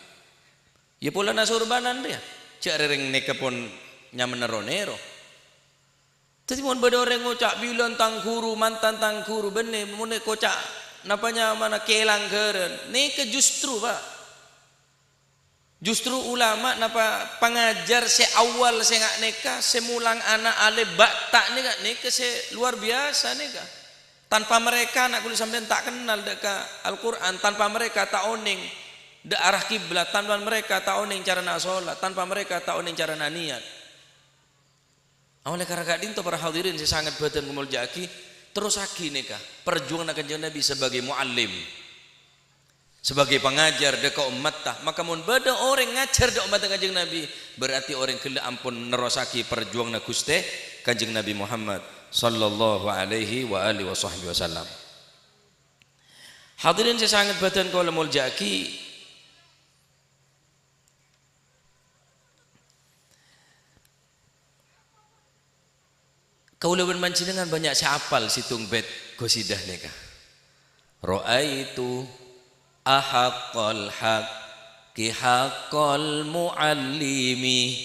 Iyâ polana asorbanan rèya. Jhâ' rè-, rèng nèka pon nyamana ro-nèro. Dhâddhi, mon bâdâ orèng ngoca', "Bilân tang ghuru, mantan tang ghuru," bânnè, mon èkoca', napa nyamana kèyaè langghârân? Nèka justru, Pak. Justru ulama napa pangajar sè awwal sè nga' nèka, sè molang ana' alèf ba' ta' nèka, nèka sè luar biasa nèka. Tanpa mereka, na' kaulâ sampèyan ta' kennal dâ' ka Al-Qur'an, tanpa mereka ta' onèng dâ' arah kiblat, tanpa mereka ta' onèng carana asolat, tanpa mereka ta' onèng carana niyat. Olè karana ka'dinto, para hadirin sè sanget bâdhân kamolja'aghi, terrossaghi nèka parjuwanganna Kanjeng Nabi sebagai mu'allim, sebagai pangajar dâ' ka ommatta. Maka mon bâdâ orèng ngajhâr dâ' ommatta Kanjeng Nabi, berarti orèng ghellâ' ampon nerrossaghi parjuwanganna Ghustè Kanjeng Nabi Muhammad sallallahu alaihi wa alihi wasahbihi wasallam. Hadirin sè sanget bâdhân kaulâ molja'aghi, Kaulâ bân panjhennengngan bânnya' sè apal sèttong bèt qasidah nèka. Ra'aitu ahaqqal haqqi haqqal mu'allimi,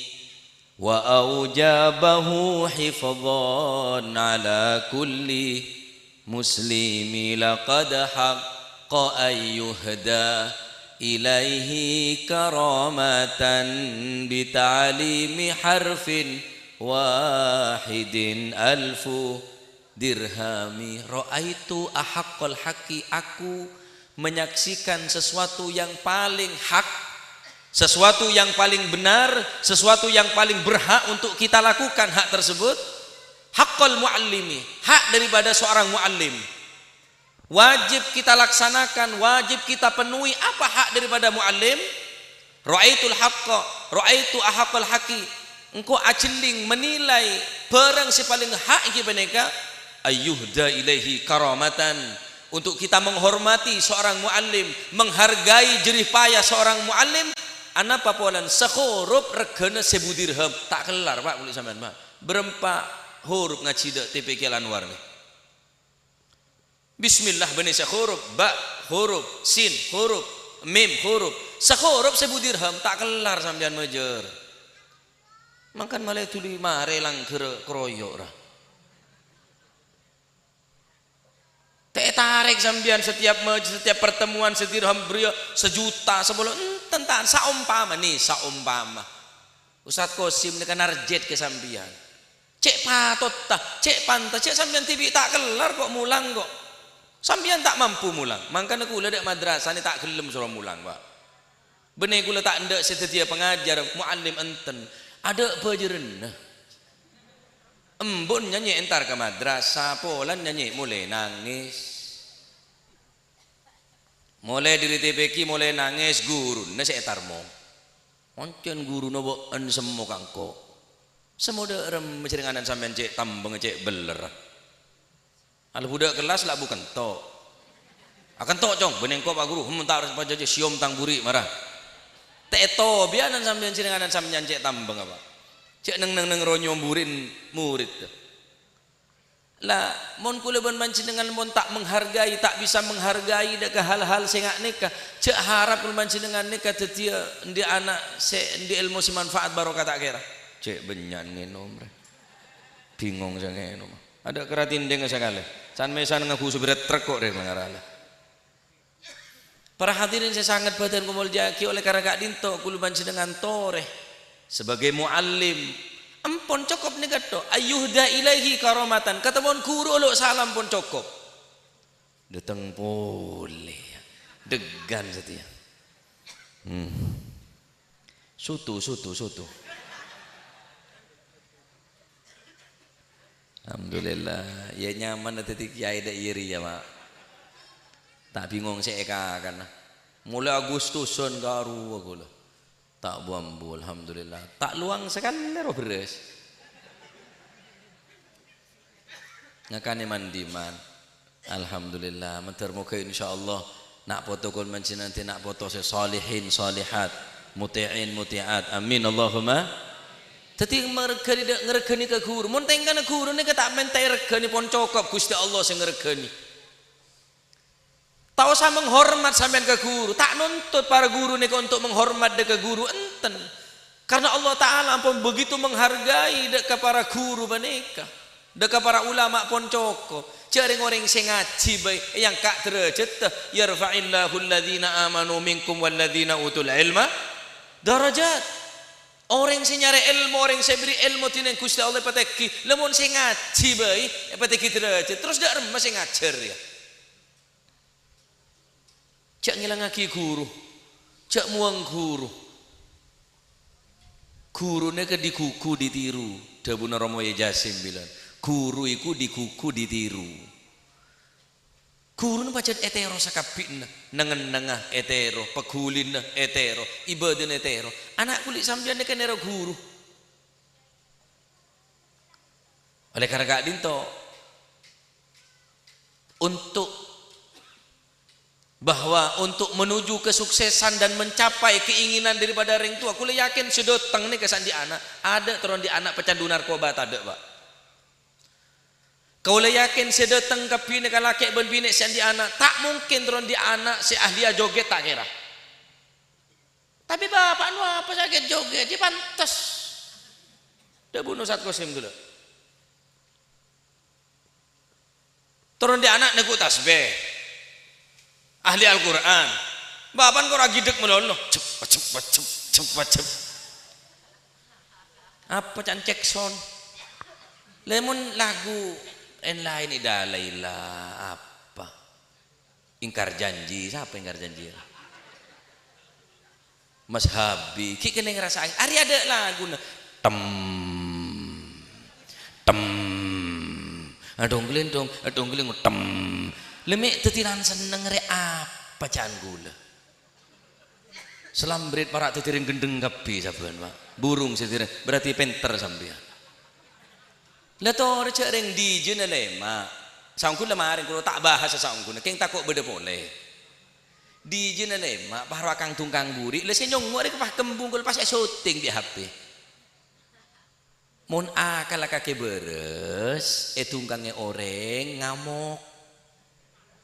wa aujabahu hifdhan ala kulli muslimi, laqad haqqa an yuhda ilaihi karamatan bi ta'limi harfin wahidin alfu dirhami. Ra'aitu ahaqqal haqqi, aku menyaksikan sesuatu yang paling hak, sesuatu yang paling benar, sesuatu yang paling berhak untuk kita lakukan hak tersebut, haqqal muallimi, hak daripada seorang muallim. Wajib kita laksanakan, wajib kita penuhi. Apa hak daripada muallim? Ra'aitul haqqa, ra'aitu ahaqqal haqqi. Engko' ajhelling menilai barang sè palèng hak ènggi panèka, ayyuhda ilaihi karamatan, untuk kita menghormati seorang muallim, menghargai jerih payah seorang muallim. Anapa polana? Sahorop regghâna sèbu dirham. Ta' kellar, Pak, bulâ sampèyan, Pak. Bârâmpa horop ngajhi dâ' T P Q Al Anwar nè? Bismillah bânnè sahorop, ba horop, sin horop, mim horop. Sahorop sèbu dirham, ta' kellar sampèyan majâr. Mangkana malè dhuli marè langghâr karoyok ra. Tè-, Tarèk sampèyan setiap maj-, setiap pertemuan sadirham bâriyâ sajuta, sapolo, enten ta', saompama, nè, saompama. Ustadz Qasim nèka narjet ka sampèyan. Cè' patotta, cè' panta, cè' sampèyan dhibi' ta' kellar kok molang kok. Sampèyan ta' mampu molang. Mangkana kaulâ dâ' madrasah nè ta' ghellem soro molang, Pak. Bânnè kaulâ ta' endâ' sè dhâddhiyâ pangajhâr, mu'allim enten. Adâ' bhâjârânna. Embun nyanyè entar ka madrasah, polana nyanyè molaè nangès. Molaè dâri T P Q molaè nangès, ghuruna sè ètarmo. Oncèn ghuruna bâ'en semmo kangko. Semmo dâ' remma sèrengnganan sampèyan cè' tambeng cè' bellèr. Albu dâ' kellas la bu kento'. Akento', Cong, bânnè engko', Pak Guru. Hmm, ta' arès pajhâjâ, sèyom tang buri', mara. Ta' ètobiyânan sampèyan sèrengnganan sampèyan cè' tambeng apa? Cè' neng-neng neng ro nyom buri'en murid. La, mon kaulâ bân panjhennengngan mon ta' menghargai, ta' bisa menghargai dâ' ka hal-hal sè nga' nèka, jhâ' harap kaulâ panjhennengngan nèka dhâddhiyâ andi' ana' sè andi' èlmo sè manfaat barokah ta' kèra. Cè' bânnya'an ngènom, rè. Bingong sè ngènom. Adâ' kèra tindhing sakalè. San-mèsan ngaghusè bârâ' trek kok, rè, mangarala. Para hadirin sè sanget bhâdhân kamoljâ'âghi, oleh karana ka'dinto kaulâ panjhennengngan torè sebagai mu'allim. Empon cokop nèka tho, ayyuhda ilaihi karamatan, katemmon ghuru olo' salam pon cokop. Dâteng polè, deggan satèya. Hmm. Soto, soto, soto. Alhamdulillah, ya nyaman dhâddhi kèyaè dâ' iyâ rèya, Pak. Ta' bingong sè èkakana. Molaè Agustusan karowa kaulâ. Ta' bu-ambu, alhamdulillah. Ta' lowang sakalè ro bherrâs. Ngakanè man-dimman. Alhamdulillah, mandhâr moghâ insyaallah na' poto kaulâ panjhennengngan dhâddhi na' poto sè shalihin shalihat, muti'in muti'at. Amin, Allahumma. Dhâddhi, marghâni dâ-, ngarghâni ka ghuru. Mon tèngkana ghuru nèka ta' mèntaè rghâna pon cokop, Ghustè Allah sè ngarghâni. Ta' osa menghormat sampèyan ka ghuru, ta' nontot para ghuru nèka untuk menghormat dâ' ka ghuru, enten. Karena Allah Ta'ala ampon begitu menghargai dâ' ka para ghuru panèka, dâ' ka para ulama pon cokop. Jhâ' rèng-orèng sè ngajhi bhâi èangka' dârâjhâddhâ, "Yarfa'illahu alladhina amanu minkum walladhina utul ilma darajat." Orèng sè nyarè èlmo, orèng sè èbèrri' èlmo dhinèng Ghustè Allah èpatèngghi. Lamon sè ngajhi bhâi èpatèngghi dârâjhât, terros dâ' remma sè ngajhâr, ya? Jhâ' ngèlangngaghi ghuru, jhâ' mowang ghuru. Ghuru nèka digugu ditiru, dhâbuna Rama Yâ Jasim bilân, ghuru iku digugu ditiru. Ghuruna pajhât ètèro sakabbhina, neng-ennengnga ètèro, paghulina ètèro, ibâdâna ètèro. Ana' kulâ sampèyan nèka nèro ghuru. Oleh karena ka'dinto, untuk, bahwa untuk menuju kesuksesan dan mencapai keinginan daripada rèng towa, kulâ yakin sè dâteng nèka sè andi' ana', adâ' terro andi' ana' pecandu narkoba, tadâ', Pak. Kaulâ yakin sè dâteng kabbhi nèka lakè' bân binè' sè andi' ana', ta' mungkin terro andi' ana' sè ahli ajoget ta' kèra. Tapè bapa' nu apa sakè' joget, jiyâ pantes. Dhâbuna Ustadz Qasim ghulâ. Terro andi' ana' neggu' tasbih. Ahli Al-Qur'an. Bapa'na kor agidek malolo. Cep, cep, cep, cep, cep. Apa can cek son? Lamon lagu en lain idalai la apa? Ingkar janji, sapa ingkar janji? Mas Habi, ki' kennèng ngrasa'è. Arè adâ' laguna. Tem. Tem. Adong glendong, adong glendong, tem. Lè mè' dhâddhi lan senneng rè apa can ghulâ? Selambrit para' dhâddhi rèng ghendheng kabbhi sabbhân, Pak. Burung sè dhâddhi rèng, berarti pènter sampèyan. La torè jhâ' rèng dijina lèma'. Saongghuna la marèng kaulâ ta' bahas saongghuna, kèng tako' bâdâ polè. Dijina lèma', pas rowa kang-dungkang buri', la sè nyongngo' rè pas kembung kaulâ pas èsoting bi' H P. Mon akalla kakè bârâs, èdungkangè orèng, ngamok.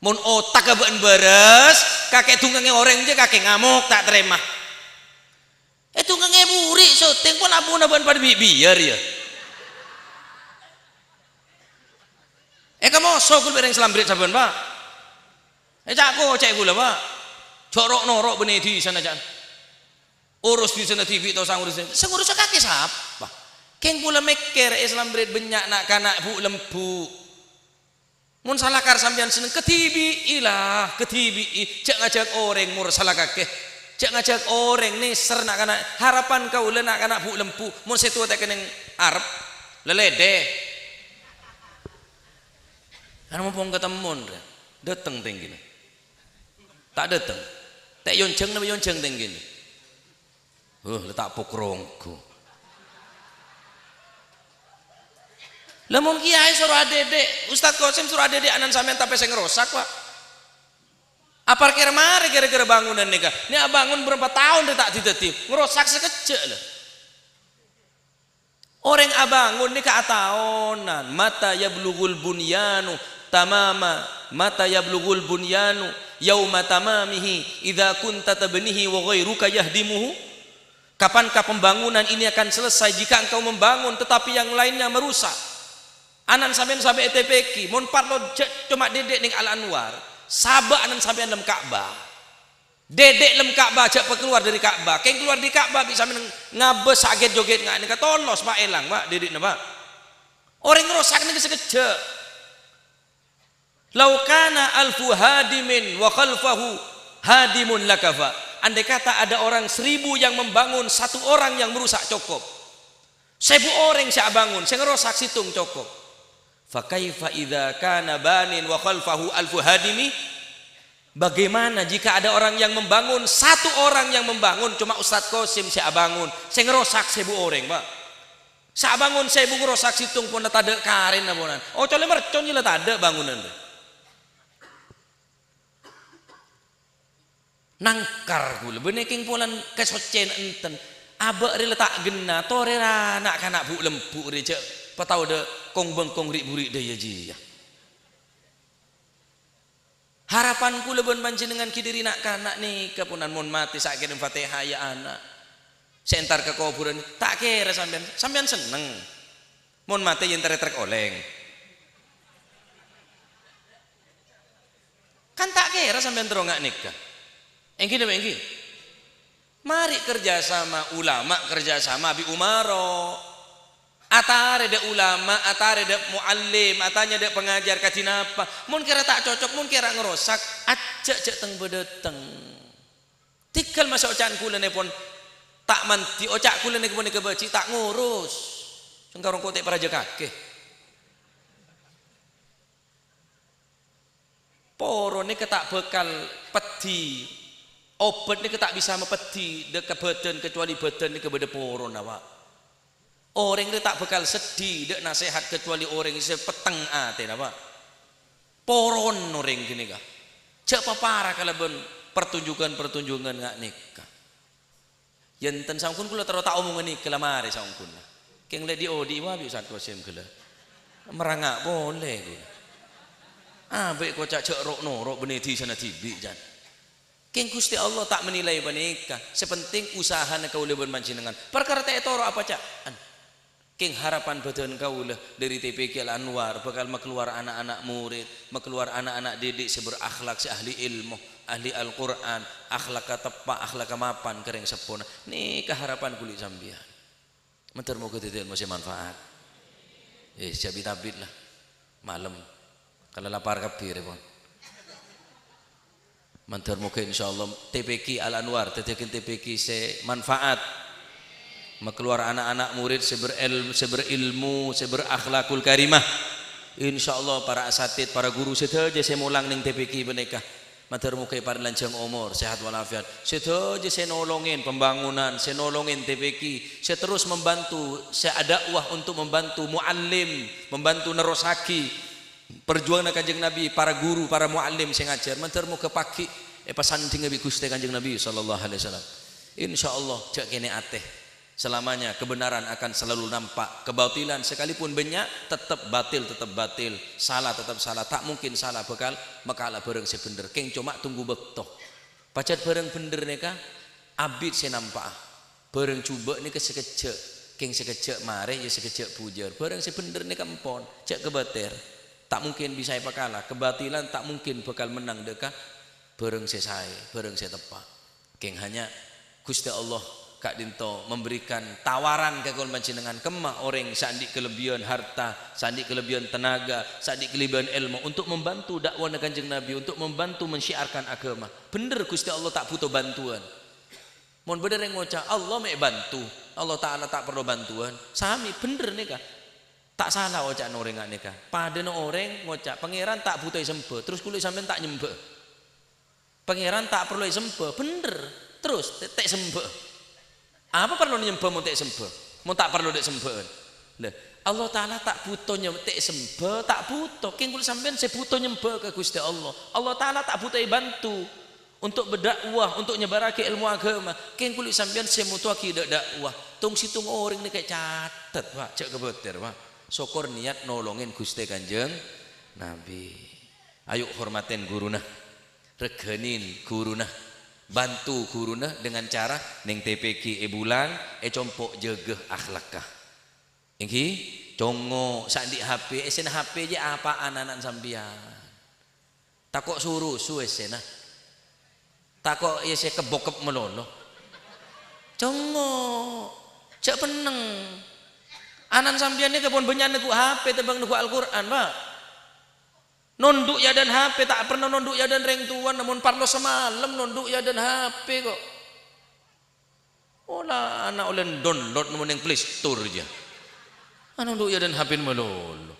Mon otakka bâ'en bârâs, kakè èdungkangè orèng jiyâ kakè ngamok, ta' tarèma. Èdungkangè buri', soting, pon lampuna bâ'en padâ bi'-, biyâr, yâ. Èkamoso ghulâ bi' rèng Selambrit sabbhân, Pak. Èca'-koca'è ghulâ, Pak. Jhâ' ro'-noro' bânnè è dhisana, ca'na. Urus dhisana dhibi' ta' osa ngurus. Sè ngurus kakè sapa? Kèng ghulâ mèkkèr, Islam bârâ' bânnya' na'-kana' bu'-lembu'. Mon salakar sampèyan senneng, kadhibi'i la, kadhibi'i. Jhâ' ngajhâk orèng mor salakakè. Jhâ' ngajhâk orèng nèser na'-kana'. Harapan kaulâ na'-kana' bu'-lembu'. Mon sè towa ta' kennèng arep, lalèdè. Kan mompong katemmon, rè. Dâteng tèngghina. Ta' dâteng. Ta' èyonjhâng napa èyonjhâng tèngghina? Huh, la ta' pokronggu. Lah, mon kiyaè soro adhidhi', Ustad Qasim soro adhidhi' anan sampèyan tapè sè ngrosak, Pak. Apa kèra marè ghârâ-ghârâ bângonan nèka? Nè' abângon bârâmpa taon rè ta' dhâddhi, ngrosak sakejjhâ', la. Orèng abângon nèka ataonan, "Mata yablughul bunyanu tamama, mata yablughul bunyanu yauma tamamihi, idza kunta tabnihi wa ghairuka yahdimuhu?" Kapankah pembangunan ini akan selesai jika engkau membangun tetapi yang lainnya merusak? Anan sampèyan sabâ' è T P Q, mon parlo jhâ' coma dhidhi' nèng Al-Anwar, sabâ' anan sampèyan lem Ka'bah. Dhidhi' lem Ka'bah, jhâ' pakalowar dhâri Ka'bah. Kèng kalowar dhâri Ka'bah, bisa men ngabâs sakèt jogèt nga' nèka tolos, Pak, èlang, Pak, dhidhi'na, Pak. Orèng ngrosak nèka sakejjhâ'. "Lau kana alfu hadimin wa khalfahu hadimun lakafa." Andai kata ada orang seribu yang membangun, satu orang yang merusak cokop. Sèbu orèng sè abângon, sè ngrosak sèttong cokop. "Fa kaifa idza kana banin wa khalfahu alfu hadimi?" Bagaimana jika ada orang yang membangun, satu orang yang membangun, coma Ustad Qasim sè abângon, sè ngrosak sèbu orèng, Pak? Sè abângon sèbu, ngrosak sèttong, pon la tadâ' karèna ponan. Ocolè mercon jiyâ la tadâ' bângonan. Nangkar ghulâ, bânnè kèng polana kasoccèyanna enten. Abâ' rè la ta' ghenna, torè ra na'-kana' bu'-lembu' rè jhâ' patao dâ' kong-bengkong ri'-buri' dâjâ jiyâ. Harapan kaulâ bân panjhennengngan ghi' dhâri na'-kana' nèka, ponan mon matè sakènèng Fatihah, ya ana'. Sè entar ka kobhurân, ta' kèra sampèyan, sampèyan senneng. Mon matè ya entar ètrek olèng. Kan ta' kèra sampèyan terro nga' nèka. Èngghi napa èngghi? Marè kerja sama ulama, kerja sama bi' umaro. Atarè dâ' ulama, atarè dâ' muallim, atanya dâ' pangajar kadhi napa. Mon kèra ta' cocok, mon kèra ngrosak, ajjhâ' jhâ' teng-bâdâteng. Tèghâl masa oca'an kaulâ nèpon ta' mandhi, oca' kaulâ nèka panèka bâji' ta' ngurus. Sengkarong kote' parajâ kakè. Poro nèka ta' bhâkal peddhi, obat nèka ta' bisa mapeddhi dâ' ka bhâdhân, kacuali bhâdhân nèka bâdâ porona, Pak. Orèng rè ta' bhâkal seddhi dâ' nasèhat kacuali orèng sè petteng atèna, Pak. Poron orèng ghânèka. Jhâ' papara kalabân partunjukan-partunjukan nga' nèka. Yâ enten saongghuna kaulâ terro ta' omongan nèka la marè saongghuna. Kèng lè' dhi'-odhi'i wa bi' Ustad Qasim ghellâ'. Maranga' polè kaulâ. Abâ' koca' jhâ' ro'-noro' bânnè dhisana dhibi', jân. Kèng Ghustè Allah ta' menilai panèka. Sè penting usahana kaulâ bân panjhennengngan. Parkara ta' ètoro' apa ca'an. Kèng harapan bâdân kaulâ dhâri T P Q Al-Anwar bhâkal makalowar ana'-ana' morèd, makalowar ana'-ana' dhidhi' sè berakhlak, sè ahli ilmu, ahli Al-Qur'an, akhlakka teppa', akhlakka mapan ka rèng seppona. Nèka harapan kaulâ sampèyan. Mandhâr moghâ dhâddhi ilmu sè manfaat. Eh, jhâ' bit-abit la. Malem. Kala lapar kabbhi rèpon. Mandhâr moghâ insyaallah T P Q Al-Anwar dhâddhiyâghin T P Q sè manfaat. Makalowar ana'-ana' morèd sè berel-, sè berilmu, sè berakhlakul karimah. Insyaallah para asatid, para guru sadhâjâ sè molang nèng T P Q panèka. Mandhâr moghâ èparèng lanjhâng omor, sehat walafiat. Sadhâjâ sè nolongè pembangunan, sè nolongè T P Q, sè terus membantu, sè adakwah untuk membantu muallim, membantu nerrossaghi perjuanganna Kanjeng Nabi, para guru, para muallim sè ngajhâr. Mandhâr moghâ pagghi' èpasandhinga bi' Ghustè Kanjeng Nabi sallallahu alaihi wasallam. Insyaallah, jhâ' kènè' atè. Selamanya kebenaran akan selalu nampak. Kebatilan sekalipun bânnya', tetep batil, tetep batil. Salah, tetep salah. Ta' mungkin salah bhâkal makala bhârâng sè bhendher. Kèng coma tunggu bâkto. Pajhât bhârâng bhendher nèka abit sè nampa'a. Bhârâng jhubâ' nèka sakejjhâ', kèng sakejjhâ' marè, ya sakejjhâ' bujâr. Bhârâng sè bhendher nèka empon, jhâ' kabâter. Ta' mungkin bisa èpakala, kabatilan ta' mungkin bhâkal mennang dâ' ka bhârâng sè saè, bhârâng sè teppa'. Kèng hanya Ghustè Allah ka'dinto memberikan tawaran ka kaulâ panjhennengngan, kemma orèng sè andi' kalebbiyân harta, sè andi' kalebbiyân tenaga, sè andi' kalebbiyân èlmo untuk membantu dakwana Kanjeng Nabi, untuk membantu mensyiarkan agama. Bhender Ghustè Allah ta' bhuto bantuan. Mon bâdâ orèng ngoca', "Allah mè' bantu, Allah Ta'ala ta' parlo bantuan," samè bhender nèka. Ta' sala oca'na orèng nèka. Padâna orèng ngoca', "Pangèran ta' bhuto èsembhâ, terros kaulâ sampèyan ta' nyembhâ." Pangèran ta' parlo èsembhâ, bhender. Terros, ta', ta' èsembhâ. Apa parlona nyembhâ mon ta' èsembhâ? Mon ta' parlo dâ' sembhâ'ân. Lah, Allah Ta'ala ta' bhuto nyem-, ta' èsembhâ, ta' bhuto. Kèng kaulâ sampèyan sè bhuto nyembhâ ka Ghustè Allah. Allah Ta'ala ta' bhuto èbantu untuk berdakwah, untuk nyebarraghi èlmo agama. Kèng kaulâ sampèyan sè motowaghi dâ-, dakwah. Tong-sèttong orèng nèka catet, Pak. Jhâ' kabâtèr, Pak. Sokor niat nolongin Ghustè Kanjeng Nabi. Ayo hormatin ghuruna. Règhânin ghuruna, bantu ghuruna dengan cara neng T P G è bulân, è compo' jâgâ akhlakka. Èngghi, congngo', sè andi' H P, essèna H P jâ' apa'an ana' sampèyan. Tako' su-rusu essèna. Tako' essè kep-bokep malolo. Congngo', jhâ' penneng. Ana' sampèyan nèka pon bânnya' neggu' H P tèmbhâng neggu' Al-Qur'an, Pak. Nondhu' è adâ'na H P, ta' pernah nondhu' è adâ'na rèng towana, mon parlo samalem nondhu' è adâ'na H P ko'. Ola ana' ollè download mon neng Play Store jâ. Nondhu' è adâ'na H P malolo.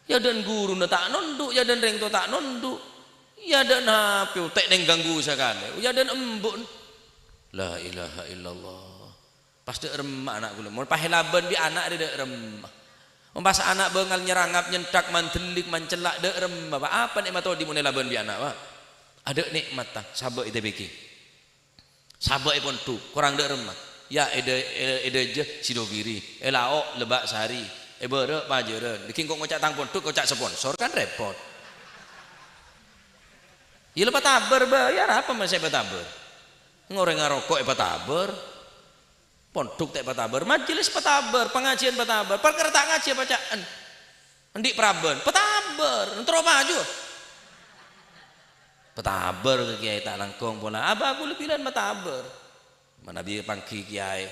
È adâ'na ghuruna ta' nondhu', è adâ'na rèng towa ta' nondhu'. È adâ'na H P, ta' neng ganggu sakalè. È adâ'na embu'. La ilaha illallah. Pas dâ' remma ana' kaulâ. Mon pas èlabân bi' ana' rè dâ' remma. Mon pas ana' bângal nyerangap, nyenthak, mandellik, mancella' dâ' remma, Pak. Apa nè'mat odi' mon èlabân bi' ana', Pak? Adâ' nè'matta, sabâ' è T P G. Sabâ' è pondhuk, korang dâ' remma. Yâ, è dâ-, è, è dâjâ Sidogiri, è lao' Lebak Sari, è bârâ' Pajârân. Dâgghi' engko' ngoca' tang pondhuk, ngoca' sponsor, kan rèpot. Yâ, la èpatabâr, bayar, apa masa èpatabâr? Orèng aroko' èpatabâr. Pondhuk ta' èpatabâr, majelis patabâr, pangajiân patabâr, parkara ta' ngajhi apaca'an. Andi' parabân, patabâr, entara paju. Patabâr ka kèyaè ta' langkong pola, abâ' kaulâ bilân matabâr. Manabi pangghi kèyaè,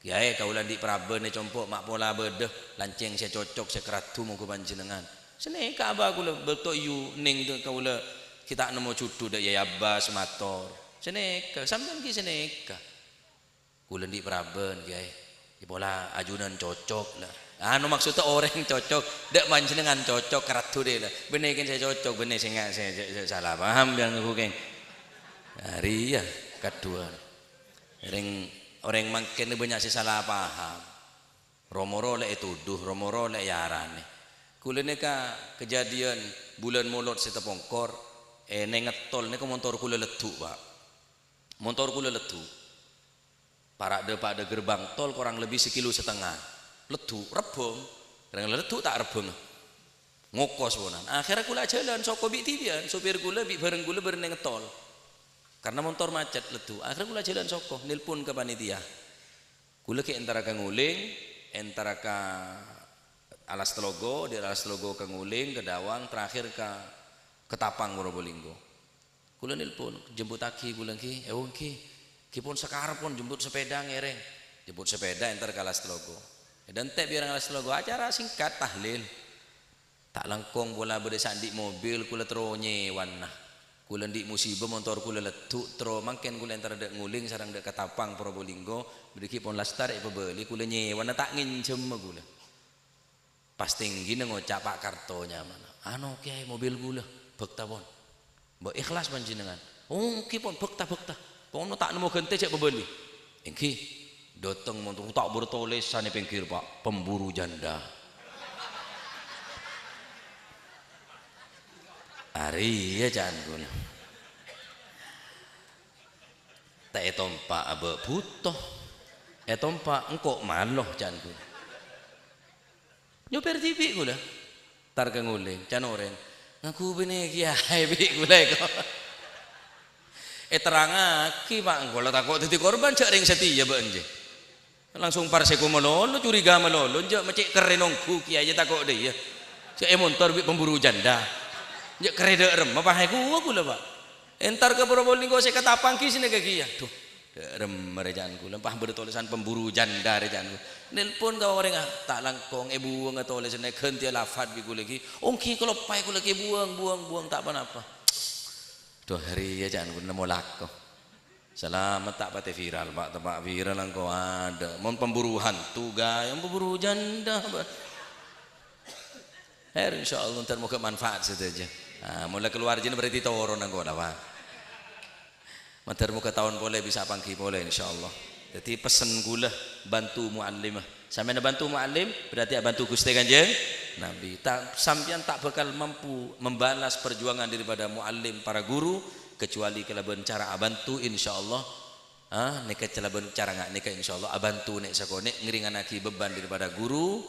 "Kèyaè, kaulâ andi' parabân è compo' ma' pola bâdâ, lancèng sè cocok, sè karaddu mongghu panjhennengngan." Sanèka abâ' kaulâ, bâkto iyâ neng kaulâ ghi' ta' nemmo jhudhu dâ' Yai Abbas mator. Sanèka, sampèyan ghi' sanèka. Kaulâ andi' parabân, Kèyaè. È pola ajunan cocok, la. Anu, maksodda orèng cocok, dâ' panjhennengngan cocok, karaddu dâ', la. Bânnè kèng sè cocok, bânnè sè nga-, sè, sè, sè sala paham, biyân nganggu kèng. Arèya, kaduwâ. Orèng, orèng mangkèn bânnya' sè sala paham. Ro-moro la ètodhu, ro-moro la èaranè. Kaulâ nèka kejadian bulân Molot sè tapongkor, è, neng ngettol nèka montor kaulâ leddhu', Pak. Montor kaulâ leddhu'. Para' dâpa' dâ' gerbang tol korang lebbi sakilo satengnga. Leddhu', rebbhâng. Rèng leddhu' ta' rebbhângnga. Ngokos ponan. Akhèrra kaulâ ajhâlân soko bi' dhibi'ân, sopir kaulâ bi' bhârâng kaulâ bârâ' neng ngettol. Karna montor macet, leddhu'. Akhèrra kaulâ ajhâlân soko, nelpon ka panitia. Kaulâ ghi' entara ka Nguling, entara ka Alas Telogo, dâri Alas Telogo ka Nguling, ka Dawang, terakhir ka Ketapang, Probolinggo. Kaulâ nelpon, "Jemputtaghi kaulâ, èngghi?" "Èwo, èngghi." "Èngghi pon sakarep pon, jemput sepeda ngèrèng." Jemput sepeda, entar ka Alas Telogo. È dântè' bi' orèng Alas Telogo, acara singkat, tahlil. Ta' langkong pola bâdâ sè andi' mobil, kaulâ terro nyèwana. Kaulâ andi' musibah, montor kaulâ leddhu', terro mangkèn kaulâ entar dâ' Nguling sareng dâ' Ketapang, Probolinggo, bâdâ ghi' pon lastar èpabâli, kaulâ nyèwana ta' ngènjhâmma kaulâ. Pas tèngghina ngoca' Pa' Karto nyamana. "Anu, Kèyaè, mobil kaulâ, bhâkta pon." "Mbok ikhlas panjhennengngan?" "Oh, èngghi pon, bhâkta, bhâkta. Pokokna ta' nemmo ghântè jhâ' pabâli." "Èngghi." Dâteng montor ta' bâdâ tolèsan è pèngghir, Pak. "Pemburu janda." Arèya ca'na kaulâ. Ta' ètompa' abâ' bhuto. Ètompa' engko' malo ca'na kaulâ. Nyopèr dhibi' kaulâ. Entar ka Nguling, ca'na orèng, "Nganggu bânnè kèyaè bi' kaulâ èko." Èterrangaghi, Pak, engko' la tako' dhâddhi korban, jhâ' rèng satèya bâ'na jiyâ. Langsung parsèko malolo, curiga malolo, jhâ' mè' cè' kerrè nongghu kèyaè tako' dâ' iyâ. Sè èmontor bi' pemburu janda. Jhâ' karè dâ' remma, Pa', è ghuwâ ghulâ, Pa'. Entar ka Probolinggo sè katapang ghi' sè nèka kèya. Duh, dâ' remma rè ca'na ghulâ, Pa', bâdâ tolèsan pemburu janda rè ca'na ghulâ. Nelpon ka orèngnga, ta' langkong èbuwângnga tolèsanna, èghântèya lafat bi' ghulâ ghi. Ongghi kaloppaè ghulâ ghi, buwâng, buwâng, buwâng, ta' ponapa. Duh, arèya ca'na ghulâ nemmo lako. Salamet ta' patè viral, Pa', teppa' viral engko' adâ'. Mon pemburu hantu, ghâ-, mon pemburu janda, Pa'. Kher, insyaallah, entar moghâ manfaat sadhâjâ. Ah, mon la kalowar jin berarti toron engko' la, Pa'. Mandhâr moghâ taon polè bisa apangghi polè, insyaallah. Dhâddhi pessen ghulâ, bantu muallimah. Sampèyan bantu muallim, berarti bantu Ghustè Kanjeng Nabi. Ta-, sampèyan ta' bhâkal mampu membalas perjuangan daripada muallim, para guru, kecuali kalabân cara abantu, insyaallah. Ah, nèka kalabân cara nga-, nèka, insyaallah, abantu nè' sakonè' ngringanaghi beban daripada guru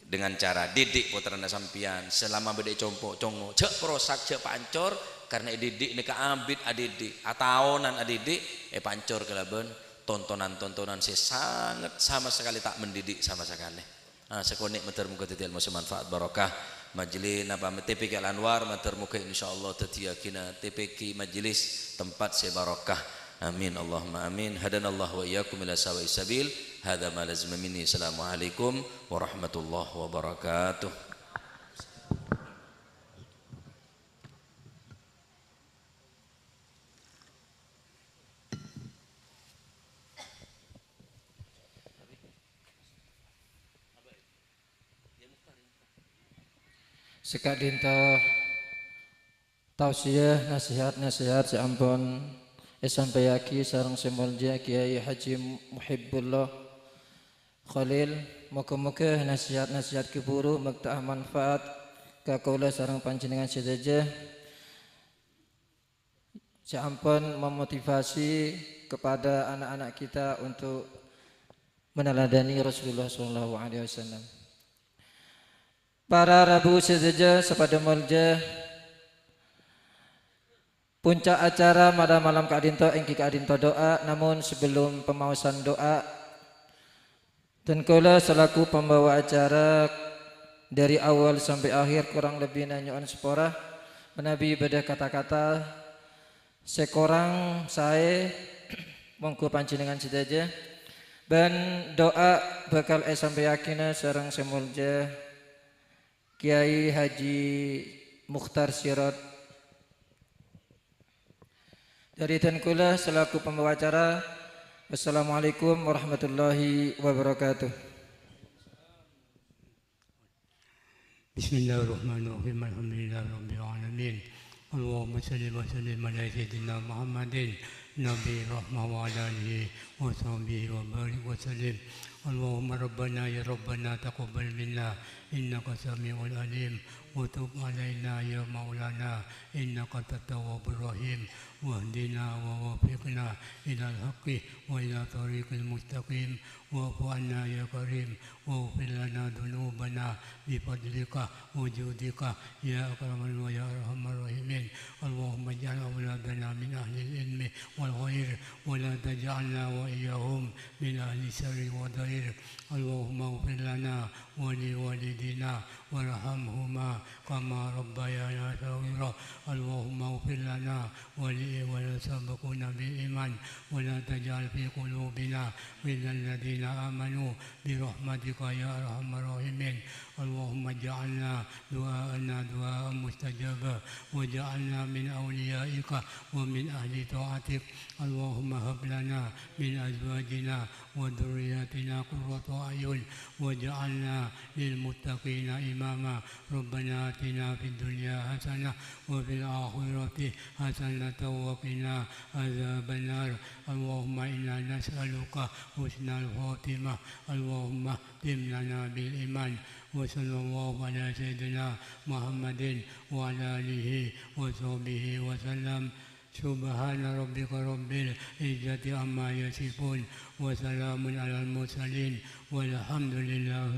dengan cara didik pottrana sampèyan selama bâdâ è compo' congo'. Jhâ' parosak, jhâ' pancor, karna èdidik nèka abit adidik, ataonan adidik, èpancor kalabân tontonan-tontonan sè sanget sama sakalè ta' mendidik sama sakalè. Ah, sakonè' mandhâr moghâ dhâddhi èlmo sè manfaat barokah. Majlis napa T P G Al Anwar mandhâr moghâ insyaallah dhâddhiyâghinah T P G majlis tempat sè barokah. Amin, Allahumma amin. Hadanallahu wa iyyakum ila sawa'is sabil. Hadza ma lazima minni. Assalamualaikum warahmatullahi wabarakatuh. Saka'dinto tausiyah, nasihat-nasihat sè ampon èsampèyaghi sareng sè molja Kiai Haji Muhibbullah Khalil. Moghâ-moghâ nasihat-nasihat ghiburu mèbta'ah manfaat ka kaulâ sareng panjhennengngan sadhâjâ. Sè ampon memotivasi kepada anak-anak kita untuk meneladani Rasulullah sallallahu alaihi wasallam. Para rabu sadhâjâ sè padâ molja, puncak acara malam-malam ka'dinto èngghi ka'dinto du'a, namun sebelum pemaosan du'a, dan kaulâ selaku pembawa acara dari awal sampai akhir kurang lebbina nyo'on sapora, manabi bâdâ kata-kata sè korang saè, mongghu panjhennengngan sadhâjâ, bân du'a bhâkal èsampèyaghina sareng sè molja Kiai Haji Mukhtar Sirot. Dari dan kaulâ selaku pembawa acara, wassalamualaikum warahmatullahi wabarakatuh. بسم الله الرحمن الرحيم. الحمد لله رب العالمين. اللهم صل وسلم على سيدنا محمد نبي الرحمة وعلى آله وصحبه وبارك وسلم. اللهم ربنا يا ربنا تقبل منا إنك سميع العليم وتب علينا يا مولانا إنك أنت التواب الرحيم واهدنا ووفقنا إلى الحق وإلى طريق المستقيم واعف عنا يا كريم واغفر لنا ذنوبنا بفضلك وجودك يا أكرم ويا أرحم الراحمين. اللهم اجعل أولادنا من أهل العلم والخير ولا تجعلنا وإياهم من أهل الشر والضير. اللهم اغفر لنا ولوالدينا وارحمهما كما ربيانا صغيرا. اللهم اغفر لنا ولمن سبقونا بالإيمان ولا تجعل في قلوبنا غلا للذين آمنوا برحمتك يا أرحم الراحمين. اللهم اجعلنا دعاءنا دعاء مستجابا واجعلنا من أوليائك ومن أهل طاعتك. اللهم هب لنا من أزواجنا وذرياتنا قرة أعين واجعلنا للمتقين إماما. ربنا آتنا في الدنيا حسنة وفي الآخرة حسنة وقنا عذاب النار. اللهم إنا نسألك حسن الخاتمة. اللهم اختم لنا بالإيمان. وصلى الله على سيدنا محمد وعلى آله وصحبه وسلم. سبحان ربك رب العزة عما يصفون وسلام على المرسلين والحمد لله